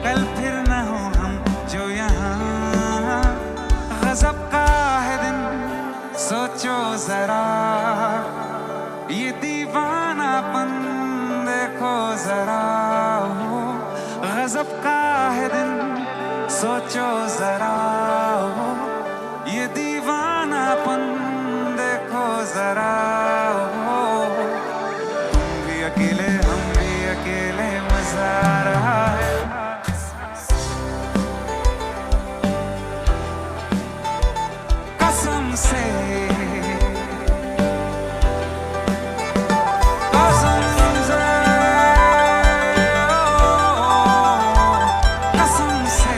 कल फिर ना हो हम जो यहाँ। गजब का है दिन, सोचो जरा, ये दीवानापन देखो जरा हो। गजब का है दिन, सोचो जरा हो। ये दीवानापन देखो जरा हो। तुम भी अकेले, हम भी अकेले, मजा आ रहा है। कसम से, कसम से, कसम से।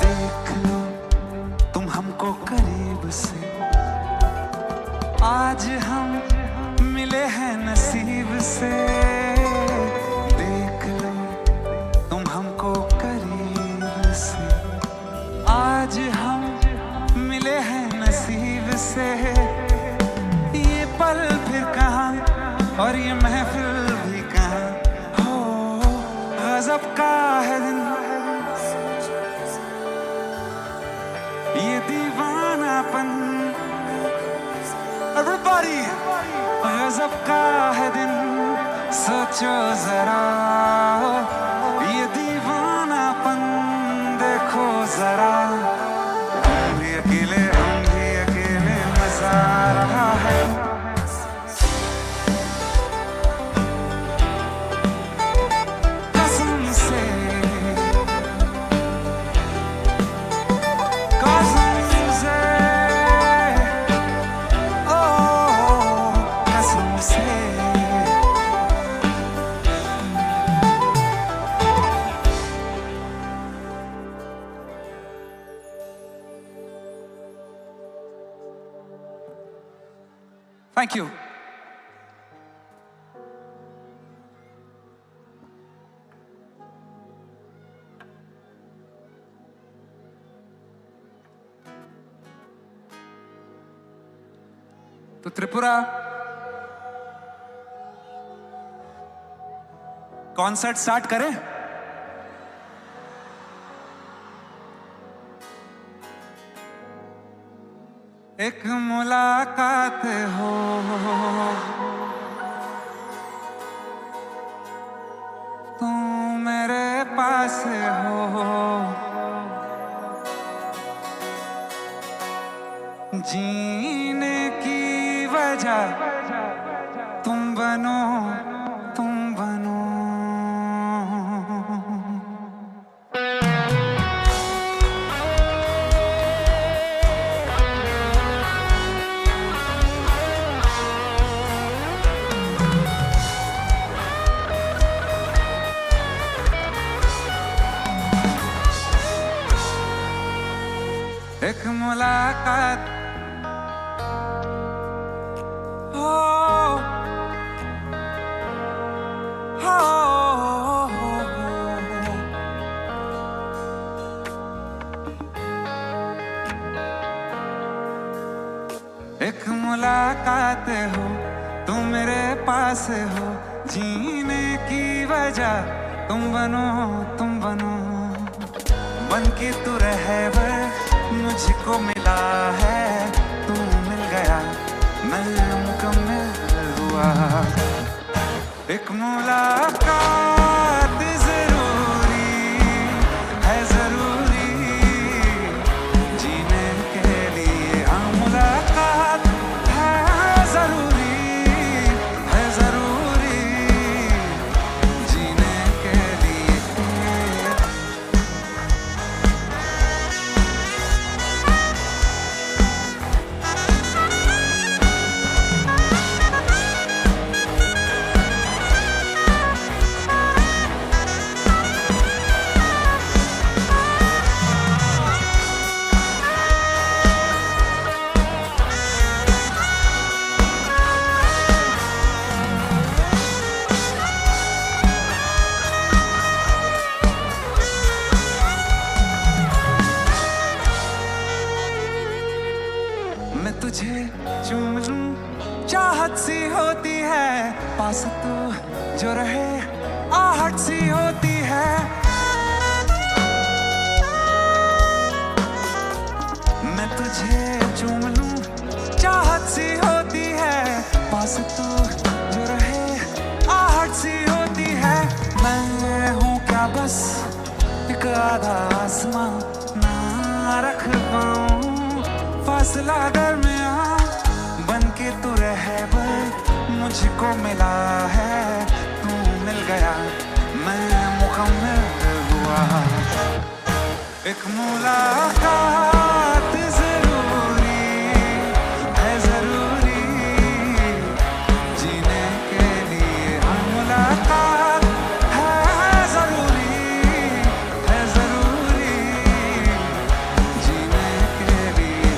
देख लो तुम हमको करीब से, आज हम मिले हैं नसीब से। देख लो तुम हमको करीब से, आज हम मिले हैं नसीब से। ये पल फिर कहाँ और ये महफिल भी कहाँ। हो, गजब का है दिन, ये दीवानापन। Everybody, गजब का है दिन, सोचो जरा, ये दीवानापन देखो जरा। तुम भी अकेले, हम भी अकेले, मजा आ रहा है। कसम से, कसम से, ओ, कसम से। Thank you. तो त्रिपुरा, कॉन्सर्ट स्टार्ट करें? एक मुलाकात हो, पास हो, जीने की वजह तुम बनो, तुम बनो। एक मुलाकात हो, हो, हो। एक मुलाकात हो, तुम मेरे पास हो, जीने की वजह तुम बनो, तुम बनो। बन के तू रहबर मुझको मिला है, तू मिल गया, मैं मुकम्मल हुआ। एक मुलाकात जरूरी है, जरूरी जीने के लिए। हाँ, मुलाकात है जरूरी, है जरूरी जीने के लिए। मैं तुझे चूम लूं, चाहत सी होती है, पास तू जो रहे, आहट सी होती है। मैं तुझे चूम लूं, चाहत सी होती है, पास तू जो रहे, आहट सी होती है। मैं हूँ क्या बस एक आधा आसमां ना रख पाऊं फासला दरमियां। बन के तू रहबर मुझको मिला है, तू मिल गया, मैं मुकम्मल हुआ। एक मुलाकात जरूरी है, जरूरी जीने के लिए। हाँ, मुलाकात है जरूरी, है जरूरी जीने के लिए।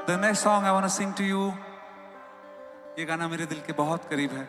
The next song I want to sing to you, ये गाना मेरे दिल के बहुत करीब है।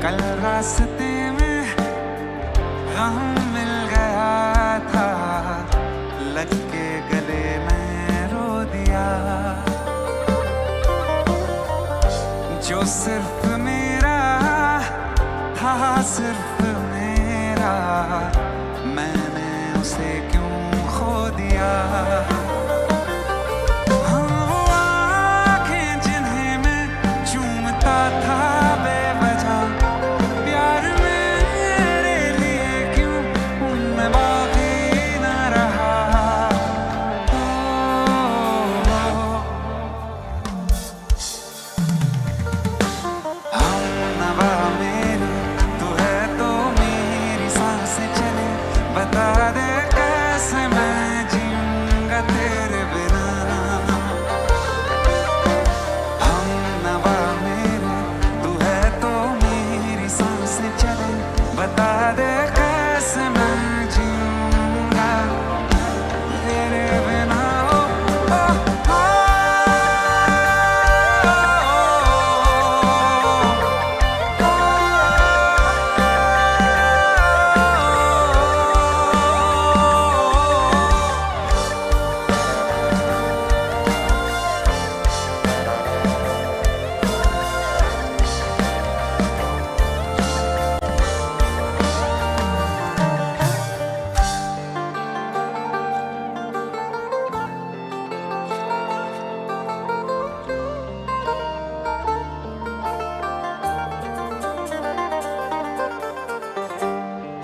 कल रास्ते में गम मिल गया था, लग के गले में रो दिया। जो सिर्फ मेरा था, सिर्फ मेरा, मैंने उसे क्यों खो दिया। हाँ, वो आंखें जिन्हें मैं चूमता था बेवजह, प्यार मेरे लिए क्यों उनमें बाकी ना रहा। ओ, ओ, ओ। हमनवा मेरे, तू है तो मेरी सांसें चले। बता दे कैसे मैं जीऊंगा तेरे बिना। हमनवा मेरे, तू है तो मेरी सांसें चले। बता दे कैसे मैं जीऊंगा तेरे बिना। ओ, ओ, ओ।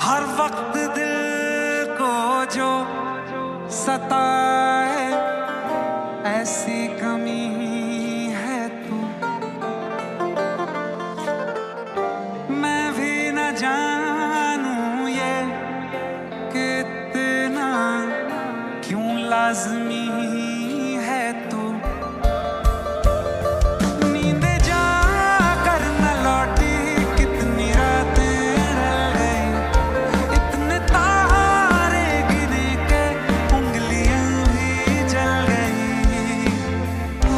हर वक्त दिल को जो सताए, ऐसी कमी है तू। मैं भी न जानू ये कितना क्यों लाजमी है तू। नींद जाकर न लौटी, कितनी रातें ढल गई, इतने तारे गिने के उंगलियां भी जल गई। ओ,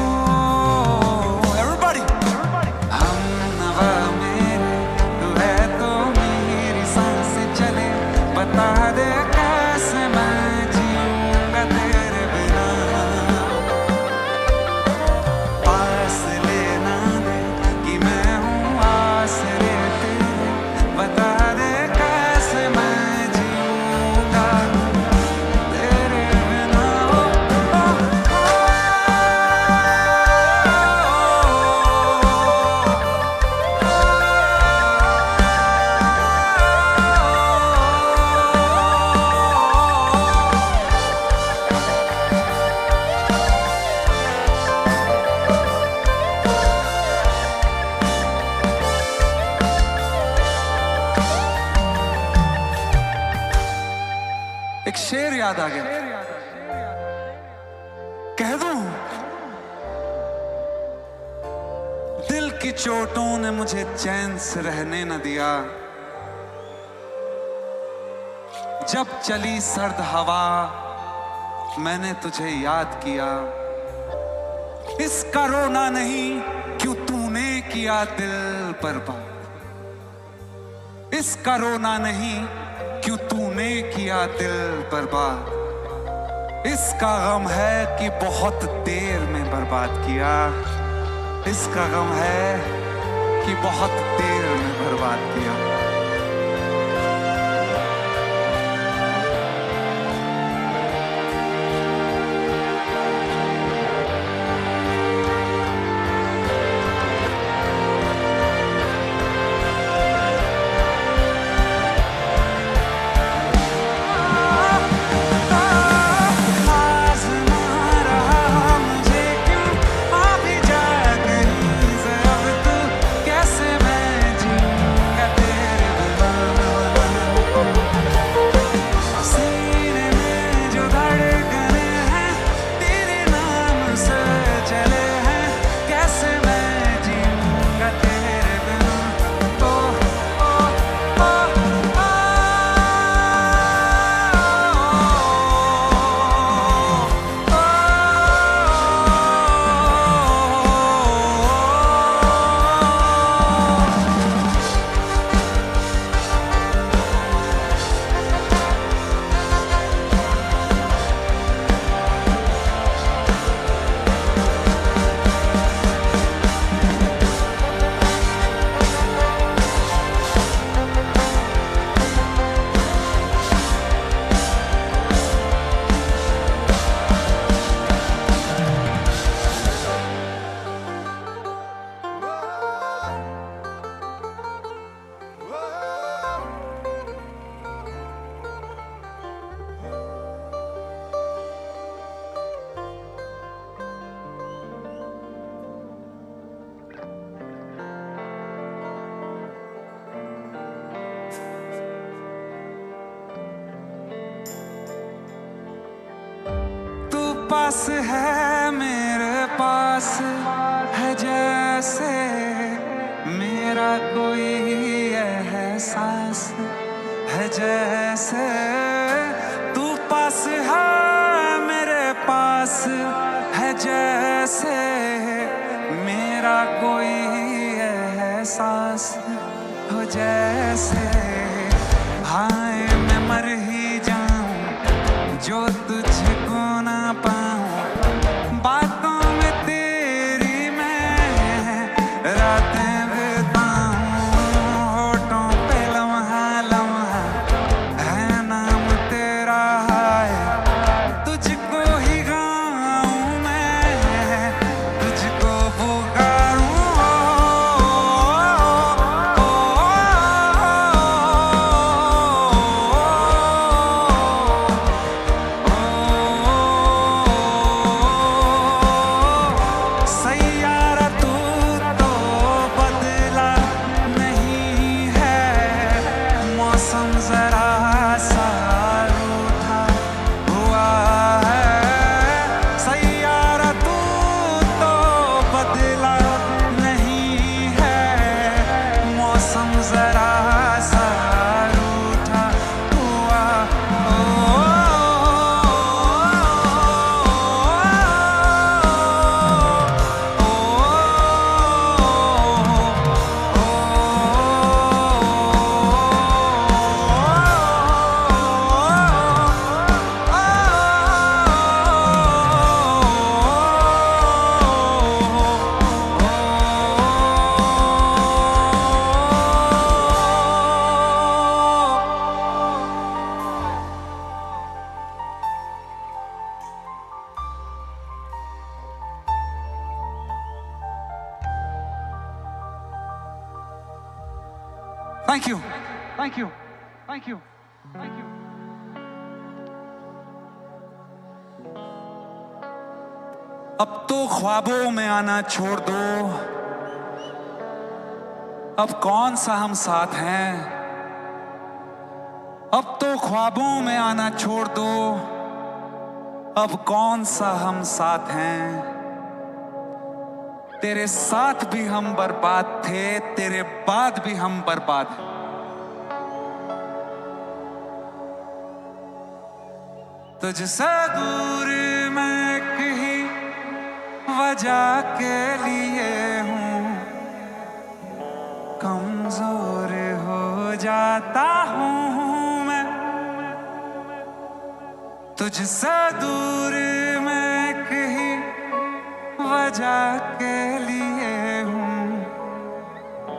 everybody! हमनवा मेरे, तू है तो मेरी सांसें चले। बता दे कैसे मैं जीऊंगा तेरे बिना। पास लेना दे कि मैं हूँ आसरे तेरे। बता दे कैसे मैं जीऊंगा तेरे बिना। ओ, ओ, ओ, ओ। एक शेर याद आ गया, कह दूं? दिल की चोटों ने मुझे चैन से रहने न दिया। जब चली सर्द हवा, मैंने तुझे याद किया। इसका रोना नहीं, क्यों तूने किया दिल बर्बाद। इसका रोना नहीं, क्यों तूने किया दिल बर्बाद। इसका गम है कि बहुत देर में बर्बाद किया। इसका गम है कि बहुत देर में बर्बाद किया। पास है, मेरे पास है, जैसे मेरा कोई एहसास है, जैसे तू पास है, मेरे पास है, जैसे मेरा कोई एहसास हो, जैसे हाय मैं मर ही जाऊं जो तुझको ना पाऊं। बातों में तेरी मैं रातें बिताऊं, होठों पे लम्हा लम्हा है नाम तेरा, हाय तुझको ही गाऊं मैं, तुझको पुकारूं। ओ, ओ, ओ, ओ, ओ, ओ, ओ, ओ, सैयारा तू तो बदला नहीं है, मौसम जरा सा रूठा हुआ है। सैयारा तू तो बदला नहीं है, मौसम जरा सा रूठा हुआ। Thank you. Thank you. Thank you. Thank you. अब तो ख्वाबों में आना छोड़ दो, अब कौन सा हम साथ हैं। अब तो ख्वाबों में आना छोड़ दो, अब कौन सा हम साथ हैं। तेरे साथ भी हम बर्बाद थे, तेरे बाद भी हम बर्बाद हैं। तुझसे दूर मैं एक ही वजह के लिए हूँ, कमजोर हो जाता हूँ मैं। तुझसे दूर मैं एक ही वजह के लिए हूँ,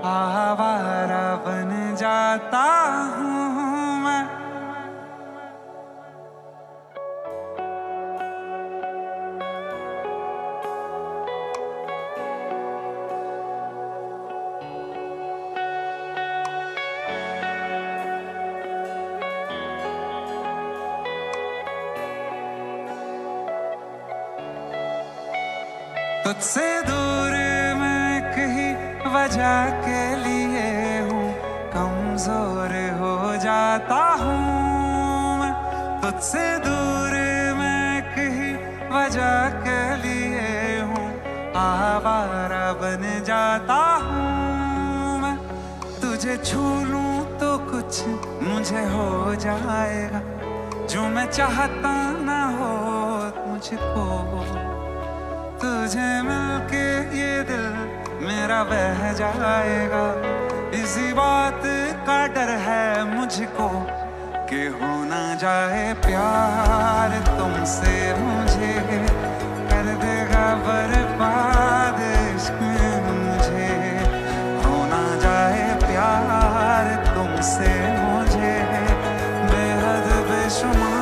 आवारा बन जाता हूँ मैं। तुझसे दूर मैं एक ही वजह के लिए हूँ, कमजोर हो जाता हूँ मैं। तुझसे दूर मैं एक ही वजह के लिए हूँ, आवारा बन जाता हूँ मैं। तुझे छू लूं तो कुछ मुझे हो जाएगा, जो मैं चाहता ना हो मुझको। तुझे मिलके ये दिल मेरा बह जाएगा, इसी बात का डर है मुझको। कि हो ना जाए प्यार तुमसे मुझे, कर देगा बर्बाद इश्क मुझे। हो ना जाए प्यार तुमसे मुझे, बेहद बेशुमार।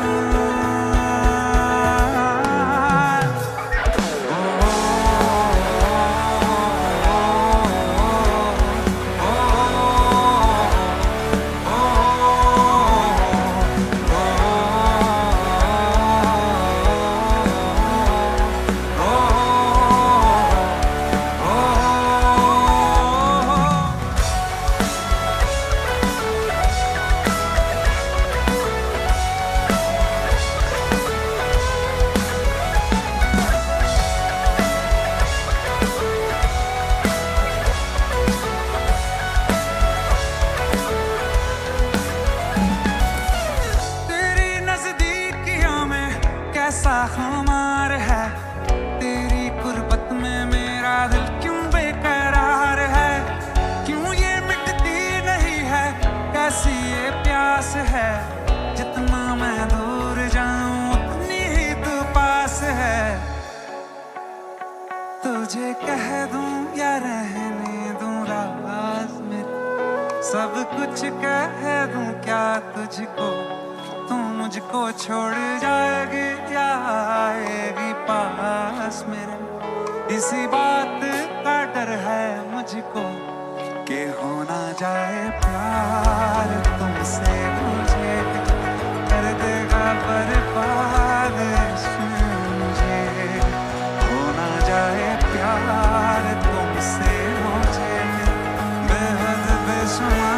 सब कुछ कह दूं क्या तुझको, तू मुझको छोड़ जाएगी या आएगी पास मेरे। इसी बात का डर है मुझको कि हो ना जाए प्यार तुमसे मुझे, कर देगा बर्बाद इश्क मुझे। हो ना जाए प्यार तुमसे मुझे, बेहद बेशुमार।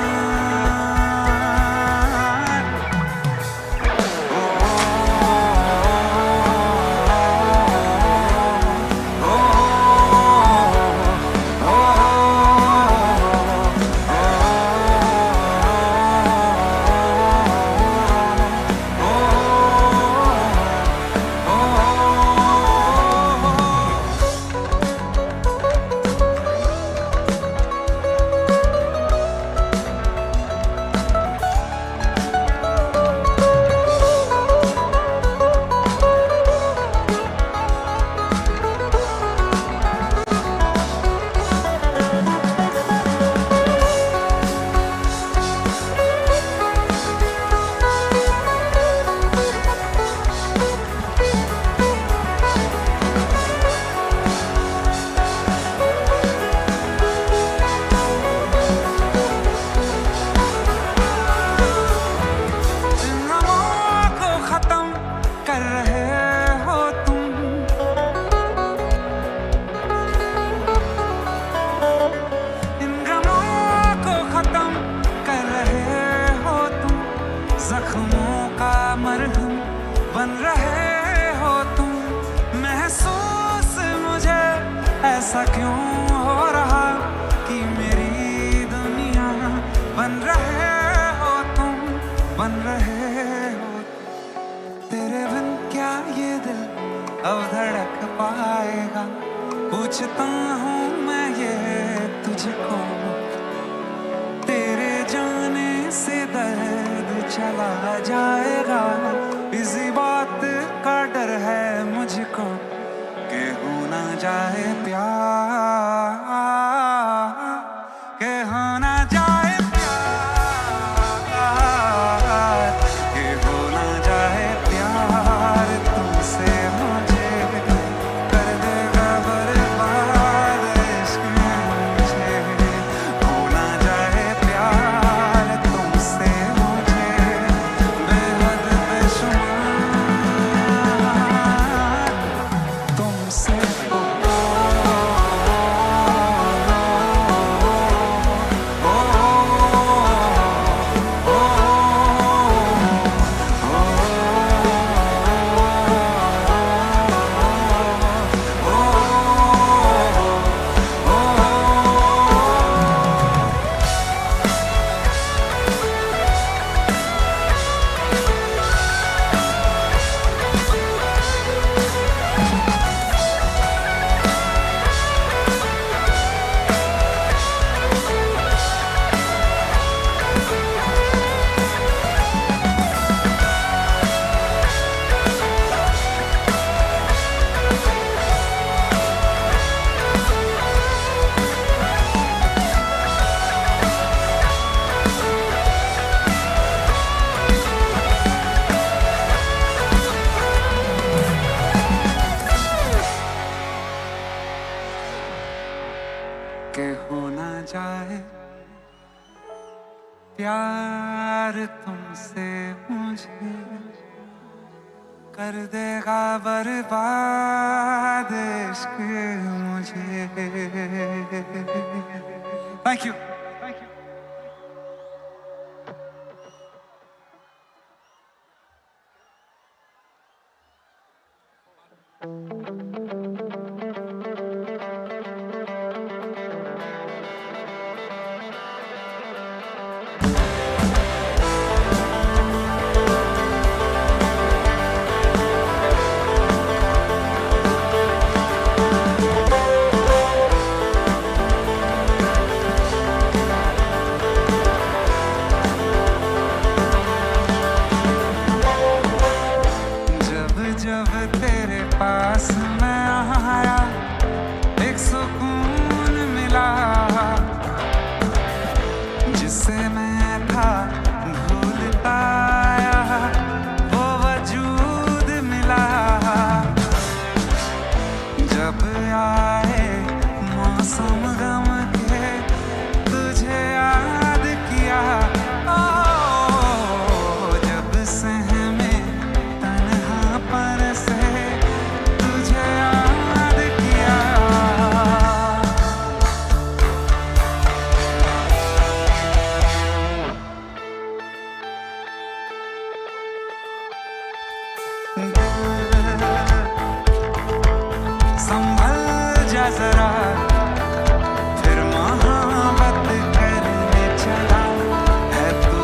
इन गमों को खत्म कर रहे हो तुम, इन गमों को खत्म कर रहे हो तुम, जख्मों का मरहम बन रहे हो तुम। महसूस मुझे ऐसा क्यों हो रहा कि मेरी दुनिया बन रहे हो तुम, बन रहे हो। तेरे बिन क्या ये दिल अब धड़क पाएगा? पूछता हूँ मैं ये तुझको, तेरे जाने से दर्द चला जाएगा। इसी बात का डर है मुझको कि हो ना जाए प्यार, कि हो ना जाए प्यार, कि हो ना जाए प्यार तुमसे मुझे, कर देगा बर्बाद इश्क मुझे। हो ना जाए प्यार तुमसे मुझे, बेहद बेशुमार तुमसे। के हो ना जाए प्यार तुमसे मुझे, कर देगा बर्बाद इश्क मुझे। Thank you. रास्ते में था भूलता आया, वो वजूद मिला। जब आए मौसम गम के, तुझे याद किया। ओ, जब सहमे तन्हापन से, तुझे याद किया। संभल जा जरा, फिर मोहब्बत करने चला है तू।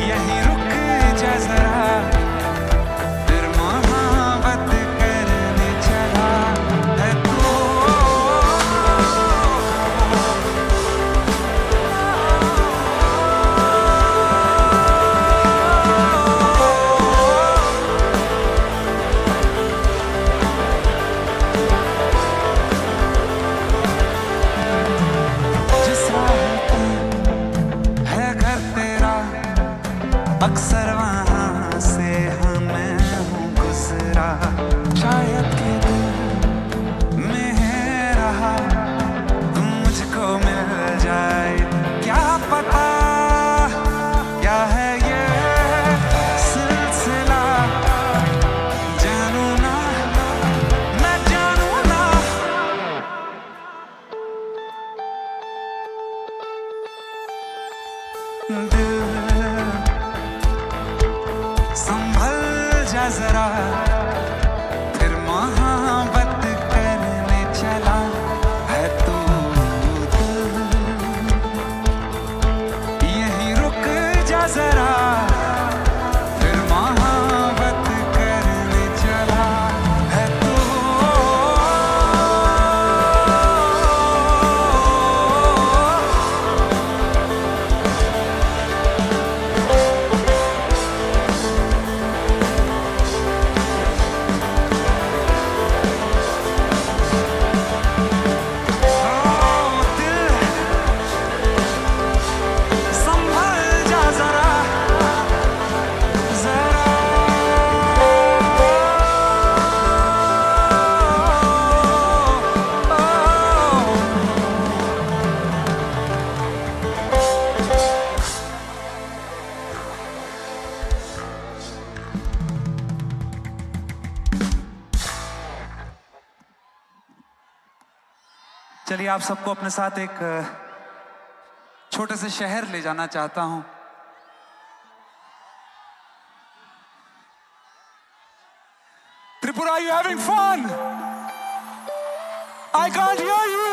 यहीं रुक जा जरा, फिर मोहब्बत करने चला है तू। जिस राह पे है घर तेरा, अक्सर वहाँ से हाँ मैं हूँ गुजरा। शायद ये दिल में है रहा, तुम मुझको मिल जाए। क्या पता क्या है ये सिलसिला, जानू ना, मैं जानू ना। दिल, संभल जा जरा, फिर मोहब्बत करने चला है तू। दिल, यहीं रुक जा जरा, फिर मोहब्बत करने चला है तू। संभल जा जरा, जरा। चलिए, आप सबको अपने साथ एक, अ, छोटे से शहर ले जाना चाहता हूं। Tripura, are you having fun? I can't hear you.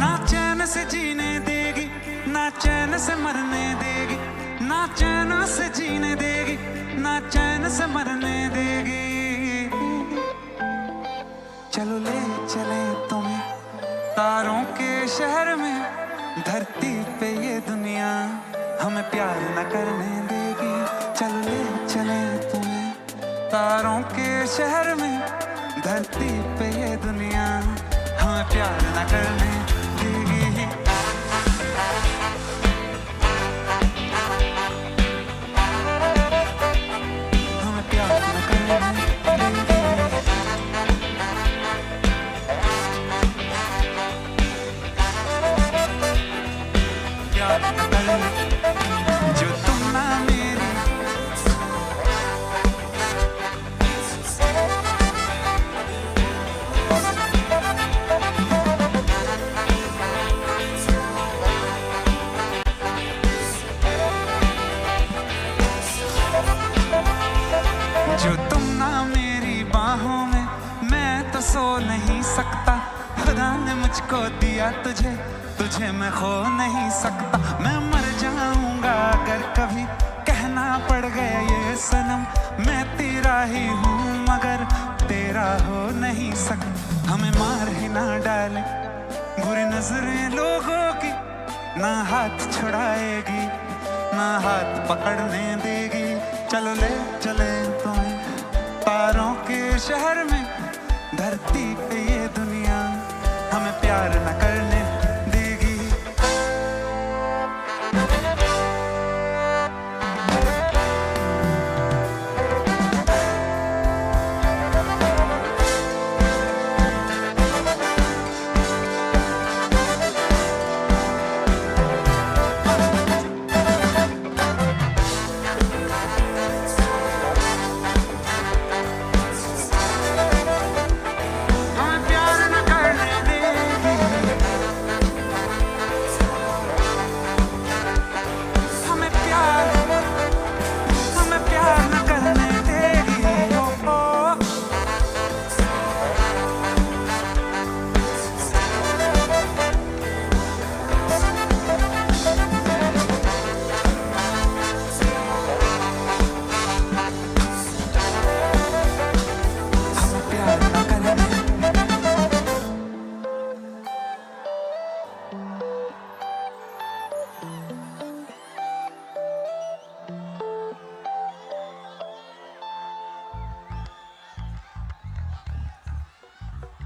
ना चैन से जीने देगी, ना चैन से मरने देगी, ना चैन से जीने देगी, ना चैन से मरने देगी। चलो ले चले तुम्हें तारों के शहर में, धरती पे ये दुनिया हमें प्यार न करने देगी। चलो ले चले तुम्हें तारों के शहर में, धरती पे ये दुनिया हमें प्यार न करने देगी। जो तुम ना मेरी जो तुम ना मेरी बाहों में, मैं तो सो नहीं सकता। खुदा ने मुझको दिया तुझे, तुझे मैं खो नहीं सकता। मैं मर जाऊंगा अगर कभी कहना पड़ गया ये सनम, मैं तेरा ही हूँ मगर तेरा हो नहीं सकता। हमें मार ही ना डाले बुरी नजरें लोगों की, ना हाथ छुड़ाएगी, ना हाथ पकड़ने देगी। चलो ले चले तुम्हें तारों के शहर में, धरती पे ये दुनिया हमें प्यार न करने देगी।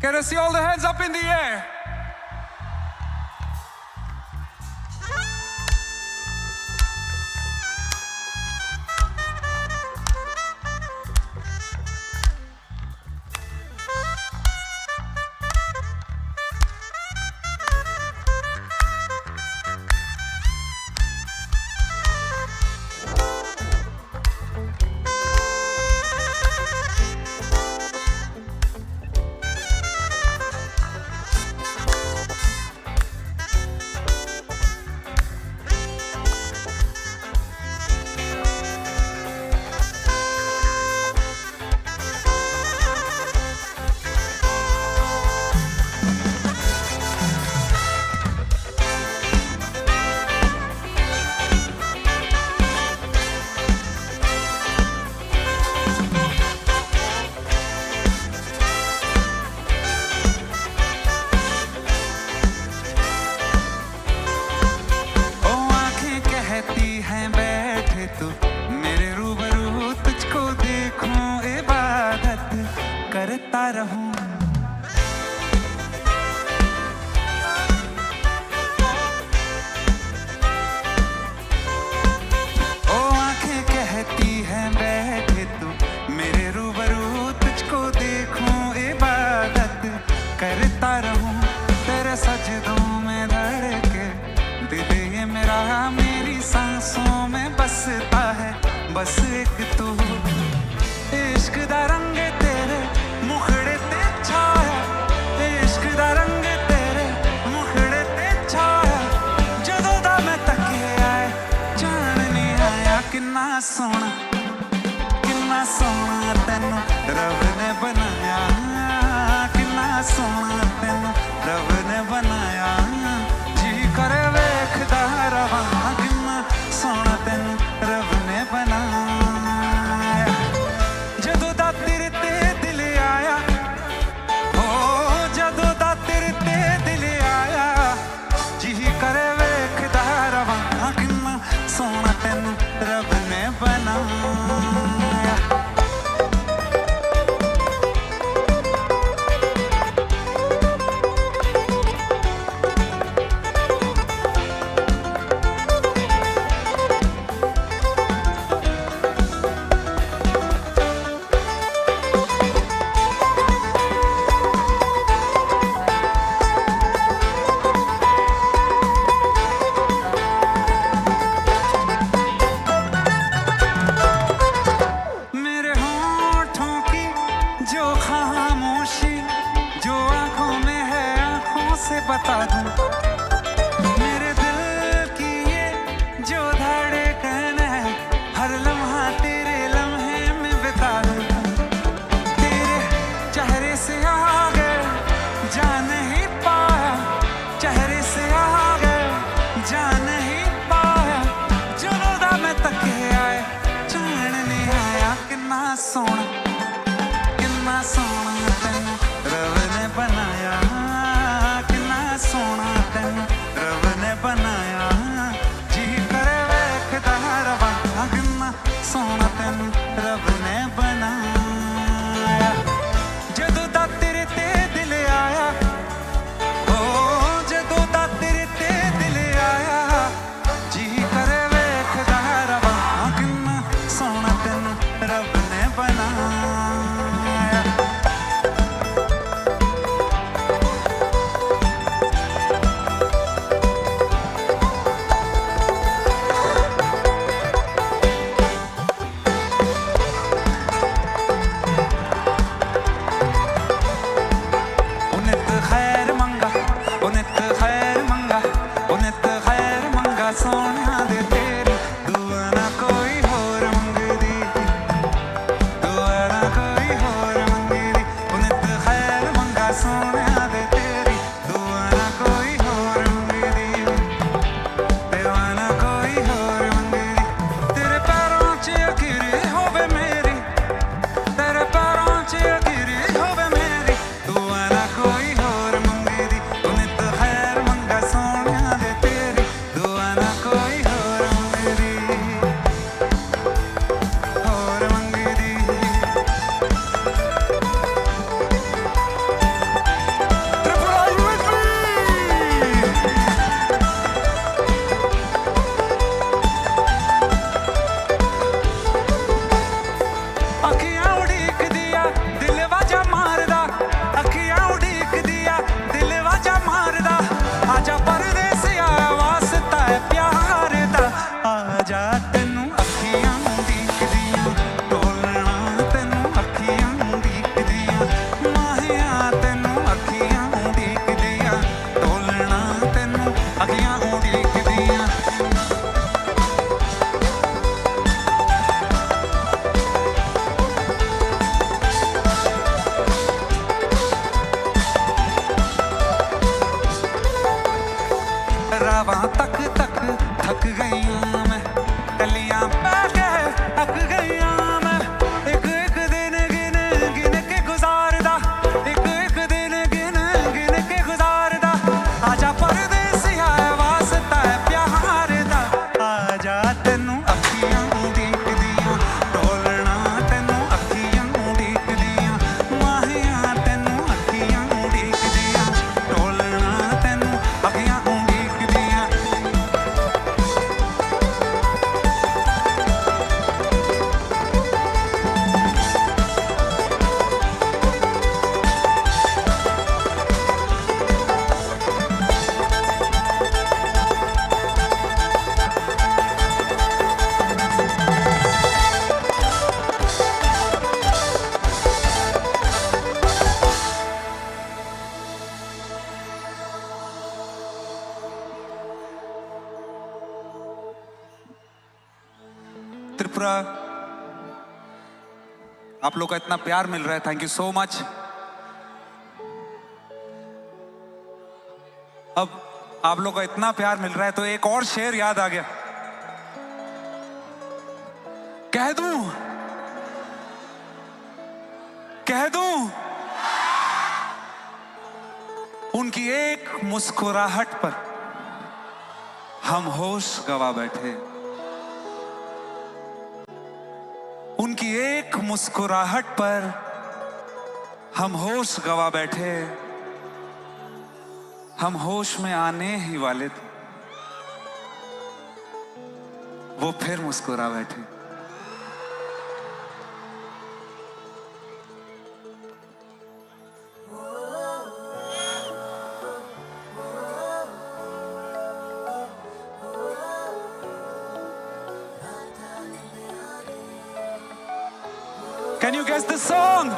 Can I see all the hands up in the air? ओ आंखें कहती हैं बैठे तू मेरे रूबरू, तुझको देखूं इबादत करता रहूं। ओ आंखें कहती हैं बैठे तू मेरे रूबरू, तुझको देखूं इबादत करता रहूं। तेरे सजदों में धड़के दिल ये मेरा, मेरी सांसों में बसता है बस एक तू। इश्क दा रंग तेरे मुखड़े ते छाया, इश्क दा रंग तेरे मुखड़े ते छाया। जदों दा मैं तकिया ऐ जान नहीं आया। किन्ना सोहना, किन्ना सोहना तैनू रब ने बनाया, किन्ना सोहना तैनू रब ने बनाया। जी करे वेखदा रवां, किन्ना सोहना तैनू रब ने बनाया। जदों दा तेरे ते दिल आया, ओ जदों दा तेरे ते दिल आया, जी करे वेखदा रवां, किन्ना सोहना तैनू रब ने बनाया। थक गई हूँ मैं, कलियां पै के थक गई हूँ मैं। एक एक दिन गिन गिन के गुजारदा, एक एक दिन गिन गिन के गुजारदा। आजा परदेसिया, वास्ता है प्यार दा, आजा। तैनू अखियां उडीकदियां, ढोलना तैनू अखियां उडीकदियां, माहिया तैनू अखियां उडीकदियां, ढोलना तैनू अखियां उडीकदियां। त्रिपुरा, आप लोग का इतना प्यार मिल रहा है, thank you so much। अब आप लोग का इतना प्यार मिल रहा है, तो एक और शेर याद आ गया। कह दूं, कह दूं, उनकी एक मुस्कुराहट पर हम होश गवा बैठे। उनकी एक मुस्कुराहट पर हम होश गवा बैठे। हम होश में आने ही वाले थे, वो फिर मुस्कुरा बैठे। Can you guess the song?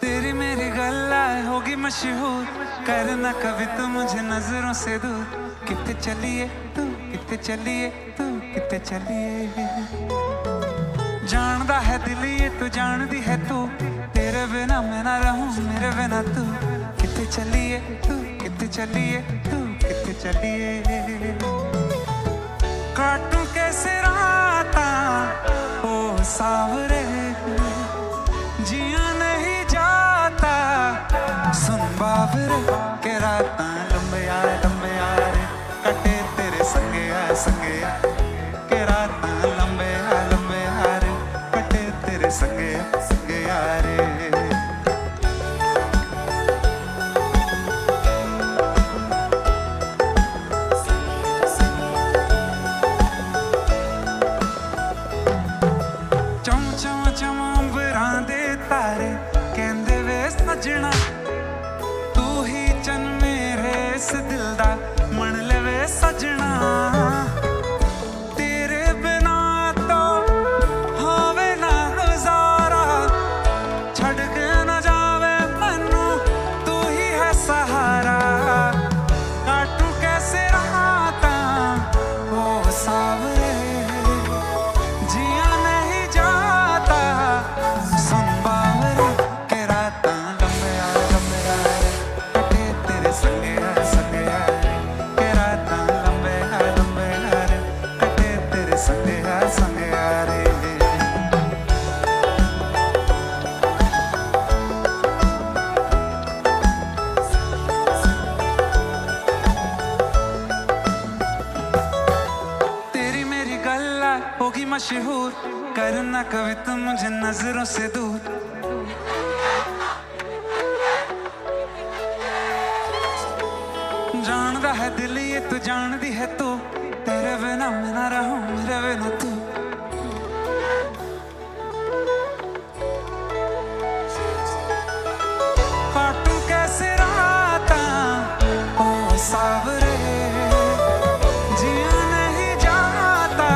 तेरी मेरी गल्ला होगी मशहूर, करना कभी तू मुझे नजरों से दूर। कित्थे चलिए तू, कित्थे चलिए तू, कित्थे चलिए। जानदा है दिल ये तो जानदी है तू, तेरे बिना मैं ना रहूं, मेरे बिना तू। कित्थे चलिए तू, कित्थे चलिए तू, कित्थे चलिए। काटूं कैसे रातां ओ सावरे, जिया नहीं जाता सुन बावरे। के रातां लंबे आ, लंबे आ रे, कटे तेरे संगे आ, संगे आ। के रातां लंबे आ, लंबे आ रे, कटे तेरे संगे आ, संगे आ रे। चम चम चम अंबरां दे तारे, कहंदे वे सजना, तू ही चन मेरे इस दिल दा, मन ले वे सजना। तेरे बिना तो होवे ना गुजारा, छड़ के ना जावे मैनू, तू ही है सहारा। काटूं कैसे रातां ओ सावरे, जिया नहीं जाता सुन बावरे। के रातां लंबे आ, लंबे आ रे, कटे तेरे संगे आ, संगे आ रे। के रातां लंबे आ, लंबे आ रे, कटे तेरे संगे आ, संगे आ रे। तेरी मेरी गल्ला होगी मशहूर, करना कभी तू मुझे नजरों से दूर। जानदा है दिल ये तो जानदी है तू, तेरे बिना मैं ना रहूं, मेरे बिना तू। काटूं कैसे रातां ओ सावरे, जिया नहीं जाता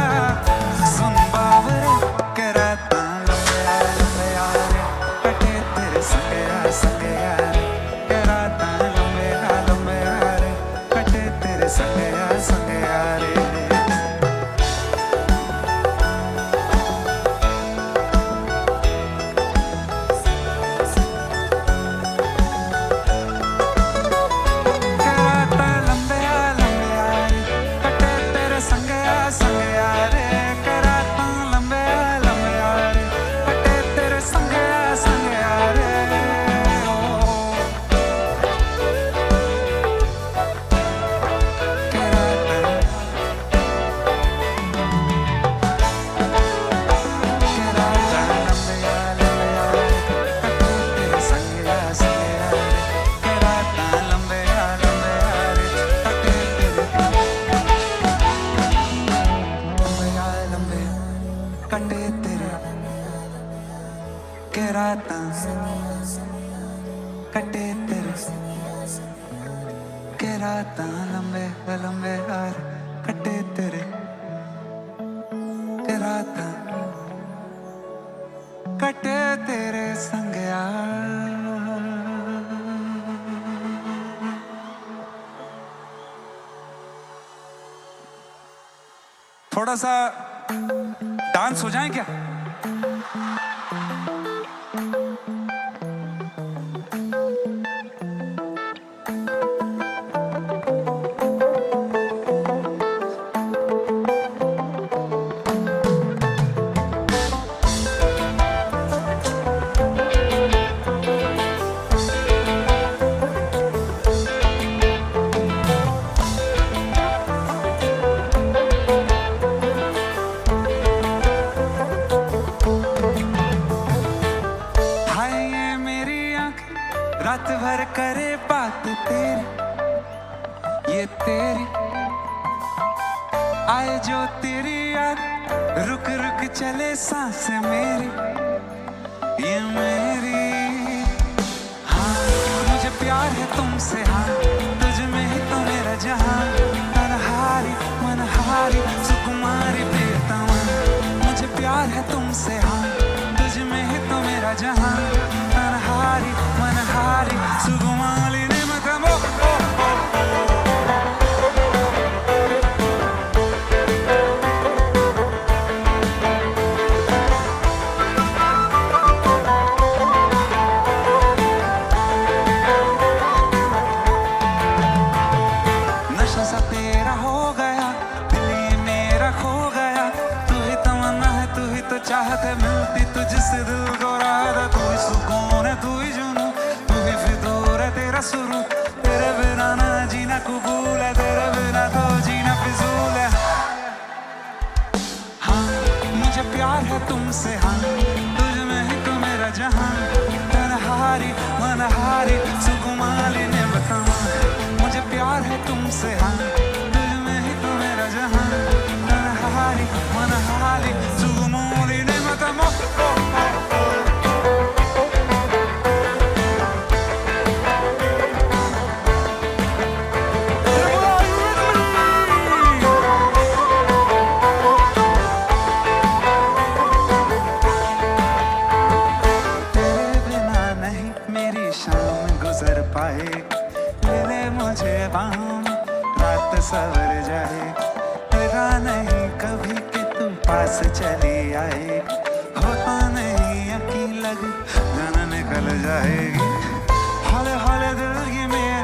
सुन बावरे। के रातां लंबे आ, लंबे आ रे, कटे तेरे संगे आ, संगे आ रे। कटे तेरे, के रातां लंबे लंबे यार, कटे तेरे, के रातां, कटे तेरे संग यार। थोड़ा सा डांस हो जाए क्या? हाय ये मेरी आंख, रात भर करे बात तेरी, ये तेरी। आए जो तेरी याद, रुक रुक चले सांस मेरी, ये मेरी। हाँ, मुझे प्यार है तुमसे, हाँ, तुझ में ही तो मेरा जहाँ। तनहारी मनहारी सुकुमारी प्रियतमा, मुझे प्यार है तुमसे, हाँ, तुझ में ही तो मेरा जहाँ। तनहारी मनहारी सुकुमारी ने मतमो। नशा सा तेरा हो गया, दिल ये मेरा खो गया। तू ही तमन्ना है, तू ही तो चाहत है, मिलती तुझसे दिल को राहत है। तू ही सुकून है, तू ही जुनून, तू ही फितूर है, तेरा सुरूर। तेरे बिना ना जीना कबूल है, तेरे बिना तो जीना फिजूल है। हाँ, मुझे प्यार है तुमसे, हाँ, तुझ में ही तो मेरा जहाँ। तनहारी मनहारी सुकुमारी ने बतावा, मुझे प्यार है तुमसे, हाँ, तुझ में ही तो मेरा जहाँ। तनहारी मनहारी सुकुमारी ने बतावा। तेरे बिना नहीं मेरी शाम गुजर पाए, ले ले मुझे बाहों में, रात सवर जाए। लगा नहीं कभी कि तू पास चली आए, होता नहीं यकीन, लग जान निकल जाएगी। हौले हौले दिल की मेर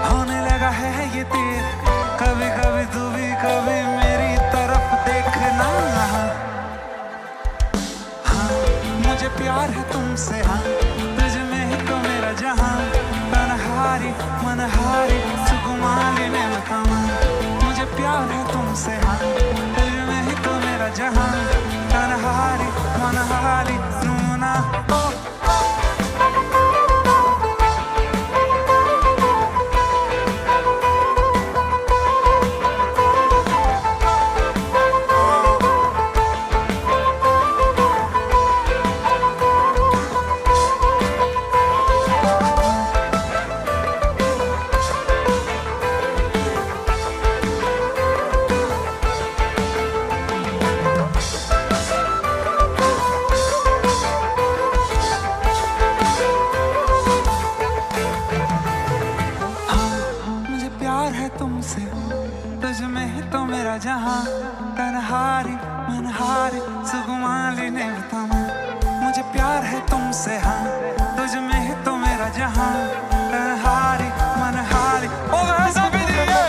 होने लगा है ये तेर, कभी कभी तू भी कभी मेरी तरफ देखना। हाँ, मुझे प्यार है तुमसे, हाँ, तुझ में ही तो मेरा जहाँ। तनहारी मनहारी सुकुमारी ने बतावा, मुझे प्यार है तुमसे, हाँ, तुझ में ही तो मेरा जहाँ। तनहारी मनहारी नूना, ओ। हाँ, मुझे प्यार है तुमसे, तुझ में ही तो मेरा जहाँ। तनहारी मनहारी सुकुमारी ने बतावा, मुझे प्यार है तुमसे, हाँ, तुझ में ही तो मेरा जहाँ। तनहारी मनहारी, ओ गाइस, अभी नहीं है।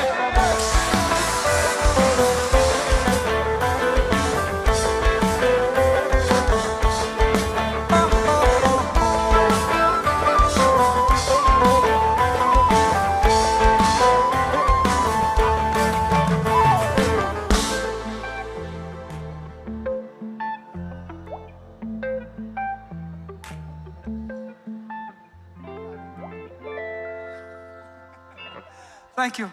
Thank you.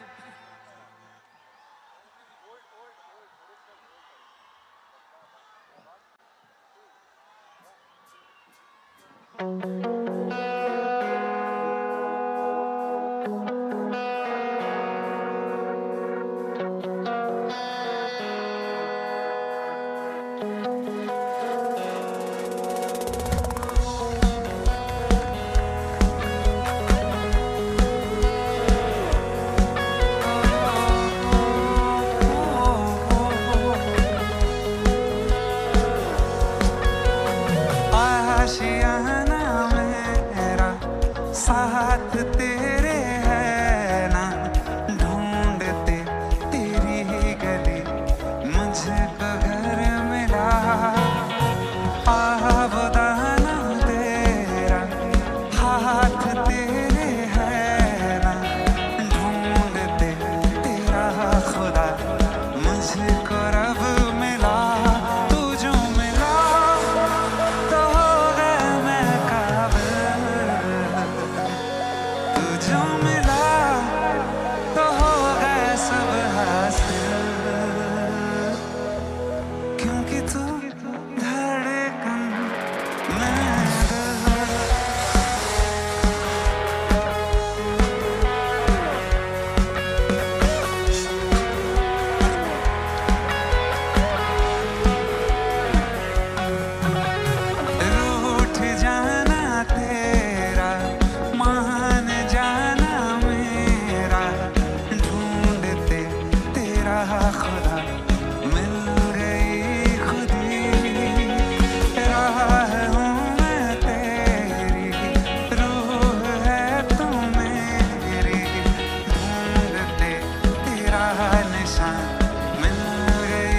साथ तेरे है ना, ढूंढते तेरी गली, मुझको घर मिला। आह, वो दाना तेरा, हाथ तेरे है ना, ढूंढते तेरा खुदा, मुझको रब मिला। तू जो मिला, तो हो गए मैं काबिल। तू जो मिला, तो हो गए सब हासिल। क्योंकि तू धड़कन, मैं दिल। रूठ जाना तेरा, मान जाना मेरा, ढूंढते तेरा खुदा, मिल गई खुदी। राह हूँ मैं तेरी, रूह है तू मेरी, ढूंढते तेरा निशान, मिल गई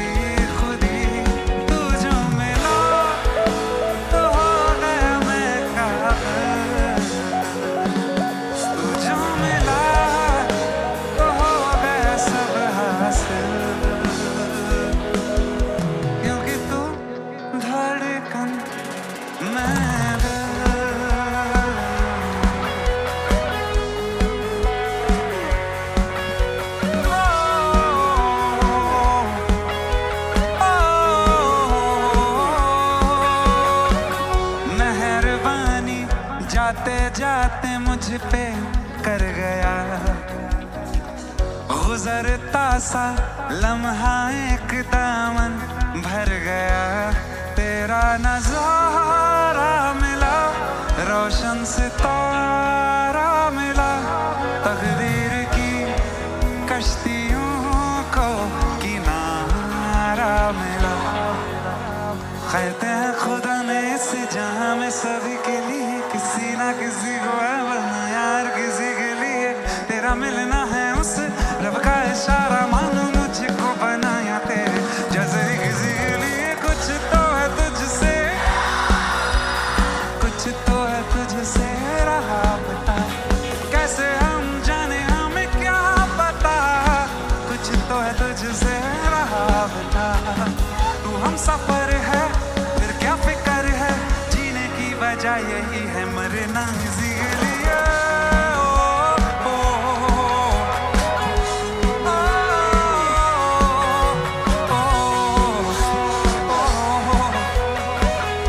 खुदी। तू जो मिला, तो हो गया मैं काबिल। तू जो मिला, तो हो गया सब हासिल। क्योंकि तू धड़कन, मैं दिल। ओ, ओ, मेहरबानी जाते जाते मुझ पे कर गया। गुजरता सा लम्हा एक दामन भर गया। तेरा नजारा मिला, रोशन सितारा मिला, तकदीर की कश्तियों को किनारा मिला। कहते हैं खुदा ने इस जहां में सभी के लिए किसी ना किसी को है बनाया हर किसी के लिए। तेरा मिलना है उस रब का इशारा, मानो मुझको बनाया तेरे जैसे ही किसी के लिए। कुछ तो है तुझसे, कुछ तो है तुझसे राबता, कैसे हम जाने हमें क्या पता। कुछ तो है तुझसे राबता। तू हमसफर है, फिर क्या फिक्र है, जीने की वजह यही है, मरना इसी के लिए। ओ, ओ, ओ, ओ, ओ, ओ, ओ, ओ।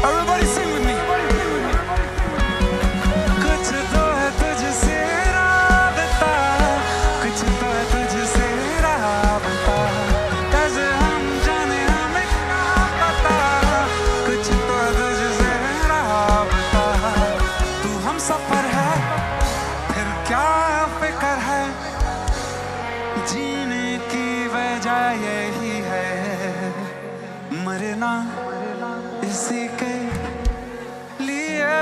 Everybody sing with me. कुछ तो है तुझसे राबता, कुछ तो है तुझसे राबता। कैसे हम जाने हमें क्या पता, कुछ तो है तुझसे राबता। तू हमसफर है, फिर क्या फिक्र है, जीने की वजह यही है, मरना इसी के लिए।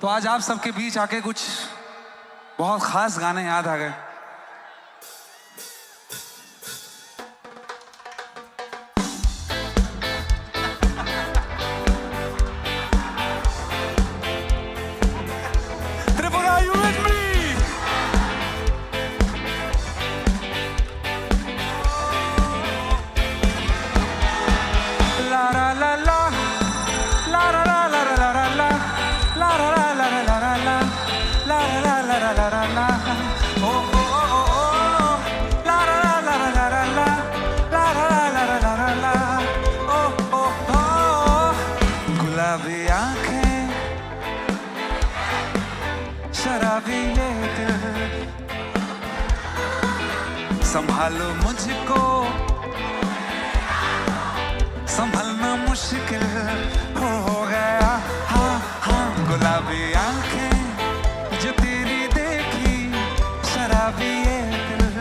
तो आज आप सबके बीच आके कुछ बहुत खास गाने याद आ गए। Tripura, are you with me? La la la la, la la la la la la la, la la la la la la la, la la la la la la la, oh oh oh oh oh, la la la la la la la, la la la la la la la, oh oh oh, gulabi aankhein, sharabi ye dil, संभालो मुझको, संभलना मुश्किल हो गया। हाँ, हाँ, गुलाबी आंखें जो तेरी देखी, अभी ये दिल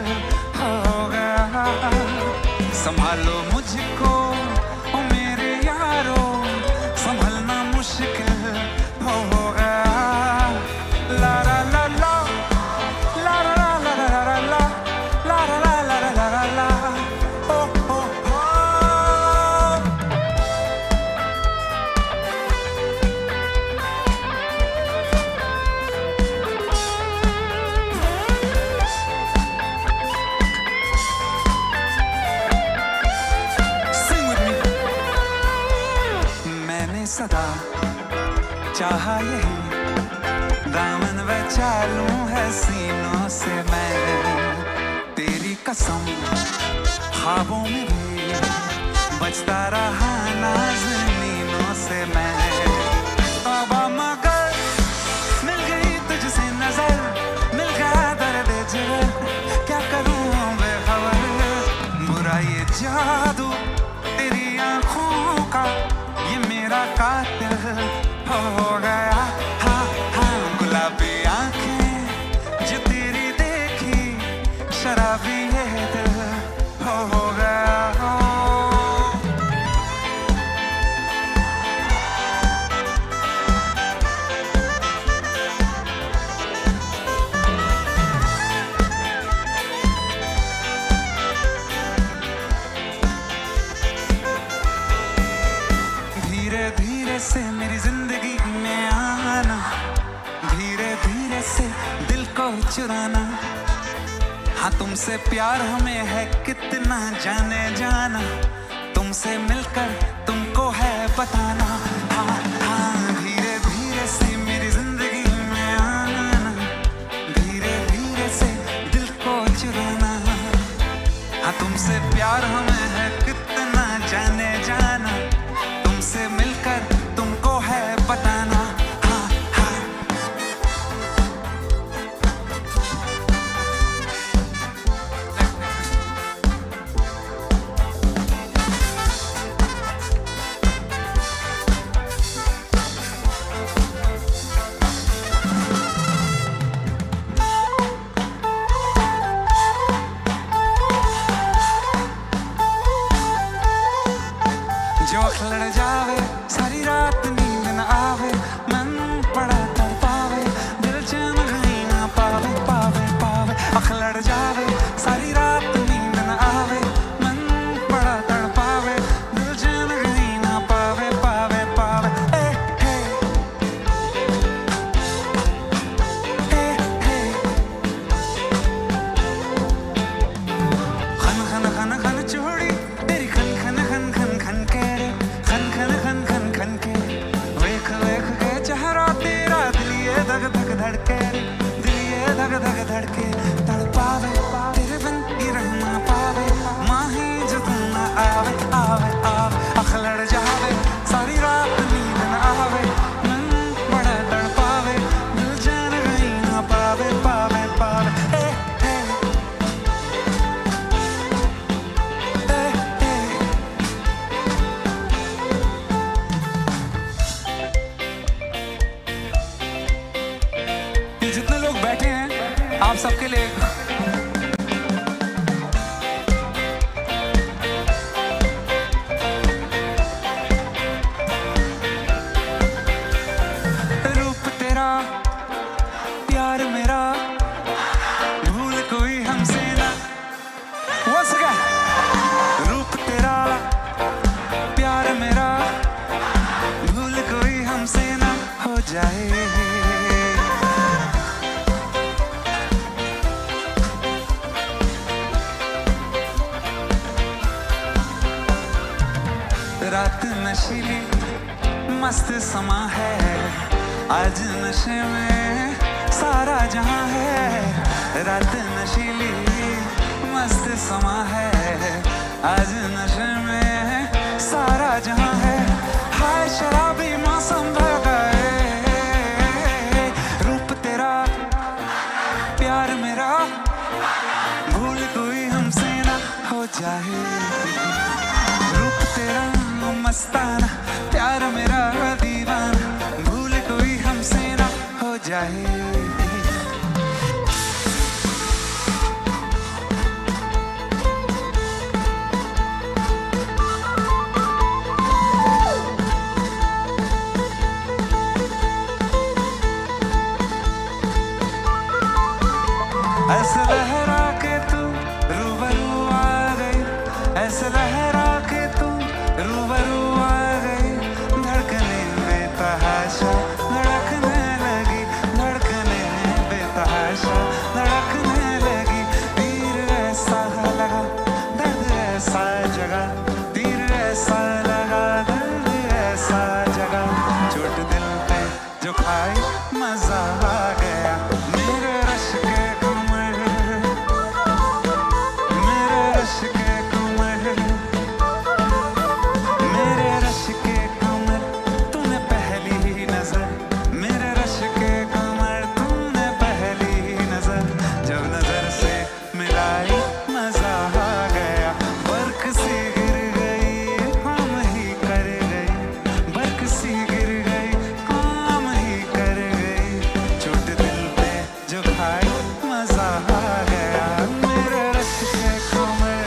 हो गया, संभालो मुझको ओ मेरे यारो, संभलना मुश्किल हो गया। ला ला ला ला, ला ला ला ला, ला ला ला ला, ओ ओ ओ। Sing with me. मैंने सदा चाहा यही, दामन बचा लूं हसीनों से मैं। तेरी कसम, ख्वाबों में भी बचता रहा नाज़नीनों से मैं। तौबा मगर मिल गई तुझसे नजर, मिल गया दर्द जिगर, क्या करूं बेखबर। बुरा ये जादू तेरी आंखों का, ये मेरा कातिल हो गया। हाँ, हाँ, गुलाबी आंखें जो तेरी देखी, शराबी ये दिल हो गया। धीरे धीरे से मेरी जिंदगी में आना, धीरे धीरे से दिल को चुराना। हाँ, तुमसे प्यार हमें है कितना जाने जाना, तुमसे मिलकर तुमको है बताना। हाँ, हाँ, धीरे धीरे से मेरी जिंदगी में आना, धीरे धीरे से दिल को चुराना। हाँ, तुमसे प्यार हमें है कितना जाने जाना, तुमसे मिलकर तुमको है बताना। हाँ, हाँ। जो अखलड़ जावे, सारी रात नींद न आवे, मन पड़ा तड़पावे, दिल चैन कहीं ना पावे, पावे, पावे। अखलड़ जावे, सारी रात नींद न आवे, मन पड़ा तड़पावे, दिल चैन कहीं ना पावे, पावे, पावे। ए, हे। ए, हे। खन, खन, खन, खन चूड़ी तेरी खन, खन, खन, खन, खन के रे। खन, खन, खन, खन, खन के। वेख, वेख के चेहरा तेरा दिल ये धक, धक धड़के रे। दिल ये धक, धक धड़के। तड़पावे, तेरे बिन ये रह ना पावे। माही जो तू ना आवे, आवे, आवे। अखलड़ जावे, सारी रात नींद ना आवे। मन बड़ा तड़पावे, दिल जान कहीं ना पावे, पावे, पावे। ए, ए। ये जितने लोग बैठे हैं, आप सबके लिए एक रूप तेरा, प्यार मेरा, भूल कोई हमसे ना। Once again, रूप तेरा, प्यार मेरा, भूल कोई हमसे ना हो जाए। रात नशीली मस्त समा है, आज नशे में सारा जहां है। रात नशीली मस्त समा है, आज नशे में सारा जहां है। हाय शराबी मौसम भर गए, रूप तेरा प्यार मेरा, भूल कोई हमसे ना हो जाए। रूप तेरा मस्ताना, प्यार मेरा दीवाना, भूल कोई हमसे ना हो जाए। ऐसे लहरा के तू रूबरू आ गई, ऐसे लहरा के तू रूबरू आ गई। धड़कने बेतहाशा धड़कने लगी, धड़कने बेतहाशा धड़कने लगी। तीर ऐसा लगा, दर्द ऐसा जगा, तीर ऐसा लगा, दर्द ऐसा जगा। चोट दिल पे जो खाई मजा आ गया। मेरे रश के कमर, मेरे रश के कमर, मेरे रश के कमर, तूने पहली ही नजर, मेरे रश के कमर, तूने पहली ही नजर, जब नजर से मिलाई मजा आ गया। बर्फ सी गिर गई, हम ही कर गई, बर्फ सी गिर गई, हम ही कर गई। चोट दिल पे जो खाई मजा आ गया। मेरे रश के कमर।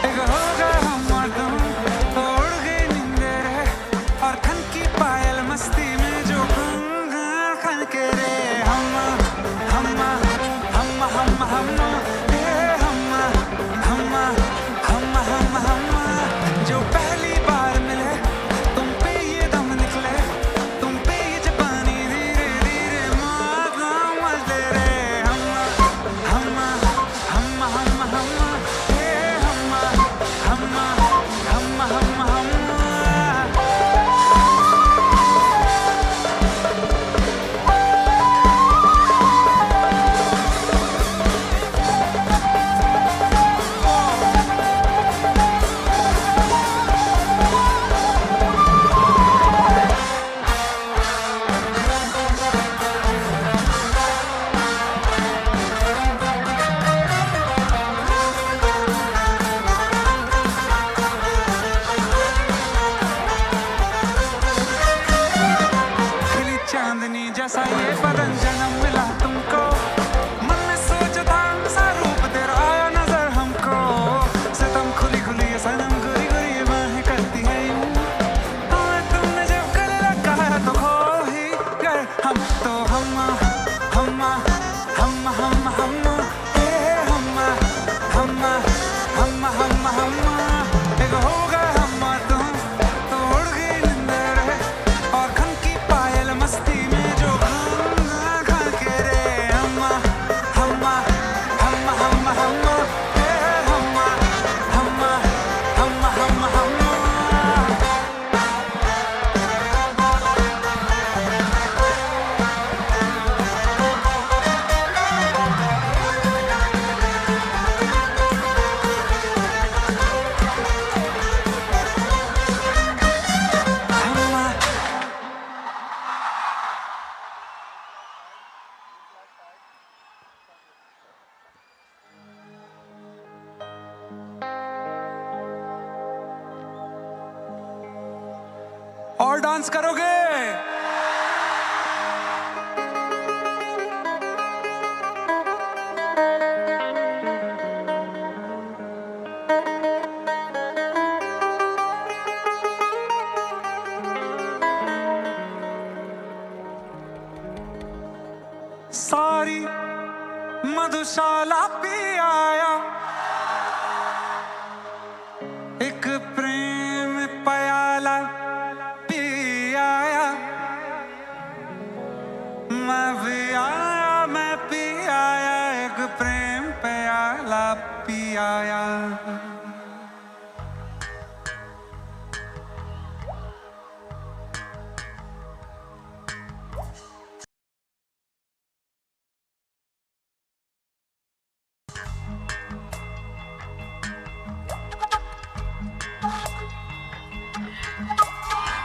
एक हो गए हम और तुम, तो उड़ गई नींदें रे, और खन की पायल मस्ती में जो खन खन के रे। हम, हम, हम, हम, हम, ए हम, हम, हम, हम, हम, हम, जो पहली बार मिले, तुम पे ये दम निकले, तुम पे ये जबानी धीरे धीरे मार मजले रे। हम, हम, हम, हम, हम, ए हम, हम, हम, हम, हम। खिली चांदनी जैसा ये बदन, जन्म मिला तुमको। मन में सोचा था ऐसा रूप तेरा, आया नजर हमको। सितम खुली खुली ये सनम, गोरी गोरी ये बाहें करती है यूं। तुम्हें तुमने जब गले लगाया तो खो ही गए हम तो। हम, हम, हम, हम, हम, ए हम, हम, हम, हम, हम, एक हो गए हम तुम, तो उड़ गई नींद रे। और खन की पायल मस्ती में जो खन खन के रे हम, हम, हम, हम, हम, ए हम, हम, हम, हम, हम, हम। और डांस करोगे? सारी मधुशाला पी आया, एक प्रेम प्याला पी आया। मैं भी आया, मैं पी आया, एक प्रेम प्याला पी आया।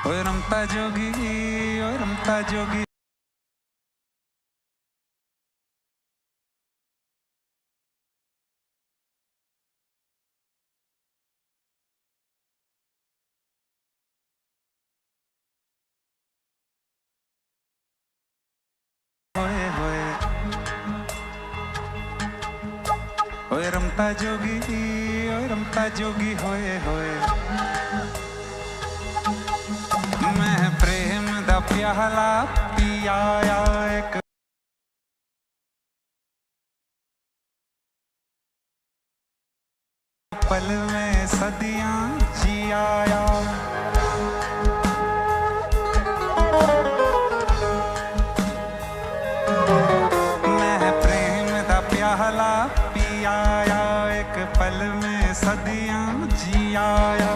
Oi ramta jogi, oi ramta jogi. Hoye hoye. Oye ramta jogi, oye ramta jogi, hoye hoye. Main prem da pyala piyaya ek पल में सदियां जी आया। मैं प्रेम दा प्याला पी आया, एक पल में सदियां जी आया।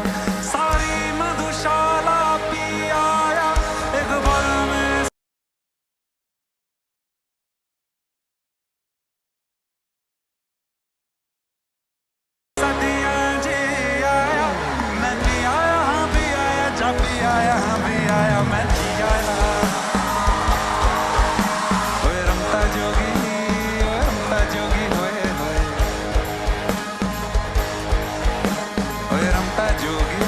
सारी मधुशाला पी आया, एक पल में सदियां जी आया, मैं भी आया, हाँ भी आया, जा भी आया, हाँ भी आया, मैं भी आया। ओए रमता जोगी, ओए रमता जोगी, होए होए। ओए रमता जोगी।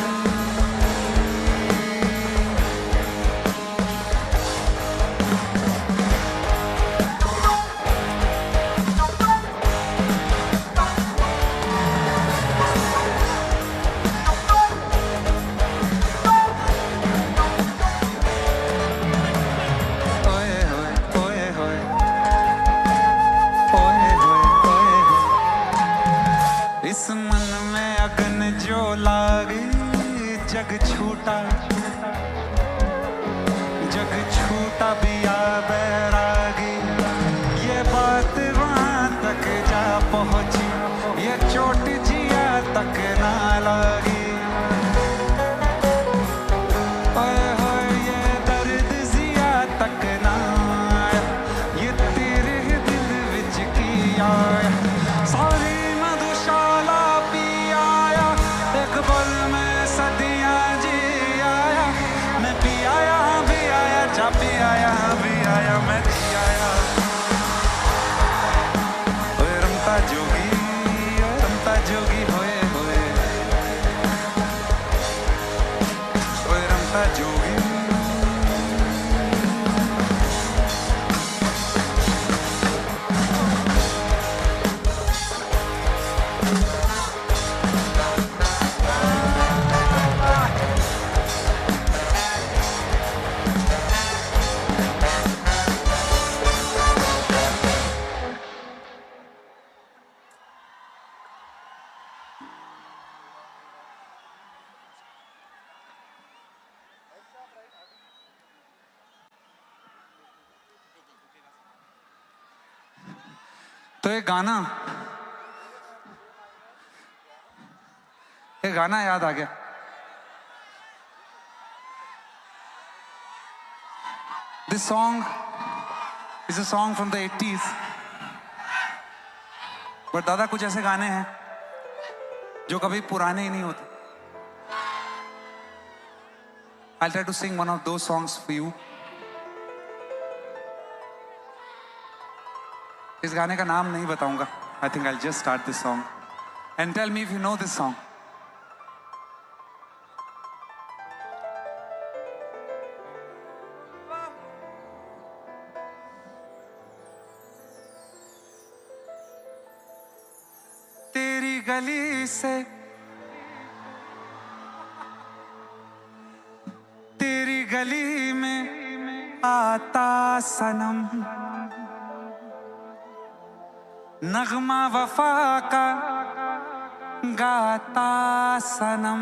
इस मन में अगन जो लागी, जग छूटा, जग छूटा भी आ बैरागी। ये बात वहाँ तक जा पहुँची, ये चोट जिया तक ना लागी। ओए होए, ये दर्द जिया तक ना आया, ये तेरे दिल विच की आया। सारी मधुशाला पी आया, एक पल में सदियां जी आया। मैं पी आया, हाँ भी आया, जा पी आया, हाँ भी आया, मैं जी आया। ओए रमता जोगी, ओए रमता जोगी, होए होए। ओए रमता जोगी। तो ये गाना, ये गाना याद आ गया। This song is a song from the eighties. But दादा, कुछ ऐसे गाने हैं जो कभी पुराने ही नहीं होते। I'll try to sing one of those songs for you. इस गाने का नाम नहीं बताऊंगा। I think I'll just start this song and tell me if you know this song. तेरी गली से, तेरी गली में आता सनम, नगमा वफा का गाता सनम।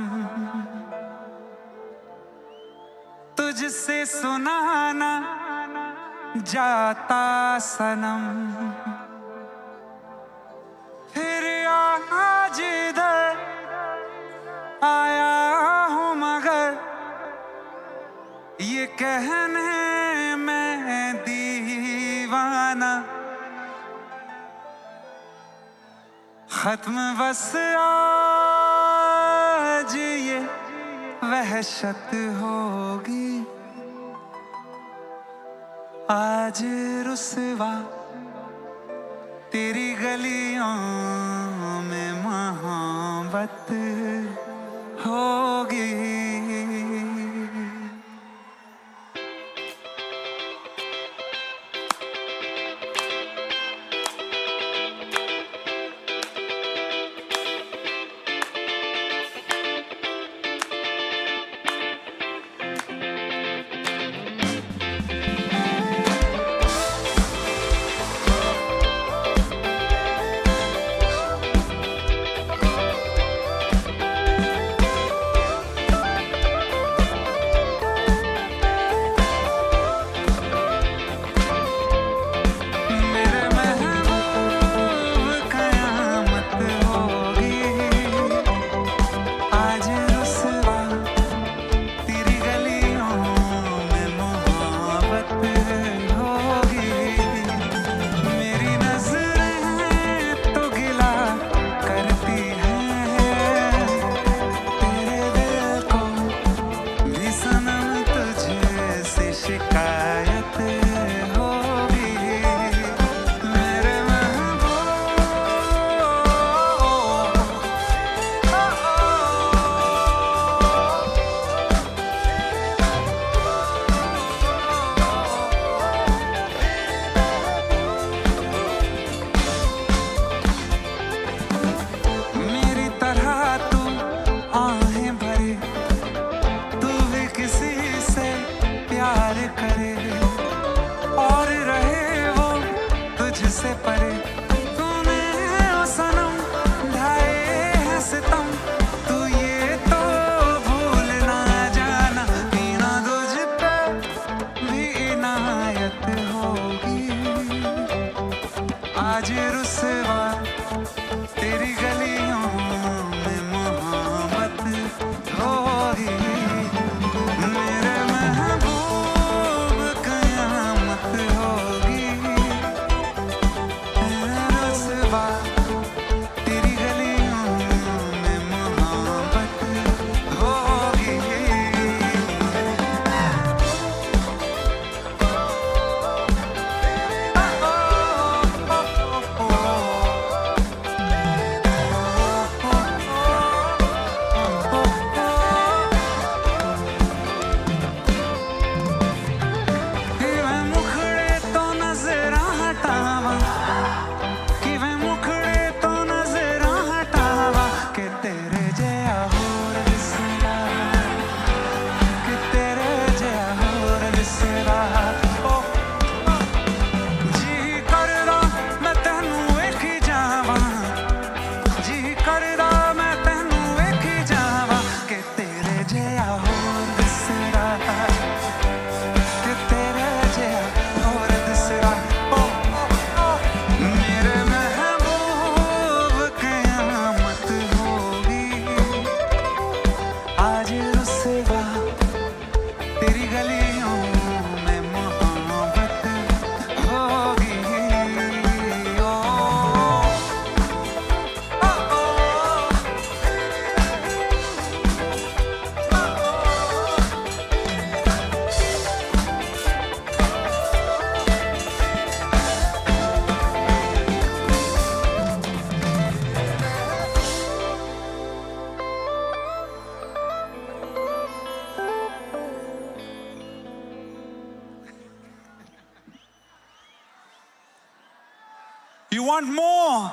तुझसे सुनाना जाता सनम। फिर आज इधर आया हूँ, मगर ये कहने में दीवाना। खत्म बस आज ये वहशत होगी। आज रुसवा तेरी गलियों में मोहब्बत होगी। मेरे महबूब, कयामत होगी आज रुसवा। तेरी गलियों में मोहब्बत होगी। मेरी नजरें तो गिला करती हैं तेरे दिल को भी सनम, तुझसे शिकायत होगी। मेरे महबूब, मेरी तरह तू आहें भरे, तू भी किसी से प्यार करे और रहे वो तुझसे परे। तूने ओ सनम ढाए हैं सितम, तू ये तो भूल ना जाना, पीना तुझ पे भी इनायत होगी। आज रुसवा तेरी गलियों में मोहब्बत होगी। मेरे महबूब, कयामत होगी। रुसवा तेरी गलियों में मोहब्बत होगी। कि मैं मुखड़े तो नजरां हटावां, कि मैं मुखड़े तो नजरां हटावां, कि तेरे जया होर दिसदा, कि तेरे जया होर दिसदा। ओ, जी करदा मैं तैनू वेखी जावां, जी करदा मैं तैनू वेखी जावां, कि तेरे जया होर दिसदा, कि तेरे जया होर दिसदा। ओ, ओ, ओ, मेरे महबूब, कयामत होगी आज रुसवा। तेरी गलियों में मोहब्बत होगी। ओ, ओ, ओ। You want more?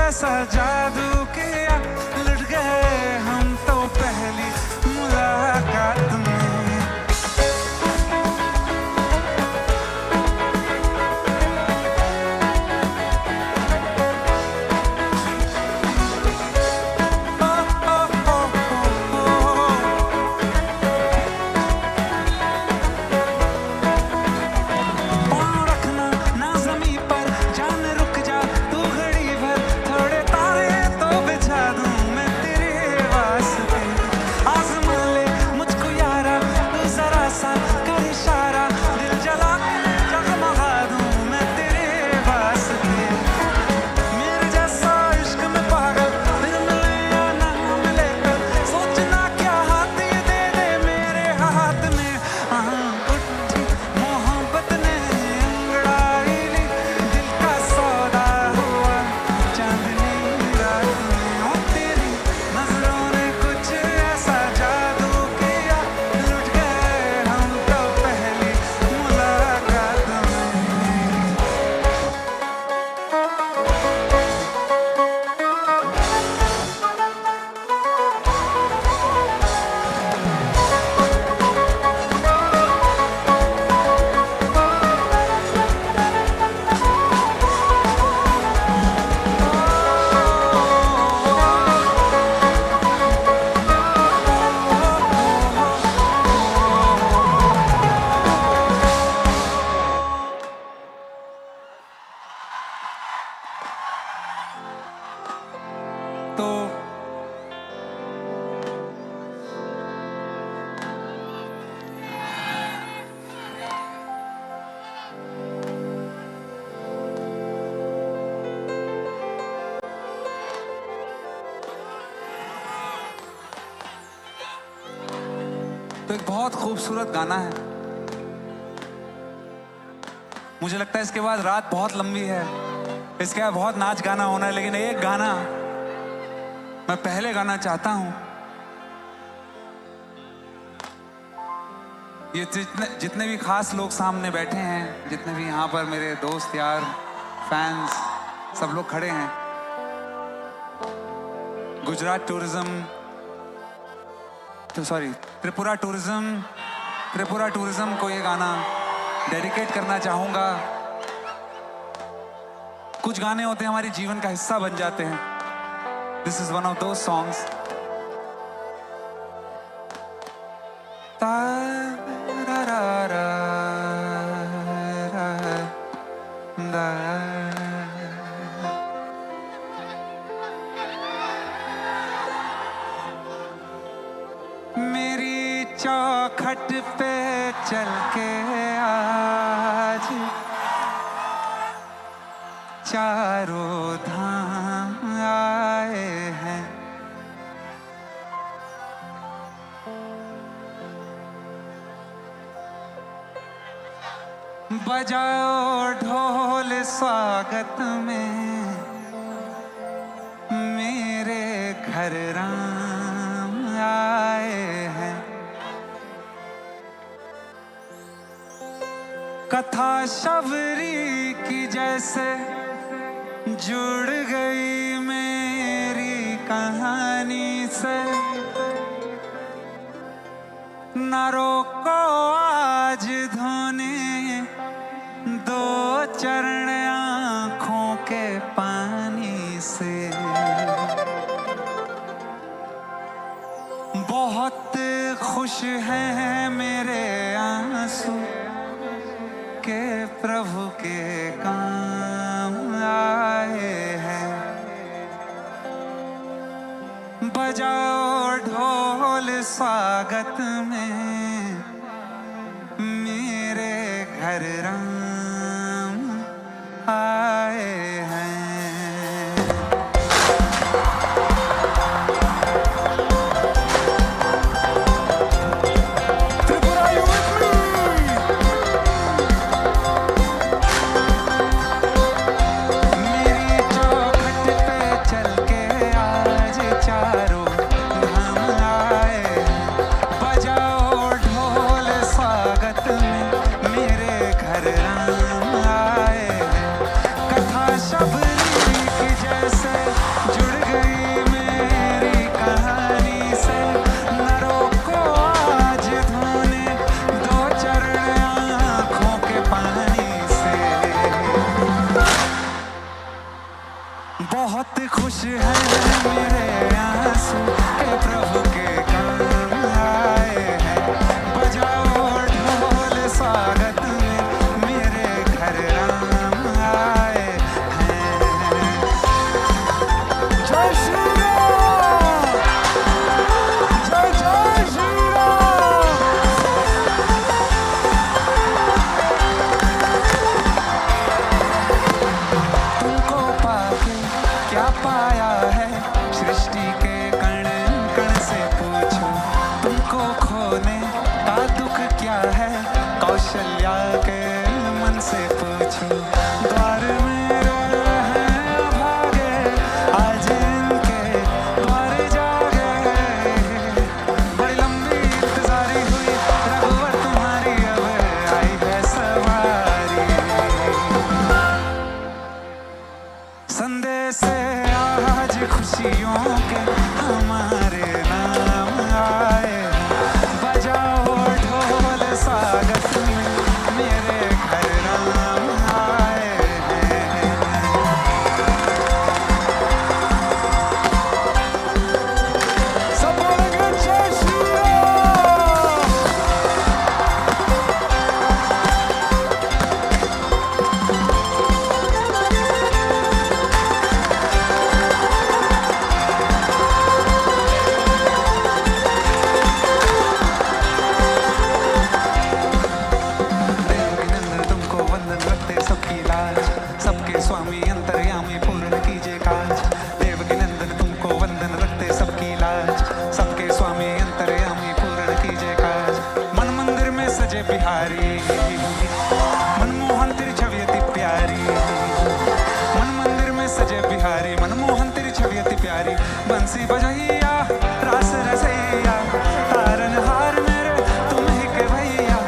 ऐसा जादू किया, लुट गए हम तो पहली मुलाकात में। पाँव रखना ना जमीन पर, जान रुक जा तू घड़ी भर, थोड़े तारे तो बिछा दूं मैं तेरे वास्ते। आजमा ले मुझको यारा, तू जरा सा कर इशारा, दिल जला के जगमगा दूं मैं तेरे वास्ते। मेरे जैसा इश्क में पागल, फिर मिले या ना मिले कल, सोचना क्या हाथ ये दे दे मेरे हाथ में। हाँ, उठी मोहब्बत ने अंगड़ाई ली, दिल का सौदा हुआ चांदनी रात में। ओ तेरी नजरों ने कुछ ऐसा जादू किया, लुट गए हम तो पहली मुलाकात में। तो तो एक बहुत खूबसूरत गाना है। मुझे लगता है इसके बाद रात बहुत लंबी है, इसके बाद बहुत नाच गाना होना है, लेकिन एक गाना मैं पहले गाना चाहता हूँ। ये जितने, जितने भी खास लोग सामने बैठे हैं, जितने भी यहाँ पर मेरे दोस्त यार, फैंस, सब लोग खड़े हैं, गुजरात टूरिज्म, तो सॉरी, त्रिपुरा टूरिज्म, त्रिपुरा टूरिज्म को ये गाना डेडिकेट करना चाहूँगा। कुछ गाने होते हैं, हमारे जीवन का हिस्सा बन जाते हैं। This is one of those songs. मेरी चौखट पे चल के आज चारों धाम आए हैं। बजाओ ढोल स्वागत में, मेरे घर राम आए हैं। कथा शबरी की जैसे जुड़ गई मेरी कहानी से। ना रोको आज धोने दो चरण आंखों के पानी से। बहुत खुश हैं मेरे आंसू के प्रभु के काम आए हैं। बजाओ ढोल स्वागत में, मेरे घर राम आए हैं। Tripura, you with me? मेरी चौखट पे चल के आज चारों धाम आए हैं। बजाओ बहुत खुश हैं मेरे आंसू के प्रभु के काम आए हैं। बजाओ ढोल स्वागत में, मेरे घर राम आए हैं। जय श्री राम, जय जय श्री राम। तुमको पाके क्या पाया है, सृष्टि के कण कण से पूछो। तुमको खोने का दुख क्या है, कौशल्या के मन से पूछो। द्वार मेरे हैं अभागे, आज इनके द्वार जागे। बड़ी लंबी इंतजारी हुई रघुवर तुम्हारी, अब आई है सवारी। संदेश आज खुशियों के हमारे नाम आए हैं। बजाओ ढोल स्वागत में, मेरे घर राम आए हैं। सब बोलेंगे जय श्री राम। देवकी नंदन तुमको वंदन, रखते सबकी लाज। सबके स्वामी अंतर्यामी, पूर्ण कीजिए काज। देवकी नंदन तुमको वंदन, रखते सबकी लाज। सबके स्वामी अंतर्यामी, पूर्ण कीजिए काज। मन मंदिर में सजे बिहारी, मनमोहन तेरी छवि अति प्यारी। मन मंदिर में सजे बिहारी, मनमोहन तेरी छवि अति प्यारी। बंसी बजैया, रास रसैया, तारनहार मेरे तुम ही के भैया।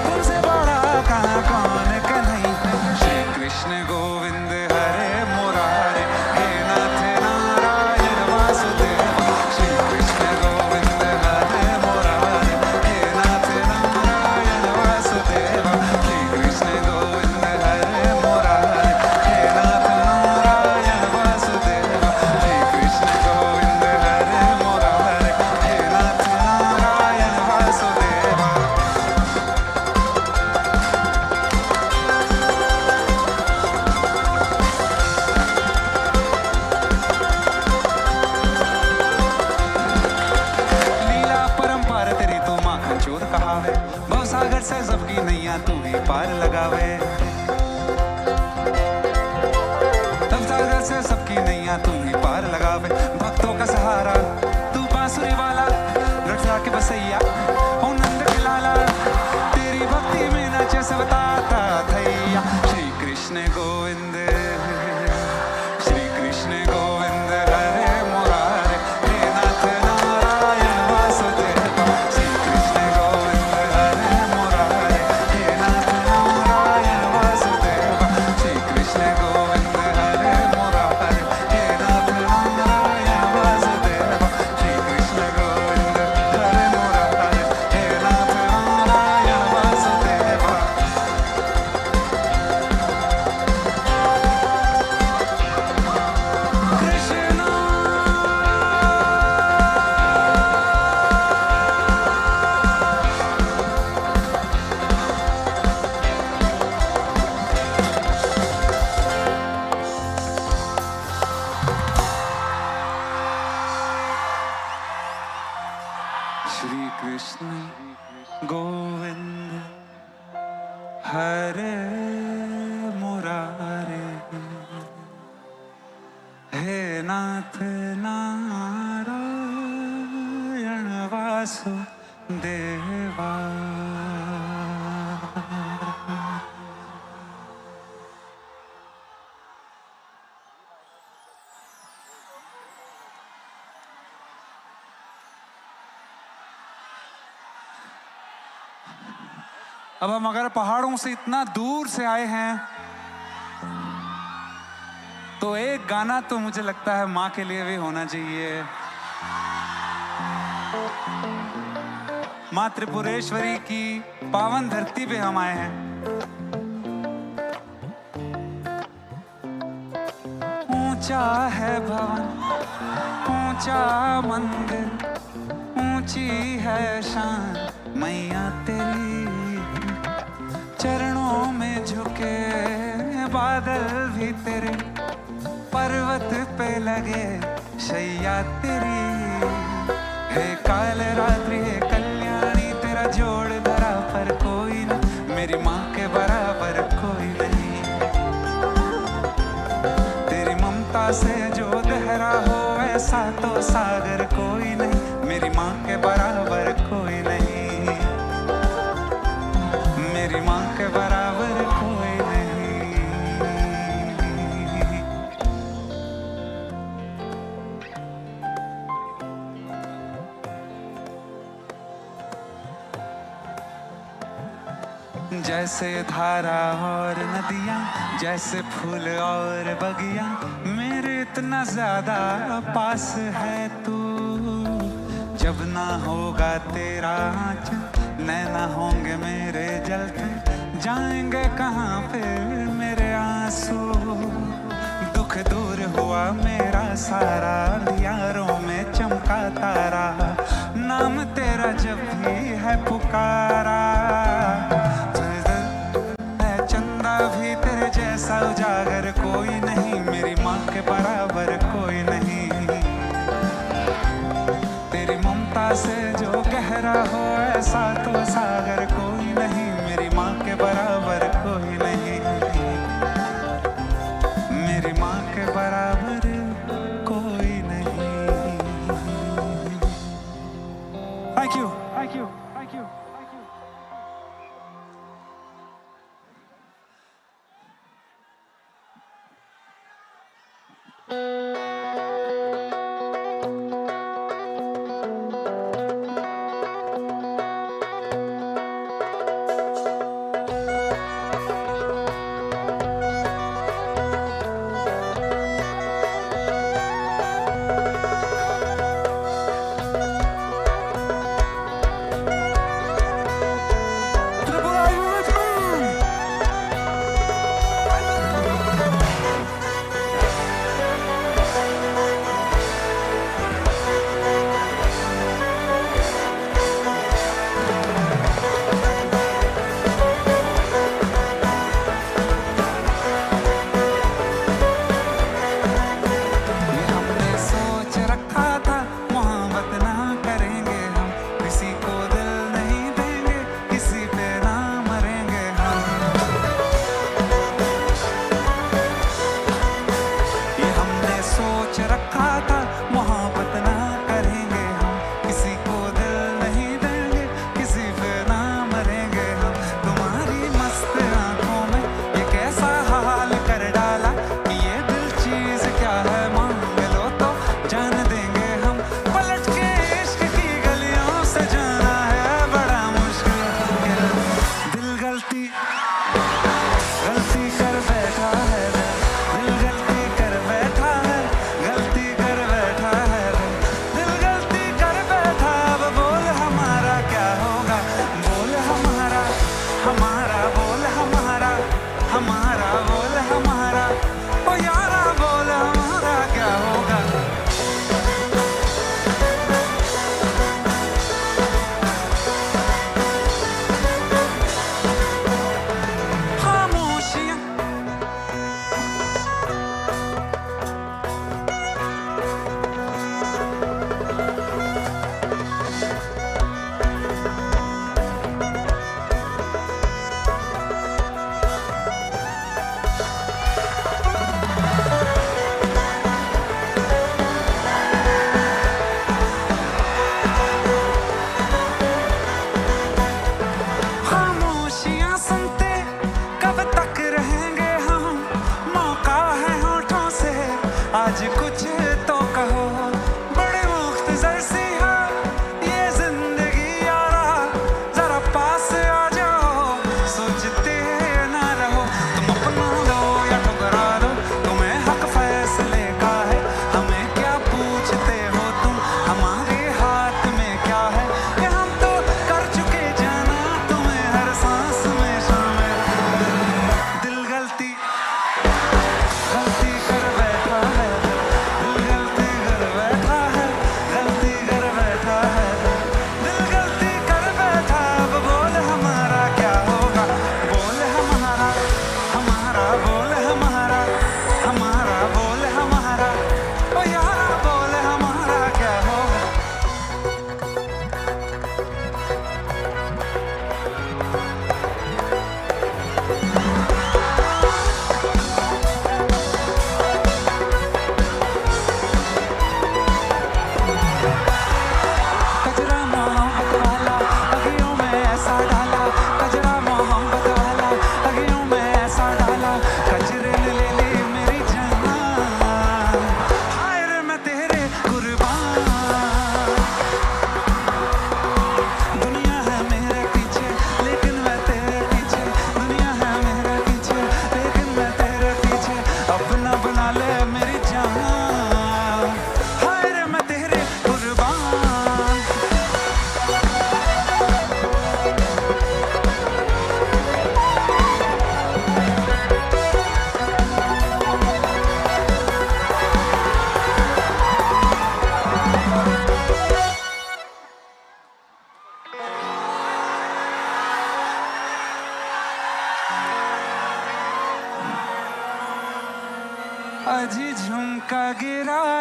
तुमसे बड़ा कहाँ कौन कन्हैया। श्री कृष्ण गोविंद हरे मुरारे, हे नाथ नारायण वासुदेव। श्री कृष्ण गोविंद हरे मुरारे, हे नाथ नारायण वासुदेव। श्री कृष्ण गोविंद हरे मुरारे, हे नाथ नारायण वासुदेव। श्री कृष्ण गोविंद हरे मुरारे, हे नाथ नारायण वासुदेव। लीला परंपार तेरी तू माखन चोर कहावे, भवसागर से सबकी नैया तू ही पार लगावे। भवसागर से सबकी नैया तू ही पार लगावे, भक्तों का सहारा तू बांसुरी वाला, रटरा के बसैया ओ नंद के लाला। तेरी भक्ति में नाचे सब ताता थैया। श्री कृष्ण गोविंद, श्री कृष्ण गोविंद हरे मुरारे, हे नाथ नारायण वासुदेव। श्री कृष्ण गोविंद हरे मुरारे, हे नाथ नारायण वासुदेव। श्री कृष्ण गोविंद हरे मुरारे, हे नाथ नारायण वासुदेव। श्री कृष्ण गोविंद हरे मुरारे, हे नाथ नारायण वासुदेव। कृष्ण। श्री कृष्ण गोविंद हरे मुरारे, हे नाथ नारायण वासुदेवा। अब हम अगर पहाड़ों से इतना दूर से आए हैं, तो एक गाना तो मुझे लगता है माँ के लिए भी होना चाहिए। माँ त्रिपुरेश्वरी की पावन धरती पे हम आए हैं। ऊंच ऊंचा है भवन, ऊंचा मंदिर, ऊंची है शान मैया तेरी। चरणों में झुके बादल भी तेरे, पर्वत पे लगे शैया तेरी। हे काल रात्रि, हे कल्याणी, तेरा जोड़ धरा पर कोई नहीं, मेरी माँ के बराबर कोई नहीं। तेरी ममता से जो गहरा हो, ऐसा तो सागर कोई नहीं, मेरी माँ के बराबर कोई नहीं, मेरी माँ के बराबर कोई नहीं। जैसे धारा और नदियाँ, जैसे फूल और बगिया, मेरे इतना ज्यादा पास है तू। जब ना होगा तेरा आँचल, नैना होंगे मेरे जलते, जाएंगे कहाँ फिर मेरे आंसू। दुख दूर हुआ मेरा सारा, अंधियारों में चमका तारा, नाम तेरा जब भी है पुकारा। है चंदा भी तेरे जैसा उजागर कोई नहीं, मेरी माँ के बराबर कोई नहीं। तेरी ममता से जो गहरा हो, ऐसा तो सागर कोई नहीं, मेरी माँ के बराबर कोई नहीं, मेरी माँ के बराबर कोई नहीं। Thank you. Thank you. Thank you. Thank you. ये हमने सोच रखा था, मोहब्बत ना करेंगे हम, किसी को दिल नहीं देंगे, किसी पे ना मरेंगे हम। ये हमने सोच रखा था, मोहब्बत ना करेंगे हम, किसी को दिल नहीं देंगे, किसी पे ना मरेंगे हम। तुम्हारी मस्त आंखों में ये कैसा हाल कर डाला, कि ये दिल चीज क्या है, मांग लो तो जान देंगे हम। पलट के इश्क की गलियों से जाना है बड़ा मुश्किल। दिल गलती, गलती कर बैठा है, दिल गलती कर बैठा है, गलती कर बैठा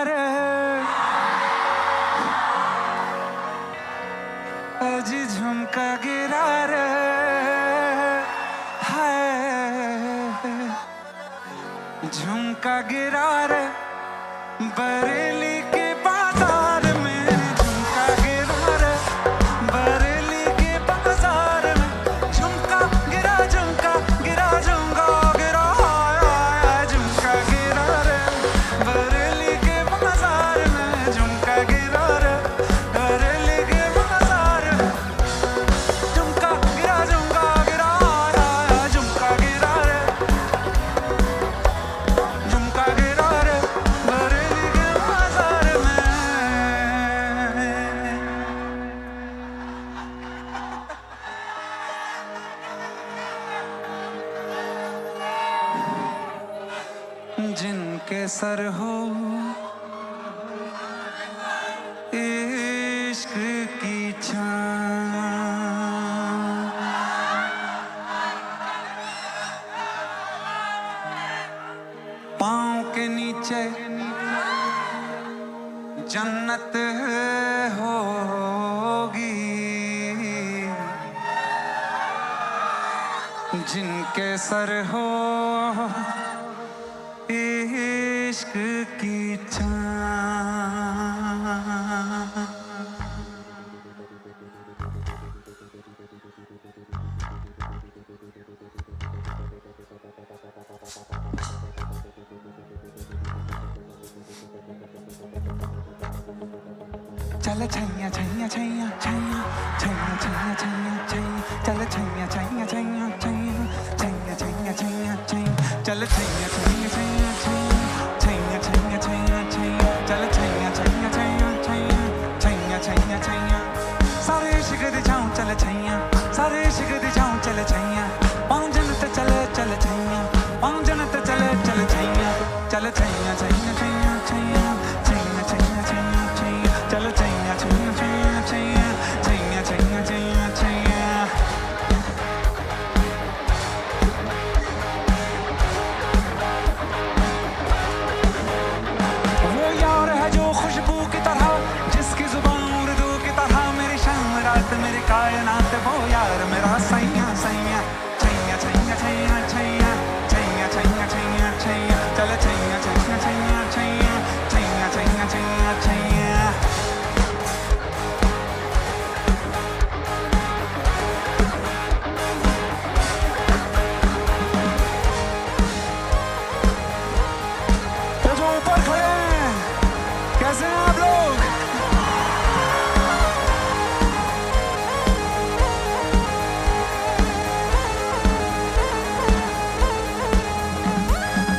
रे, अजी झुमका गिरा रे, हाय। झुमका गिरा रे, बरेली के बाजार में झुमका गिरा रे, बरेली के बाजार में झुमका गिरा, झुमका गिरा, झुमका गिरा, झुमका गिरा रे, बरेली के बाजार में झुमका गिरा रे, बरेली के बाजार में झुमका गिरा, झुमका गिरा, झुमका गिरा रे। झुमका गिरा रे बरेली के बाजार में। जिनके सर हो इश्क की छां। पाँव के नीचे जन्नत होगी, जिनके सर हो इश्क की छां। चल छैया, छैया, छैया, छैया, छैया, छैया, छैया, छैया, छैया, चल छैया, छैया, छैया, छैया, छैया, छैया, छैया, छैया, छैया, चल छैया, छैया, छैया, छैया, छैया, छैया, छैया, छैया, चल छैया, छैया, छैया, छैया, छैया, छैया, छैया। सारे इश्क दी जाऊं चल छैया, सारे इश्क दी जाऊं चल छैया, पाँव जन्नत चल, चल छैया, पाँव जन्नत चल, चल छैया, चल छैया, छैया, छैया, छैया, छैया, छैया, छैया, छैया, चल छैया, छैया, छैया, छैया, छैया, छैया, छैया, छैया। वो यार है जो खुशबू की तरह, जिसकी जुबान उर्दू की तरह, मेरी शब रात मेरी कायनात, वो यार मेरा सैया, सैया, सैया, सैया, सैया, सैया, सैया, सैया, सैया, सैया, चल सैया, सैया, सैया, सैया, सैया, सैया, सैया, सैया। तो जो ऊपर खड़े हैं, कैसे हैं आप लोग?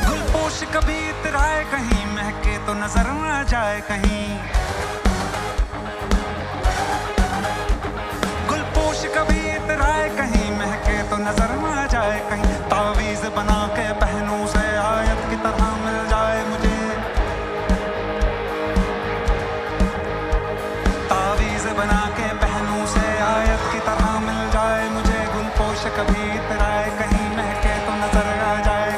गुलपोश कभी इतराए कहीं, महके तो नजर ना जाए कहीं। गुलपोश कभी इतराए कहीं, महके तो नजर ना जाए कहीं। तावीज़ बना के पहनूं से आयत की तरह मिल जाए मुझे। तावीज़ बना के पहनूं से आयत की तरह मिल जाए मुझे। गुलपोश कभी इतराए कहीं, महके तो नजर आ जाए।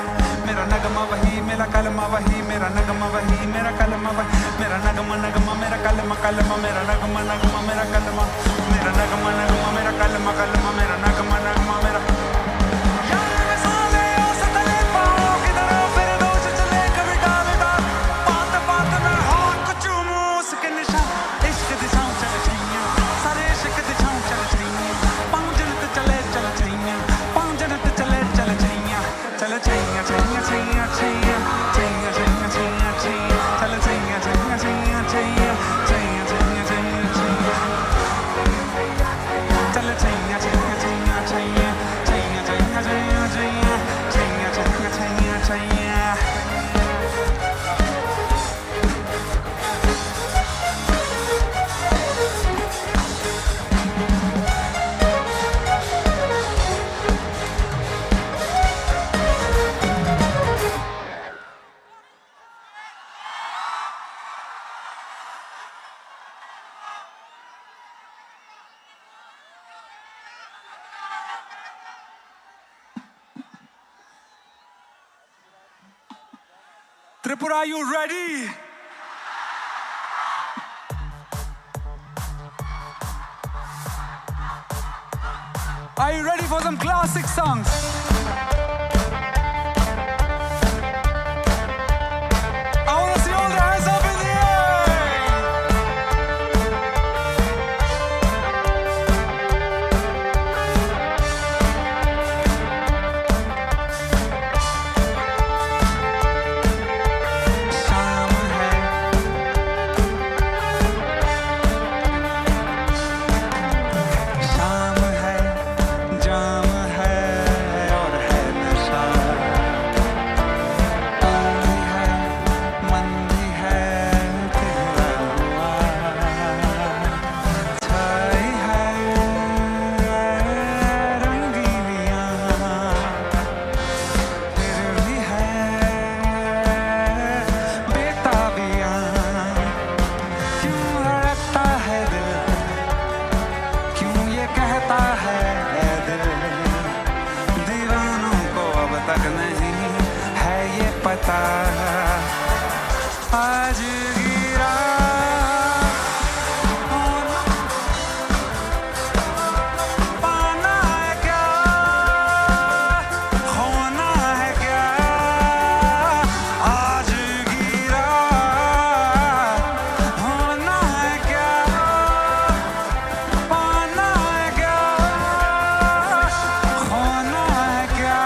मेरा नगमा वही, मेरा कलमा वही, मेरा नगमा वही, मेरा कलमा वही, मेरा नगमा, नगमा, मेरा कलमा, कलमा, मेरा नगमा, नगमा, मेरा कलमा, मेरा नगमा, नगमा, मेरा कलमा, कलमा, मेरा नगमा, नगमा, मेरा। यार साले, ओ सतले पाओ किधर हो, फिर दोस्त चले कभी डालदार। बात, बात में हाथ को चूमो, उसके निशान, इश्क दिशाओं चल छैया, सारे इश्क दिशाओं चल छैया, पाँव जन्नत चले, चल छैया, पाँव जन्नत चले, चल छैया। चल छैया, छैया, छैया, छैया, छैया, छैया, छैया, छैया, चल छैया, छैया, छैया, छैया, छैया, छैया, छैया, छैया, चल छैया, छैया, छैया, छैया, छैया, छैया, छैया, छैया, छैया, छैया, छैया। Tripura, are you ready? Are you ready for some classic songs? I wanna see all the hands up in the air. शाम है, शाम है, जाम है और है नशा। तन भी है, मन भी है, पिघला हुआ। छाई है रंगीनियाँ, फिर भी है बेताबियाँ। क्यों धड़कता है दिल, क्यों ये कहता है ऐ दिल? दीवानों को अब तक नहीं है ये पता। आज गिरा पाना है क्या? खोना है क्या? आज गिरा होना है क्या? पाना है क्या? खोना है क्या?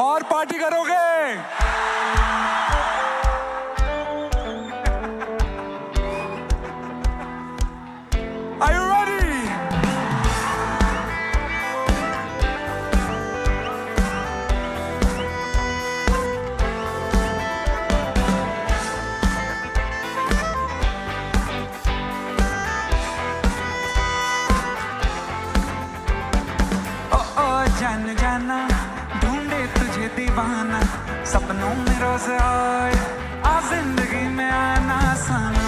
और पार्टी करोगे? Are you ready? ओ, ओ, जान जाना, ढूंढे तुझे दीवाना, सपनों में रोज आए, आ जिंदगी में आना सनम।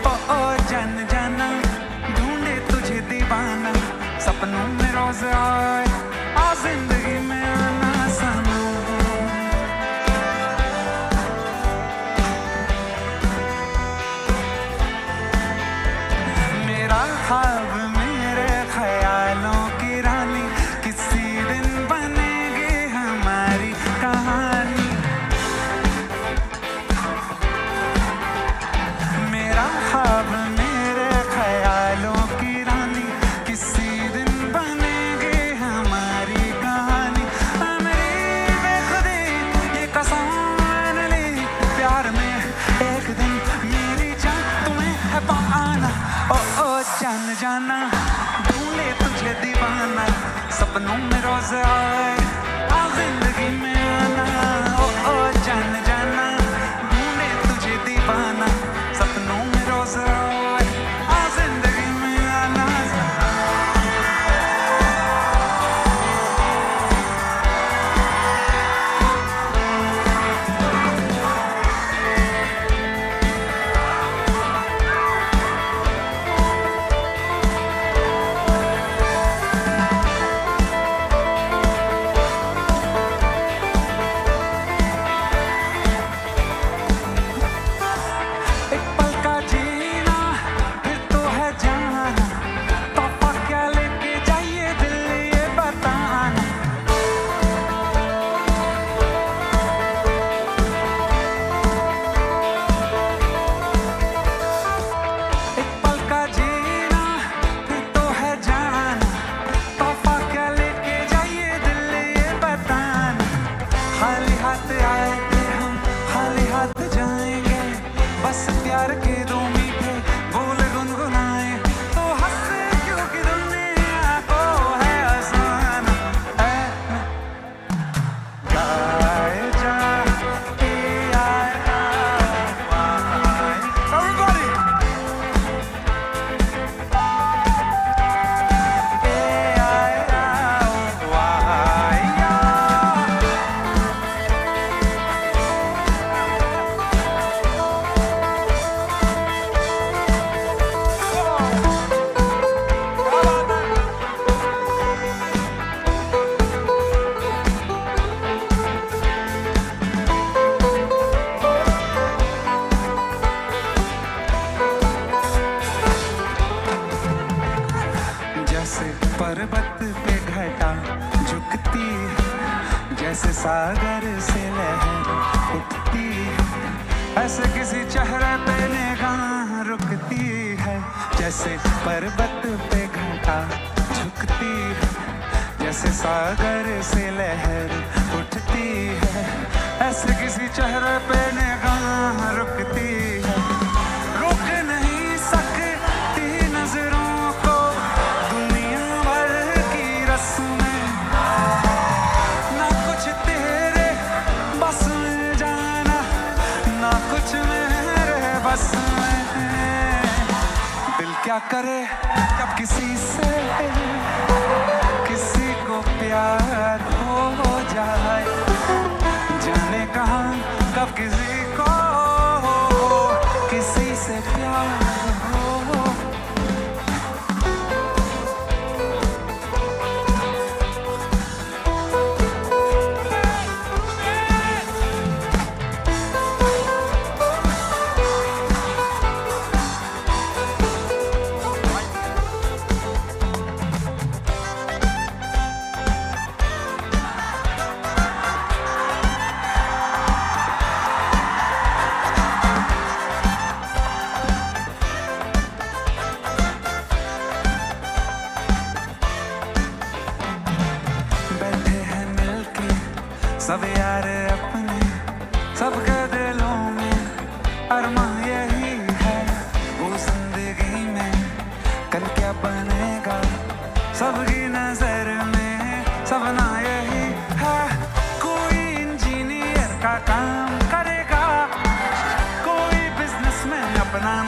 ओ, ओ, जान जाना, ढूंढे तुझे दीवाना, सपनों में रोज आए, आ जिंदगी में आना सनम। मेरा ख्वाब, मेरे ख्यालों की रानी, किसी दिन बनेगी हमारी कहानी। मेरा ख्वाब, मेरे ख्यालों की रानी, किसी दिन बनेगी हमारी कहानी। मेरी बेखुदी, ये कसम मैंने ली, प्यार में एक दिन मेरी जान तुम्हें है पाना। ओ, ओ, जान जाना, ढूंढे तुझे दीवाना, सपनों में रोज आए, आ जिंदगी में आना। ओ, ओ, जान जाना, ढूंढे तुझे दीवाना, सपनों में रोज आए, आ जिंदगी में आना। एक पल का जीना, फिर तो है जाना। तोहफा क्या लेके जाइए दिल, ये बताना। एक पल का जीना, फिर तो है जाना। तोहफा क्या लेके जाइए दिल, ये बताना। खाली हाथ आए थे हम, खाली हाथ जाएंगे। बस प्यार के दो मीठे बोल गुनगुनाए, तो हंसे क्योंकि दुनिया को है आसान। ऐ गाए जा, ए आए, आ, आ, everybody! जैसे पर्वत पे घटा झुकती है, जैसे सागर से लहर उठती है, ऐसे किसी चेहरे पे निगाह रुकती है। जैसे पर्वत पे घटा झुकती है, जैसे सागर से लहर उठती है, ऐसे किसी चेहरे पे निगाह रुकती है। रोक नहीं सकती नजरों को दुनिया भर की रस्में, ना कुछ तेरे बस में जाना, ना कुछ मेरे बस में। दिल क्या करे जब किसी से, किसी को प्यार हो जाए, जाने कहाँ कब किसी को, किसी से प्यार हो।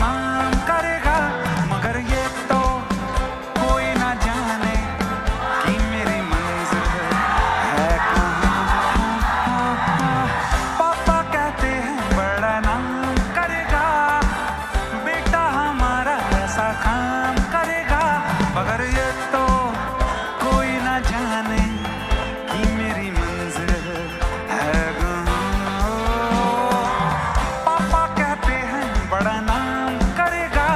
नाम करेगा, मगर ये तो कोई ना जाने कि मेरी मंजिल है कहाँ। पापा कहते हैं बड़ा नाम करेगा, बेटा हमारा ऐसा काम करेगा, मगर ये तो कोई ना जाने कि मेरी मंजिल है कहाँ। पापा कहते हैं बड़ा नाम करेगा।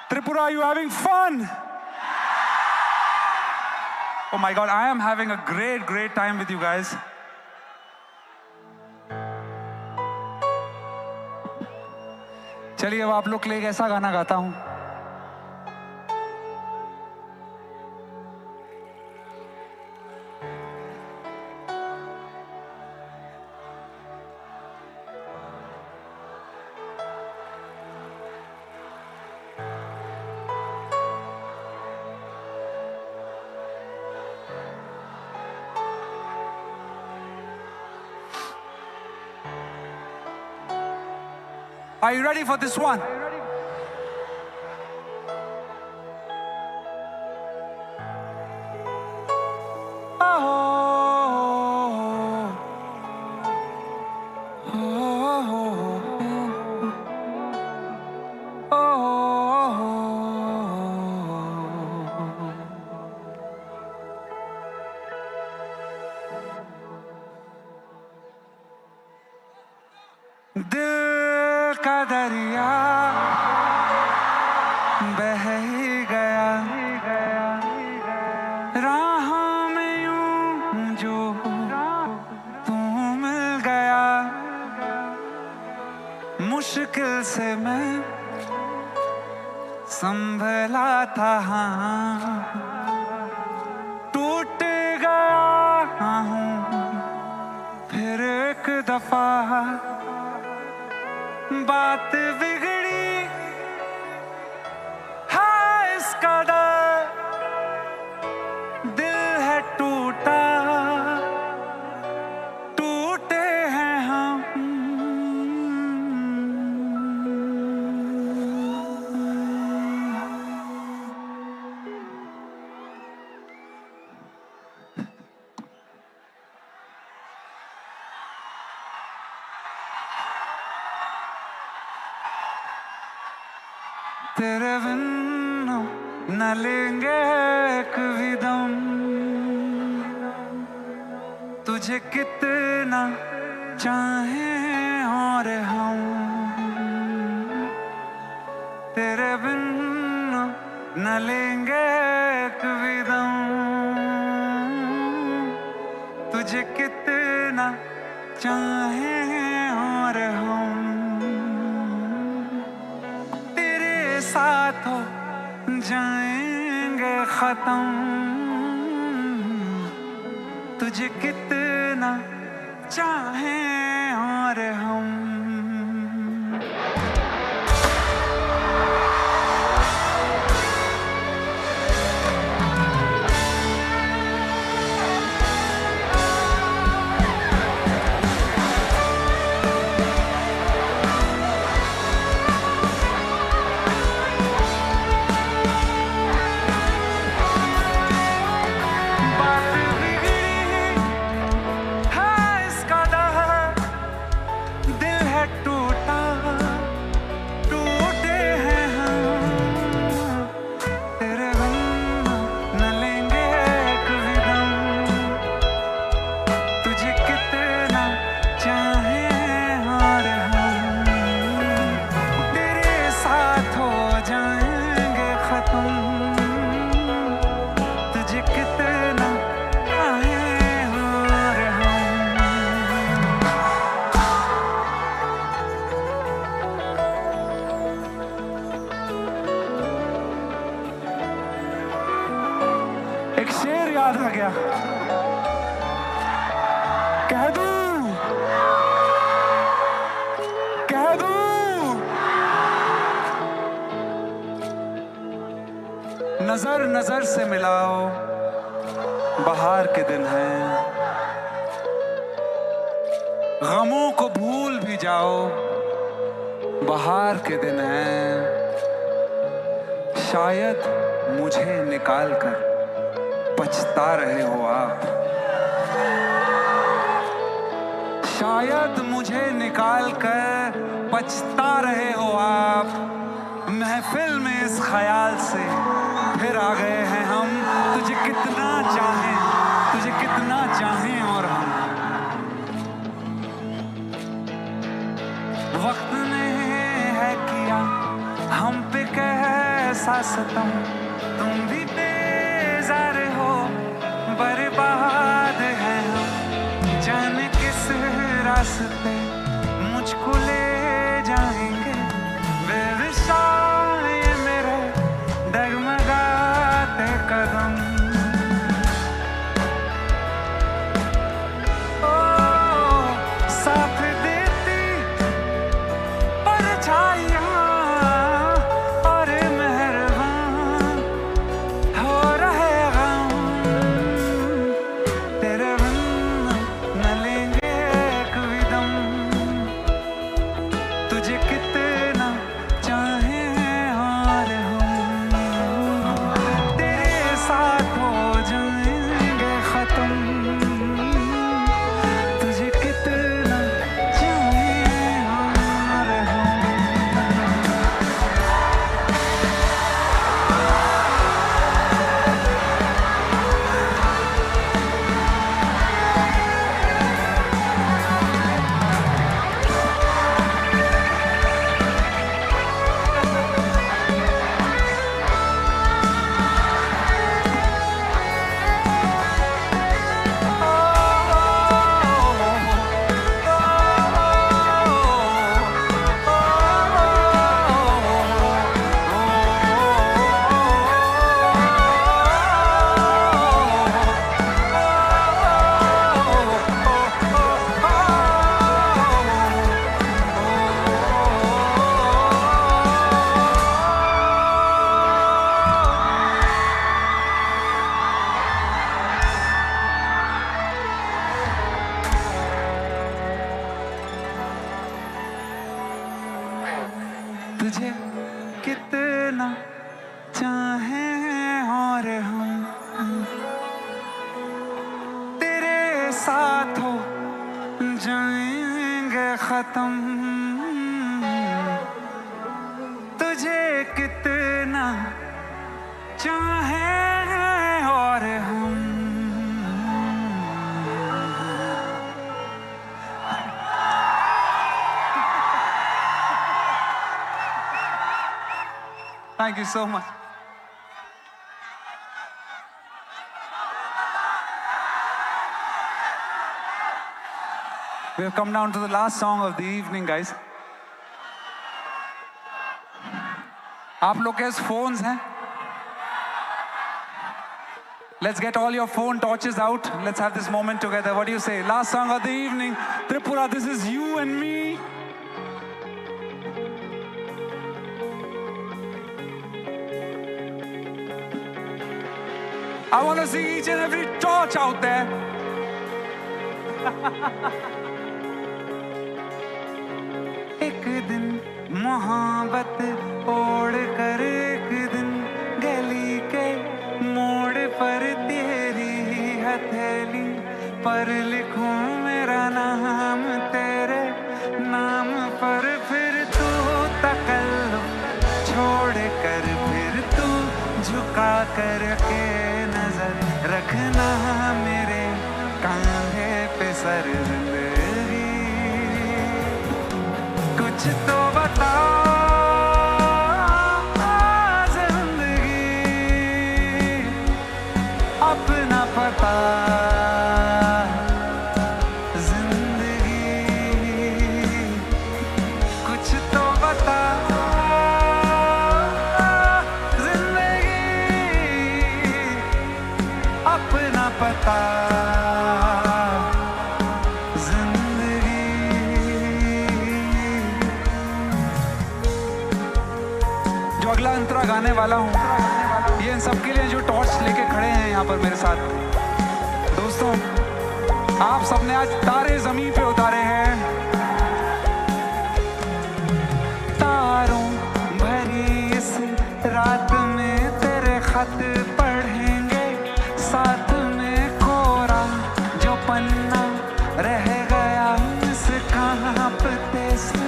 Tripura, are you having fun? Oh my God, I am having a great, great time with you guys. चलिए, अब आप लोग के लिए एक ऐसा गाना गाता हूँ। Are you ready for this one? दिल का दरिया बह ही गया, राहों में यूं जो तू मिल गया। मुश्किल से मैं संभला था, हाँ, टूट गया हूँ फिर एक दफा। बात बिगड़ी है इस कदर, दिल है टूटा, टूटे हैं हम। तेरे बिन न लेंगे एक भी दम, तुझे कितना चाहें और हम। तेरे बिन न लेंगे एक भी दम, तुझे कितना चाहें और हम, तेरे साथ हो जाएंगे खत्म, तुझे कितना चाहें और हम। बात बिगड़ी है इस कदर, दिल एक शेर याद आ गया, कह दूं, कह दूं। नजर नजर से मिलाओ, बहार के दिन हैं। गमों को भूल भी जाओ, बहार के दिन हैं। शायद मुझे निकाल कर पछता रहे हो आप। शायद मुझे निकाल कर पछता रहे हो आप। महफिल में इस ख्याल से फिर आ गए हैं हम। तुझे कितना चाहें, तुझे कितना चाहें और हम। वक्त ने है किया हम पे कैसा सितम, तुम भी बेजार हो, बर्बाद है हम। जाने किस रास्ते मुझको ले जाएंगे, बेमिसाल ये मेरे डगमगाते कदम। ओ, साथ देती परछाइयाँ और मेहरबान हो रहे गम, तेरे बिन न लेंगे एक भी दम। तुझे कितना चाहें और हम, तेरे साथ हो जाएंगे खत्म। तुझे कितना चाहें और हम। तुझे कितना चाहें और हम, तेरे साथ हो जाएंगे खत्म। तुझे कितना चाहें और हम। Thank you so much. We have come down to the last song of the evening, guys. आप लोग के फोन्स हैं? Let's get all your phone torches out. Let's have this moment together. What do you say? Last song of the evening. Tripura, this is you and me. I want to see each and every torch out there. एक दिन मोहब्बत ओढ़ कर एक दिन गली के मोड़ पर तेरी हथेली पर लिखूं मेरा नाम तेरे नाम पर। फिर तू तकल्लुफ छोड़ कर फिर तू झुका कर के नजर रखना मेरे कांधे पे सर जिंदगी। कुछ तो बता जिंदगी, अपना पता जिंदगी, कुछ तो बता जिंदगी। पता जिंदगी। जो अगला अंतरा गाने वाला हूँ, ये इन सबके लिए जो टॉर्च लेके खड़े हैं यहाँ पर मेरे साथ। दोस्तों, आप सबने आज तारे जमीन पे उतारे हैं। तारों भरी इस रात में तेरे खत पढ़ेंगे, साथ में कोरा जो पन्ना रह गया इस कांपते से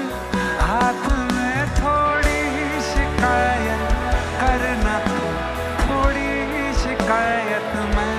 हाथ में। थोड़ी शिकायत करना, थोड़ी शिकायत मैं